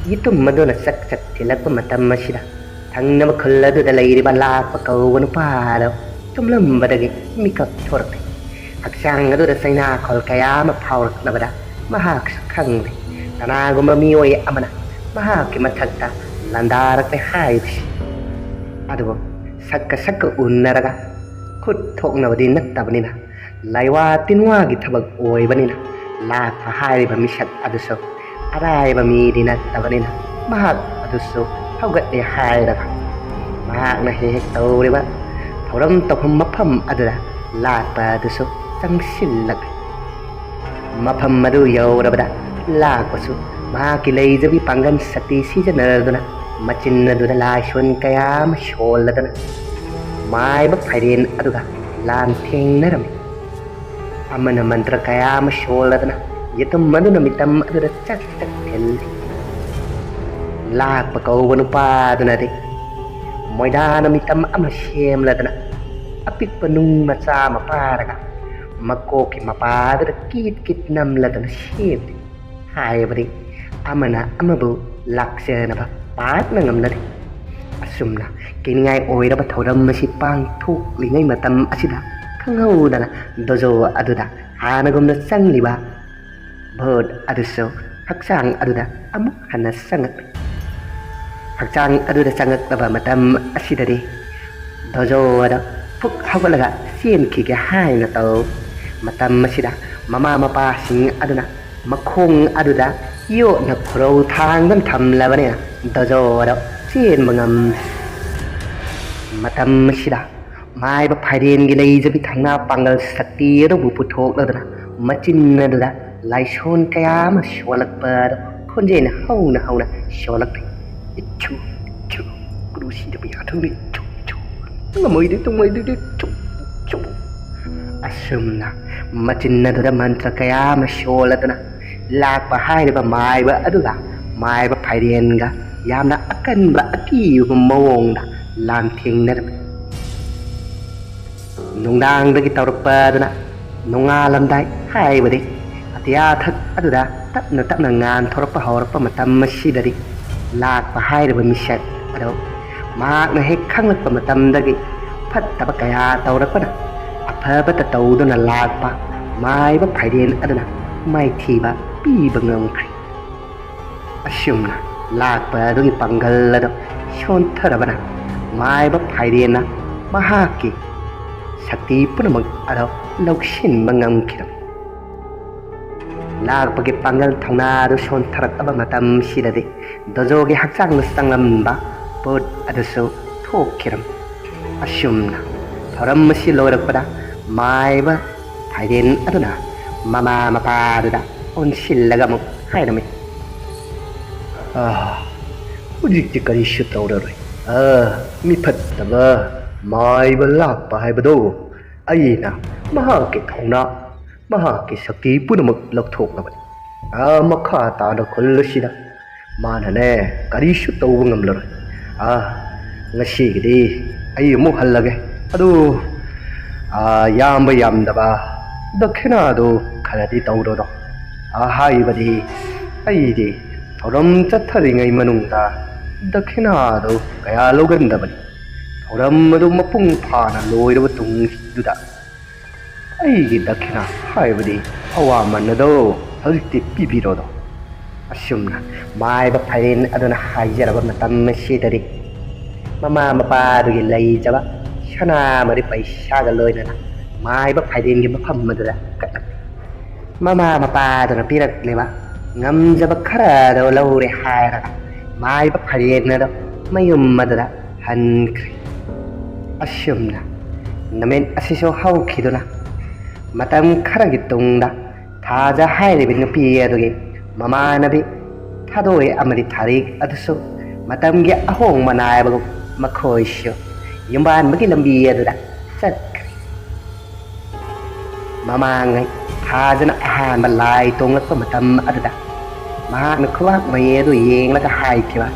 ꯌꯦꯇꯨꯝ ꯑꯗꯨꯅ ꯆꯛ ꯆꯛ ꯊꯤꯜꯂꯛꯄ ꯃꯇꯝ ꯑꯁꯤꯗ ꯊꯪꯅꯕ ꯈꯨꯜ ꯑꯗꯨꯗ ꯂꯩꯔꯤꯕ ꯂꯥꯛꯄ ꯀꯧꯕ ꯅꯨꯄꯥ ꯑꯗꯨ ꯇꯨꯝꯂꯝꯕꯗꯒꯤ ꯃꯤꯀꯞ ꯊꯣꯔꯛꯂꯦ꯫ ꯍꯛꯆꯥꯡ ꯑꯗꯨꯗ ꯆꯩꯅꯥꯈꯣꯜ ꯀꯌꯥ ꯑꯃ ꯐꯥꯎꯔꯛꯂꯕꯗ ꯃꯍꯥꯛꯁꯨ ꯈꯪꯂꯦ꯫ ꯀꯅꯥꯒꯨꯝꯕ ꯃꯤꯑꯣꯏ ꯑꯃꯅ ꯃꯍꯥꯛꯀꯤ ꯃꯊꯛꯇ ꯂꯥꯟꯗꯥꯔꯛꯂꯦ ꯍꯥꯏꯕꯁꯤ꯫ ꯑꯗꯨꯕꯨ ꯁꯛꯀ ꯁꯛꯀ ꯎꯟꯅꯔꯒ ꯈꯨꯠ ꯊꯣꯛꯅꯕꯗꯤ ꯅꯠꯇꯕꯅꯤꯅ, ꯂꯥꯏꯋꯥ ꯇꯤꯟꯋꯥꯒꯤ ꯊꯕꯛ ꯑꯣꯏꯕꯅꯤꯅ, ꯂꯥꯛꯄ ꯍꯥꯏꯔꯤꯕ ꯃꯤꯁꯛ ꯑꯗꯨꯁꯨ ꯑꯔꯥꯏꯕ ꯃꯤꯗꯤ ꯅꯠꯇꯕꯅꯤꯅ ꯃꯍꯥꯛ ꯑꯗꯨꯁꯨ ꯍꯧꯒꯠꯂꯦ ꯍꯥꯏꯔꯒ ꯃꯍꯥꯛꯅ ꯍꯦꯛ ꯍꯦꯛ ꯇꯧꯔꯤꯕ ꯊꯧꯔꯝ ꯇꯧꯐꯝ ꯃꯐꯝ ꯑꯗꯨꯗ ꯂꯥꯛꯄ ꯑꯗꯨꯁꯨ ꯆꯪꯁꯤꯜꯂꯛꯂꯦ꯫ ꯃꯐꯝ ꯑꯗꯨ ꯌꯧꯔꯕꯗ ꯂꯥꯛꯄꯁꯨ ꯃꯍꯥꯛꯀꯤ ꯂꯩꯖꯕꯤ ꯄꯥꯡꯒꯜ ꯁꯛꯇꯤ ꯁꯤꯖꯤꯟꯅꯗꯨꯅ ꯃꯆꯤꯟ ꯑꯗꯨꯗ ꯂꯥꯏꯁꯣꯟ ꯀꯌꯥ ꯑꯃ ꯁꯣꯜꯂꯗꯨꯅ ꯃꯥꯏꯕ ꯐꯥꯏꯔꯦꯟ ꯑꯗꯨꯒ ꯂꯥꯟ ꯊꯦꯡꯅꯔꯝꯃꯤ꯫ ꯑꯃꯅ ꯃꯟꯇ꯭ꯔ ꯀꯌꯥ ꯑꯃ ꯁꯣꯜꯂꯗꯅ ꯌꯦꯇꯨꯝ ꯑꯗꯨꯅ ꯃꯤꯇꯝ ꯑꯗꯨꯗ ꯆꯛ ꯆꯛ ꯊꯤꯜꯂꯤ꯫ ꯂꯥꯛꯄ ꯀꯧꯕ ꯅꯨꯄꯥꯗꯨꯅꯗꯤ ꯃꯣꯏꯗꯥꯅ ꯃꯤꯇꯝ ꯑꯃ ꯁꯦꯝꯂꯗꯅ ꯑꯄꯤꯛꯄ ꯅꯨꯡ ꯃꯆꯥ ꯑꯃ ꯄꯥꯏꯔꯒ ꯃꯀꯣꯛꯀꯤ ꯃꯄꯥꯗꯨꯗ ꯀꯤꯠ ꯀꯤꯠ ꯅꯝꯂꯗꯅ ꯁꯦꯝꯂꯤ꯫ ꯍꯥꯏꯕꯗꯤ ꯑꯃꯅ ꯑꯃꯕꯨ ꯂꯥꯛꯆꯅꯕ ꯄꯥꯛꯅ ꯉꯝꯅꯗꯦ꯫ ꯑꯁꯨꯝꯅ ꯀꯤꯅꯤꯡꯉꯥꯏ ꯑꯣꯏꯔꯕ ꯊꯧꯔꯝ ꯑꯁꯤ ꯄꯥꯡꯊꯣꯛꯂꯤꯉꯩ ꯃꯇꯝ ꯑꯁꯤꯗ ꯈꯪꯍꯧꯗꯅ ꯗꯣꯖꯣ ꯑꯗꯨꯗ ꯍꯥꯟꯅꯒꯨꯝꯅ ꯆꯪꯂꯤꯕ ꯚꯨꯠ ꯑꯗꯨꯁꯨ ꯍꯛꯆꯥꯡ ꯑꯗꯨꯗ ꯑꯃꯨꯛ ꯍꯟꯅ ꯆꯪꯉꯛꯂꯤ꯫ ꯍꯛꯆꯥꯡ ꯑꯗꯨꯗ ꯆꯪꯉꯛꯂꯕ ꯃꯇꯝ ꯑꯁꯤꯗꯗꯤ ꯗꯣꯖꯣ ꯑꯗꯨ ꯐꯨꯛ ꯍꯧꯒꯠꯂꯒ ꯆꯦꯟꯈꯤꯒꯦ ꯍꯥꯏꯅ ꯇꯧ꯫ ꯃꯇꯝ ꯑꯁꯤꯗ ꯃꯃꯥ ꯃꯄꯥꯁꯤꯡ ꯑꯗꯨꯅ ꯃꯈꯣꯡ ꯑꯗꯨꯗ ꯌꯣꯠꯅ ꯈꯨꯔꯧ ꯊꯥꯡꯗꯨꯅ ꯊꯝꯂꯕꯅꯤꯅ ꯗꯣꯖꯣ ꯑꯗꯨ ꯆꯦꯟꯕ ꯉꯝꯗꯦ꯫ ꯃꯇꯝ ꯑꯁꯤꯗ ꯃꯥꯏꯕ ꯐꯥꯏꯔꯦꯟꯒꯤ ꯂꯩꯖꯕꯤ ꯊꯧꯅꯥ ꯄꯥꯡꯒꯜ ꯁꯛꯇꯤ ꯑꯗꯨꯕꯨ ꯄꯨꯊꯣꯛꯂꯗꯨꯅ ꯃꯆꯤꯟ ꯑꯗꯨꯗ ꯂꯥꯏꯁꯣꯟ ꯀꯌꯥ ꯑꯃ ꯁꯣꯜꯂꯛꯄ ꯑꯗꯨ ꯈꯣꯟꯖꯦꯜ ꯍꯧꯅ ꯍꯧꯅ ꯁꯣꯜꯂꯛꯂꯤ꯫ "ꯏꯠꯊꯨ, ꯏꯠꯊꯨ, ꯀ꯭ꯔꯨꯁꯤꯗꯕ ꯌꯥꯊꯪꯗ ꯏꯠꯊꯨ, ꯏꯠꯊꯨ, ꯉꯝꯃꯣꯏꯗꯦ, ꯇꯨꯝꯃꯣꯏꯗꯦ, ꯏꯠꯊꯨ, ꯏꯠꯊꯨ"꯫ ꯑꯁꯨꯝꯅ ꯃꯆꯤꯟ ꯑꯗꯨꯗ ꯃꯟꯇ꯭ꯔ ꯀꯌꯥ ꯑꯃ ꯁꯣꯜꯂꯗꯨꯅ ꯂꯥꯛꯄ ꯍꯥꯏꯔꯤꯕ ꯃꯥꯏꯕ ꯑꯗꯨꯒ ꯃꯥꯏꯕ ꯐꯥꯏꯔꯦꯟꯒ ꯌꯥꯝꯅ ꯑꯀꯟꯕ ꯑꯀꯤꯕ ꯃꯑꯣꯡꯗ ꯂꯥꯟꯊꯦꯡꯅꯔꯝꯃꯤ꯫ ꯅꯨꯡꯗꯥꯡꯗꯒꯤ ꯇꯧꯔꯛꯄꯗꯨꯅ ꯅꯣꯡꯉꯥꯜꯂꯝꯗꯥꯏ ꯍꯥꯏꯕꯗꯤ ꯑꯇꯤꯌꯥꯊꯛ ꯑꯗꯨꯗ ꯇꯞꯅ ꯇꯞꯅ ꯉꯥꯟꯊꯣꯔꯛꯄ ꯍꯧꯔꯛꯄ ꯃꯇꯝ ꯑꯁꯤꯗꯗꯤ ꯂꯥꯛꯄ ꯍꯥꯏꯔꯤꯕ ꯃꯤꯁꯛ ꯑꯗꯨ ꯃꯍꯥꯛꯅ ꯍꯦꯛ ꯈꯪꯂꯛꯄ ꯃꯇꯝꯗꯒꯤ ꯐꯠꯇꯕ ꯀꯌꯥ ꯇꯧꯔꯛꯄꯅ ꯑꯐꯕꯇ ꯇꯧꯗꯨꯅ ꯂꯥꯛꯄ ꯃꯥꯏꯕ ꯐꯥꯏꯔꯦꯟ ꯑꯗꯨꯅ ꯃꯥꯏꯊꯤꯕ ꯄꯤꯕ ꯉꯝꯈ꯭ꯔꯦ꯫ ꯑꯁꯨꯝꯅ ꯂꯥꯛꯄ ꯑꯗꯨꯒꯤ ꯄꯥꯡꯒꯜ ꯑꯗꯨ ꯁꯣꯟꯊꯔꯕꯅ ꯃꯥꯏꯕ ꯐꯥꯏꯔꯦꯟꯅ ꯃꯍꯥꯛꯀꯤ ꯁꯛꯇꯤ ꯄꯨꯝꯅꯃꯛ ꯑꯗꯨ ꯂꯧꯁꯤꯟꯕ ꯉꯝꯈꯤꯔꯝꯃꯤ꯫ ꯂꯥꯛꯄꯒꯤ ꯄꯥꯡꯒꯜ ꯊꯧꯅꯥ ꯑꯗꯨ ꯁꯣꯟꯊꯔꯛꯂꯕ ꯃꯇꯝꯁꯤꯗꯗꯤ ꯗꯣꯖꯣꯒꯤ ꯍꯛꯆꯥꯡꯗ ꯆꯪꯂꯝꯕ ꯄꯣꯠ ꯑꯗꯨꯁꯨ ꯊꯣꯛꯈꯤꯔꯝꯃꯤ꯫ ꯑꯁꯨꯝꯅ ꯊꯧꯔꯝ ꯑꯁꯤ ꯂꯣꯏꯔꯛꯄꯗ ꯃꯥꯏꯕ ꯐꯥꯏꯔꯦꯟ ꯑꯗꯨꯅ ꯃꯃꯥ ꯃꯄꯥꯗꯨꯗ ꯑꯣꯟꯁꯤꯜꯂꯒ ꯑꯃꯨꯛ ꯍꯥꯏꯔꯝꯃꯤ꯫ "ꯑꯥ, ꯍꯧꯖꯤꯛꯇꯤ ꯀꯔꯤꯁꯨ ꯇꯧꯔꯔꯣꯏ꯫ ꯑꯥ, ꯃꯤ ꯐꯠꯇꯕ ꯃꯥꯏꯕ ꯂꯥꯛꯄ ꯍꯥꯏꯕꯗꯣ ꯑꯩꯅ ꯃꯍꯥꯛꯀꯤ ꯊꯧꯅꯥ, ꯃꯍꯥꯛꯀꯤ ꯁꯛꯇꯤ ꯄꯨꯝꯅꯃꯛ ꯂꯧꯊꯣꯛꯂꯕꯅꯤ꯫ ꯑꯥ, ꯃꯈꯥ ꯇꯥꯅ ꯈꯨꯜ ꯑꯁꯤꯗ ꯃꯥꯅꯅꯦ ꯀꯔꯤꯁꯨ ꯇꯧꯕ ꯉꯝꯂꯔꯣꯏ꯫ ꯑꯥ, ꯉꯁꯤꯒꯤꯗꯤ ꯑꯩ ꯑꯃꯨꯛ ꯍꯜꯂꯒꯦ꯫ ꯑꯗꯨ, ꯑꯥ, ꯌꯥꯝꯕ ꯌꯥꯝꯗꯕ ꯗꯈꯤꯅꯥꯗꯨ ꯈꯔꯗꯤ ꯇꯧꯔꯣꯗꯣ꯫ ꯑꯥ, ꯍꯥꯏꯕꯗꯤ ꯑꯩꯗꯤ ꯊꯧꯔꯝ ꯆꯠꯊꯔꯤꯉꯩ ꯃꯅꯨꯡꯗ ꯗꯈꯤꯅꯥꯗꯨ ꯀꯌꯥ ꯂꯧꯒꯟꯗꯕꯅꯤ꯫ ꯊꯧꯔꯝ ꯑꯗꯨ ꯃꯄꯨꯡ ꯐꯥꯅ ꯂꯣꯏꯔꯕ ꯇꯨꯡꯗꯨꯗ ꯑꯩꯒꯤ ꯗꯈꯤꯅꯥ ꯍꯥꯏꯕꯗꯤ ꯑꯋꯥꯃꯟ ꯑꯗꯣ ꯍꯧꯖꯤꯛꯇꯤ ꯄꯤꯕꯤꯔꯣꯗꯣ꯫ ꯑꯁꯨꯝꯅ ꯃꯥꯏꯕ ꯐꯥꯏꯔꯦꯟ ꯑꯗꯨꯅ ꯍꯥꯏꯖꯔꯕ ꯃꯇꯝ ꯑꯁꯤꯗꯗꯤ ꯃꯃꯥ ꯃꯄꯥꯗꯨꯒꯤ ꯂꯩꯖꯕ ꯁꯅꯥ ꯑꯃꯗꯤ ꯄꯩꯁꯥꯒ ꯂꯣꯏꯅꯅ ꯃꯥꯏꯕ ꯐꯥꯏꯔꯦꯟꯒꯤ ꯃꯐꯝ ꯑꯗꯨꯗ ꯀꯠꯂꯝꯃꯤ꯫ ꯃꯃꯥ ꯃꯄꯥꯗꯨꯅ ꯄꯤꯔꯛꯂꯤꯕ ꯉꯝꯖꯕ ꯈꯔꯗꯣ ꯂꯧꯔꯦ ꯍꯥꯏꯔꯒ ꯃꯥꯏꯕ ꯐꯥꯏꯔꯦꯟ ꯑꯗꯣ ꯃꯌꯨꯝ ꯑꯗꯨꯗ ꯍꯟꯈ꯭ꯔꯦ꯫ ꯑꯁꯨꯝꯅ ꯅꯨꯃꯤꯠ ꯑꯁꯤꯁꯨ ꯍꯧꯈꯤꯗꯨꯅ ꯃꯇꯝ ꯈꯔꯒꯤ ꯇꯨꯡꯗ ꯊꯥꯖ ꯍꯥꯏꯔꯤꯕ ꯅꯨꯄꯤ ꯑꯗꯨꯒꯤ ꯃꯃꯥꯟꯅꯕꯤ ꯊꯥꯗꯣꯏ ꯑꯃꯗꯤ ꯊꯥꯔꯤꯛ ꯑꯗꯨꯁꯨ ꯃꯇꯝꯒꯤ ꯑꯍꯣꯡꯕ ꯅꯥꯏꯕꯒꯨꯝ ꯃꯈꯣꯏꯁꯨ ꯌꯨꯝꯕꯥꯟꯕꯒꯤ ꯂꯝꯕꯤ ꯑꯗꯨꯗ ꯆꯠꯈ꯭ꯔꯦ꯫ ꯃꯃꯥꯡꯉꯩ ꯊꯥꯖꯅ ꯑꯍꯥꯟꯕ ꯂꯥꯏ ꯇꯣꯡꯂꯛꯄ ꯃꯇꯝ ꯑꯗꯨꯗ ꯃꯍꯥꯛꯅ ꯈꯨꯕꯥꯛ ꯃꯌꯦ ꯑꯗꯨ ꯌꯦꯡꯂꯒ ꯍꯥꯏꯈꯤꯕ,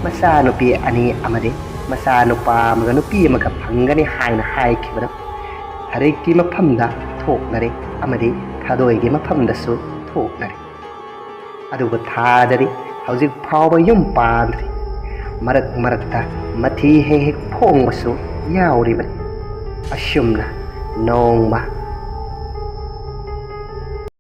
"ꯃꯆꯥꯅꯨꯄꯤ ꯑꯅꯤ ꯑꯃꯗꯤ ꯃꯆꯥꯅꯨꯄꯥ ꯑꯃꯒ ꯅꯨꯄꯤ ꯑꯃꯒ ꯐꯪꯒꯅꯤ" ꯍꯥꯏꯅ ꯍꯥꯏꯈꯤꯕꯗꯨ ꯊꯥꯔꯤꯛꯀꯤ ꯃꯐꯝꯗ ꯊꯣꯛꯅꯔꯦ ꯑꯃꯗꯤ ꯊꯥꯗꯣꯏꯒꯤ ꯃꯐꯝꯗꯁꯨ ꯊꯣꯛꯅꯔꯦ꯫ ꯑꯗꯨꯕꯨ ꯊꯥꯖꯗꯤ ꯍꯧꯖꯤꯛ ꯐꯥꯎꯕ ꯌꯨꯝ ꯄꯥꯟꯗ꯭ꯔꯤ꯫ ꯃꯔꯛ ꯃꯔꯛꯇ ꯃꯊꯤ ꯍꯦꯛ ꯍꯦꯛ ꯐꯣꯡꯕꯁꯨ ꯌꯥꯎꯔꯤꯕꯅꯤ꯫ ꯑꯁꯨꯝꯅ ꯅꯣꯡꯃ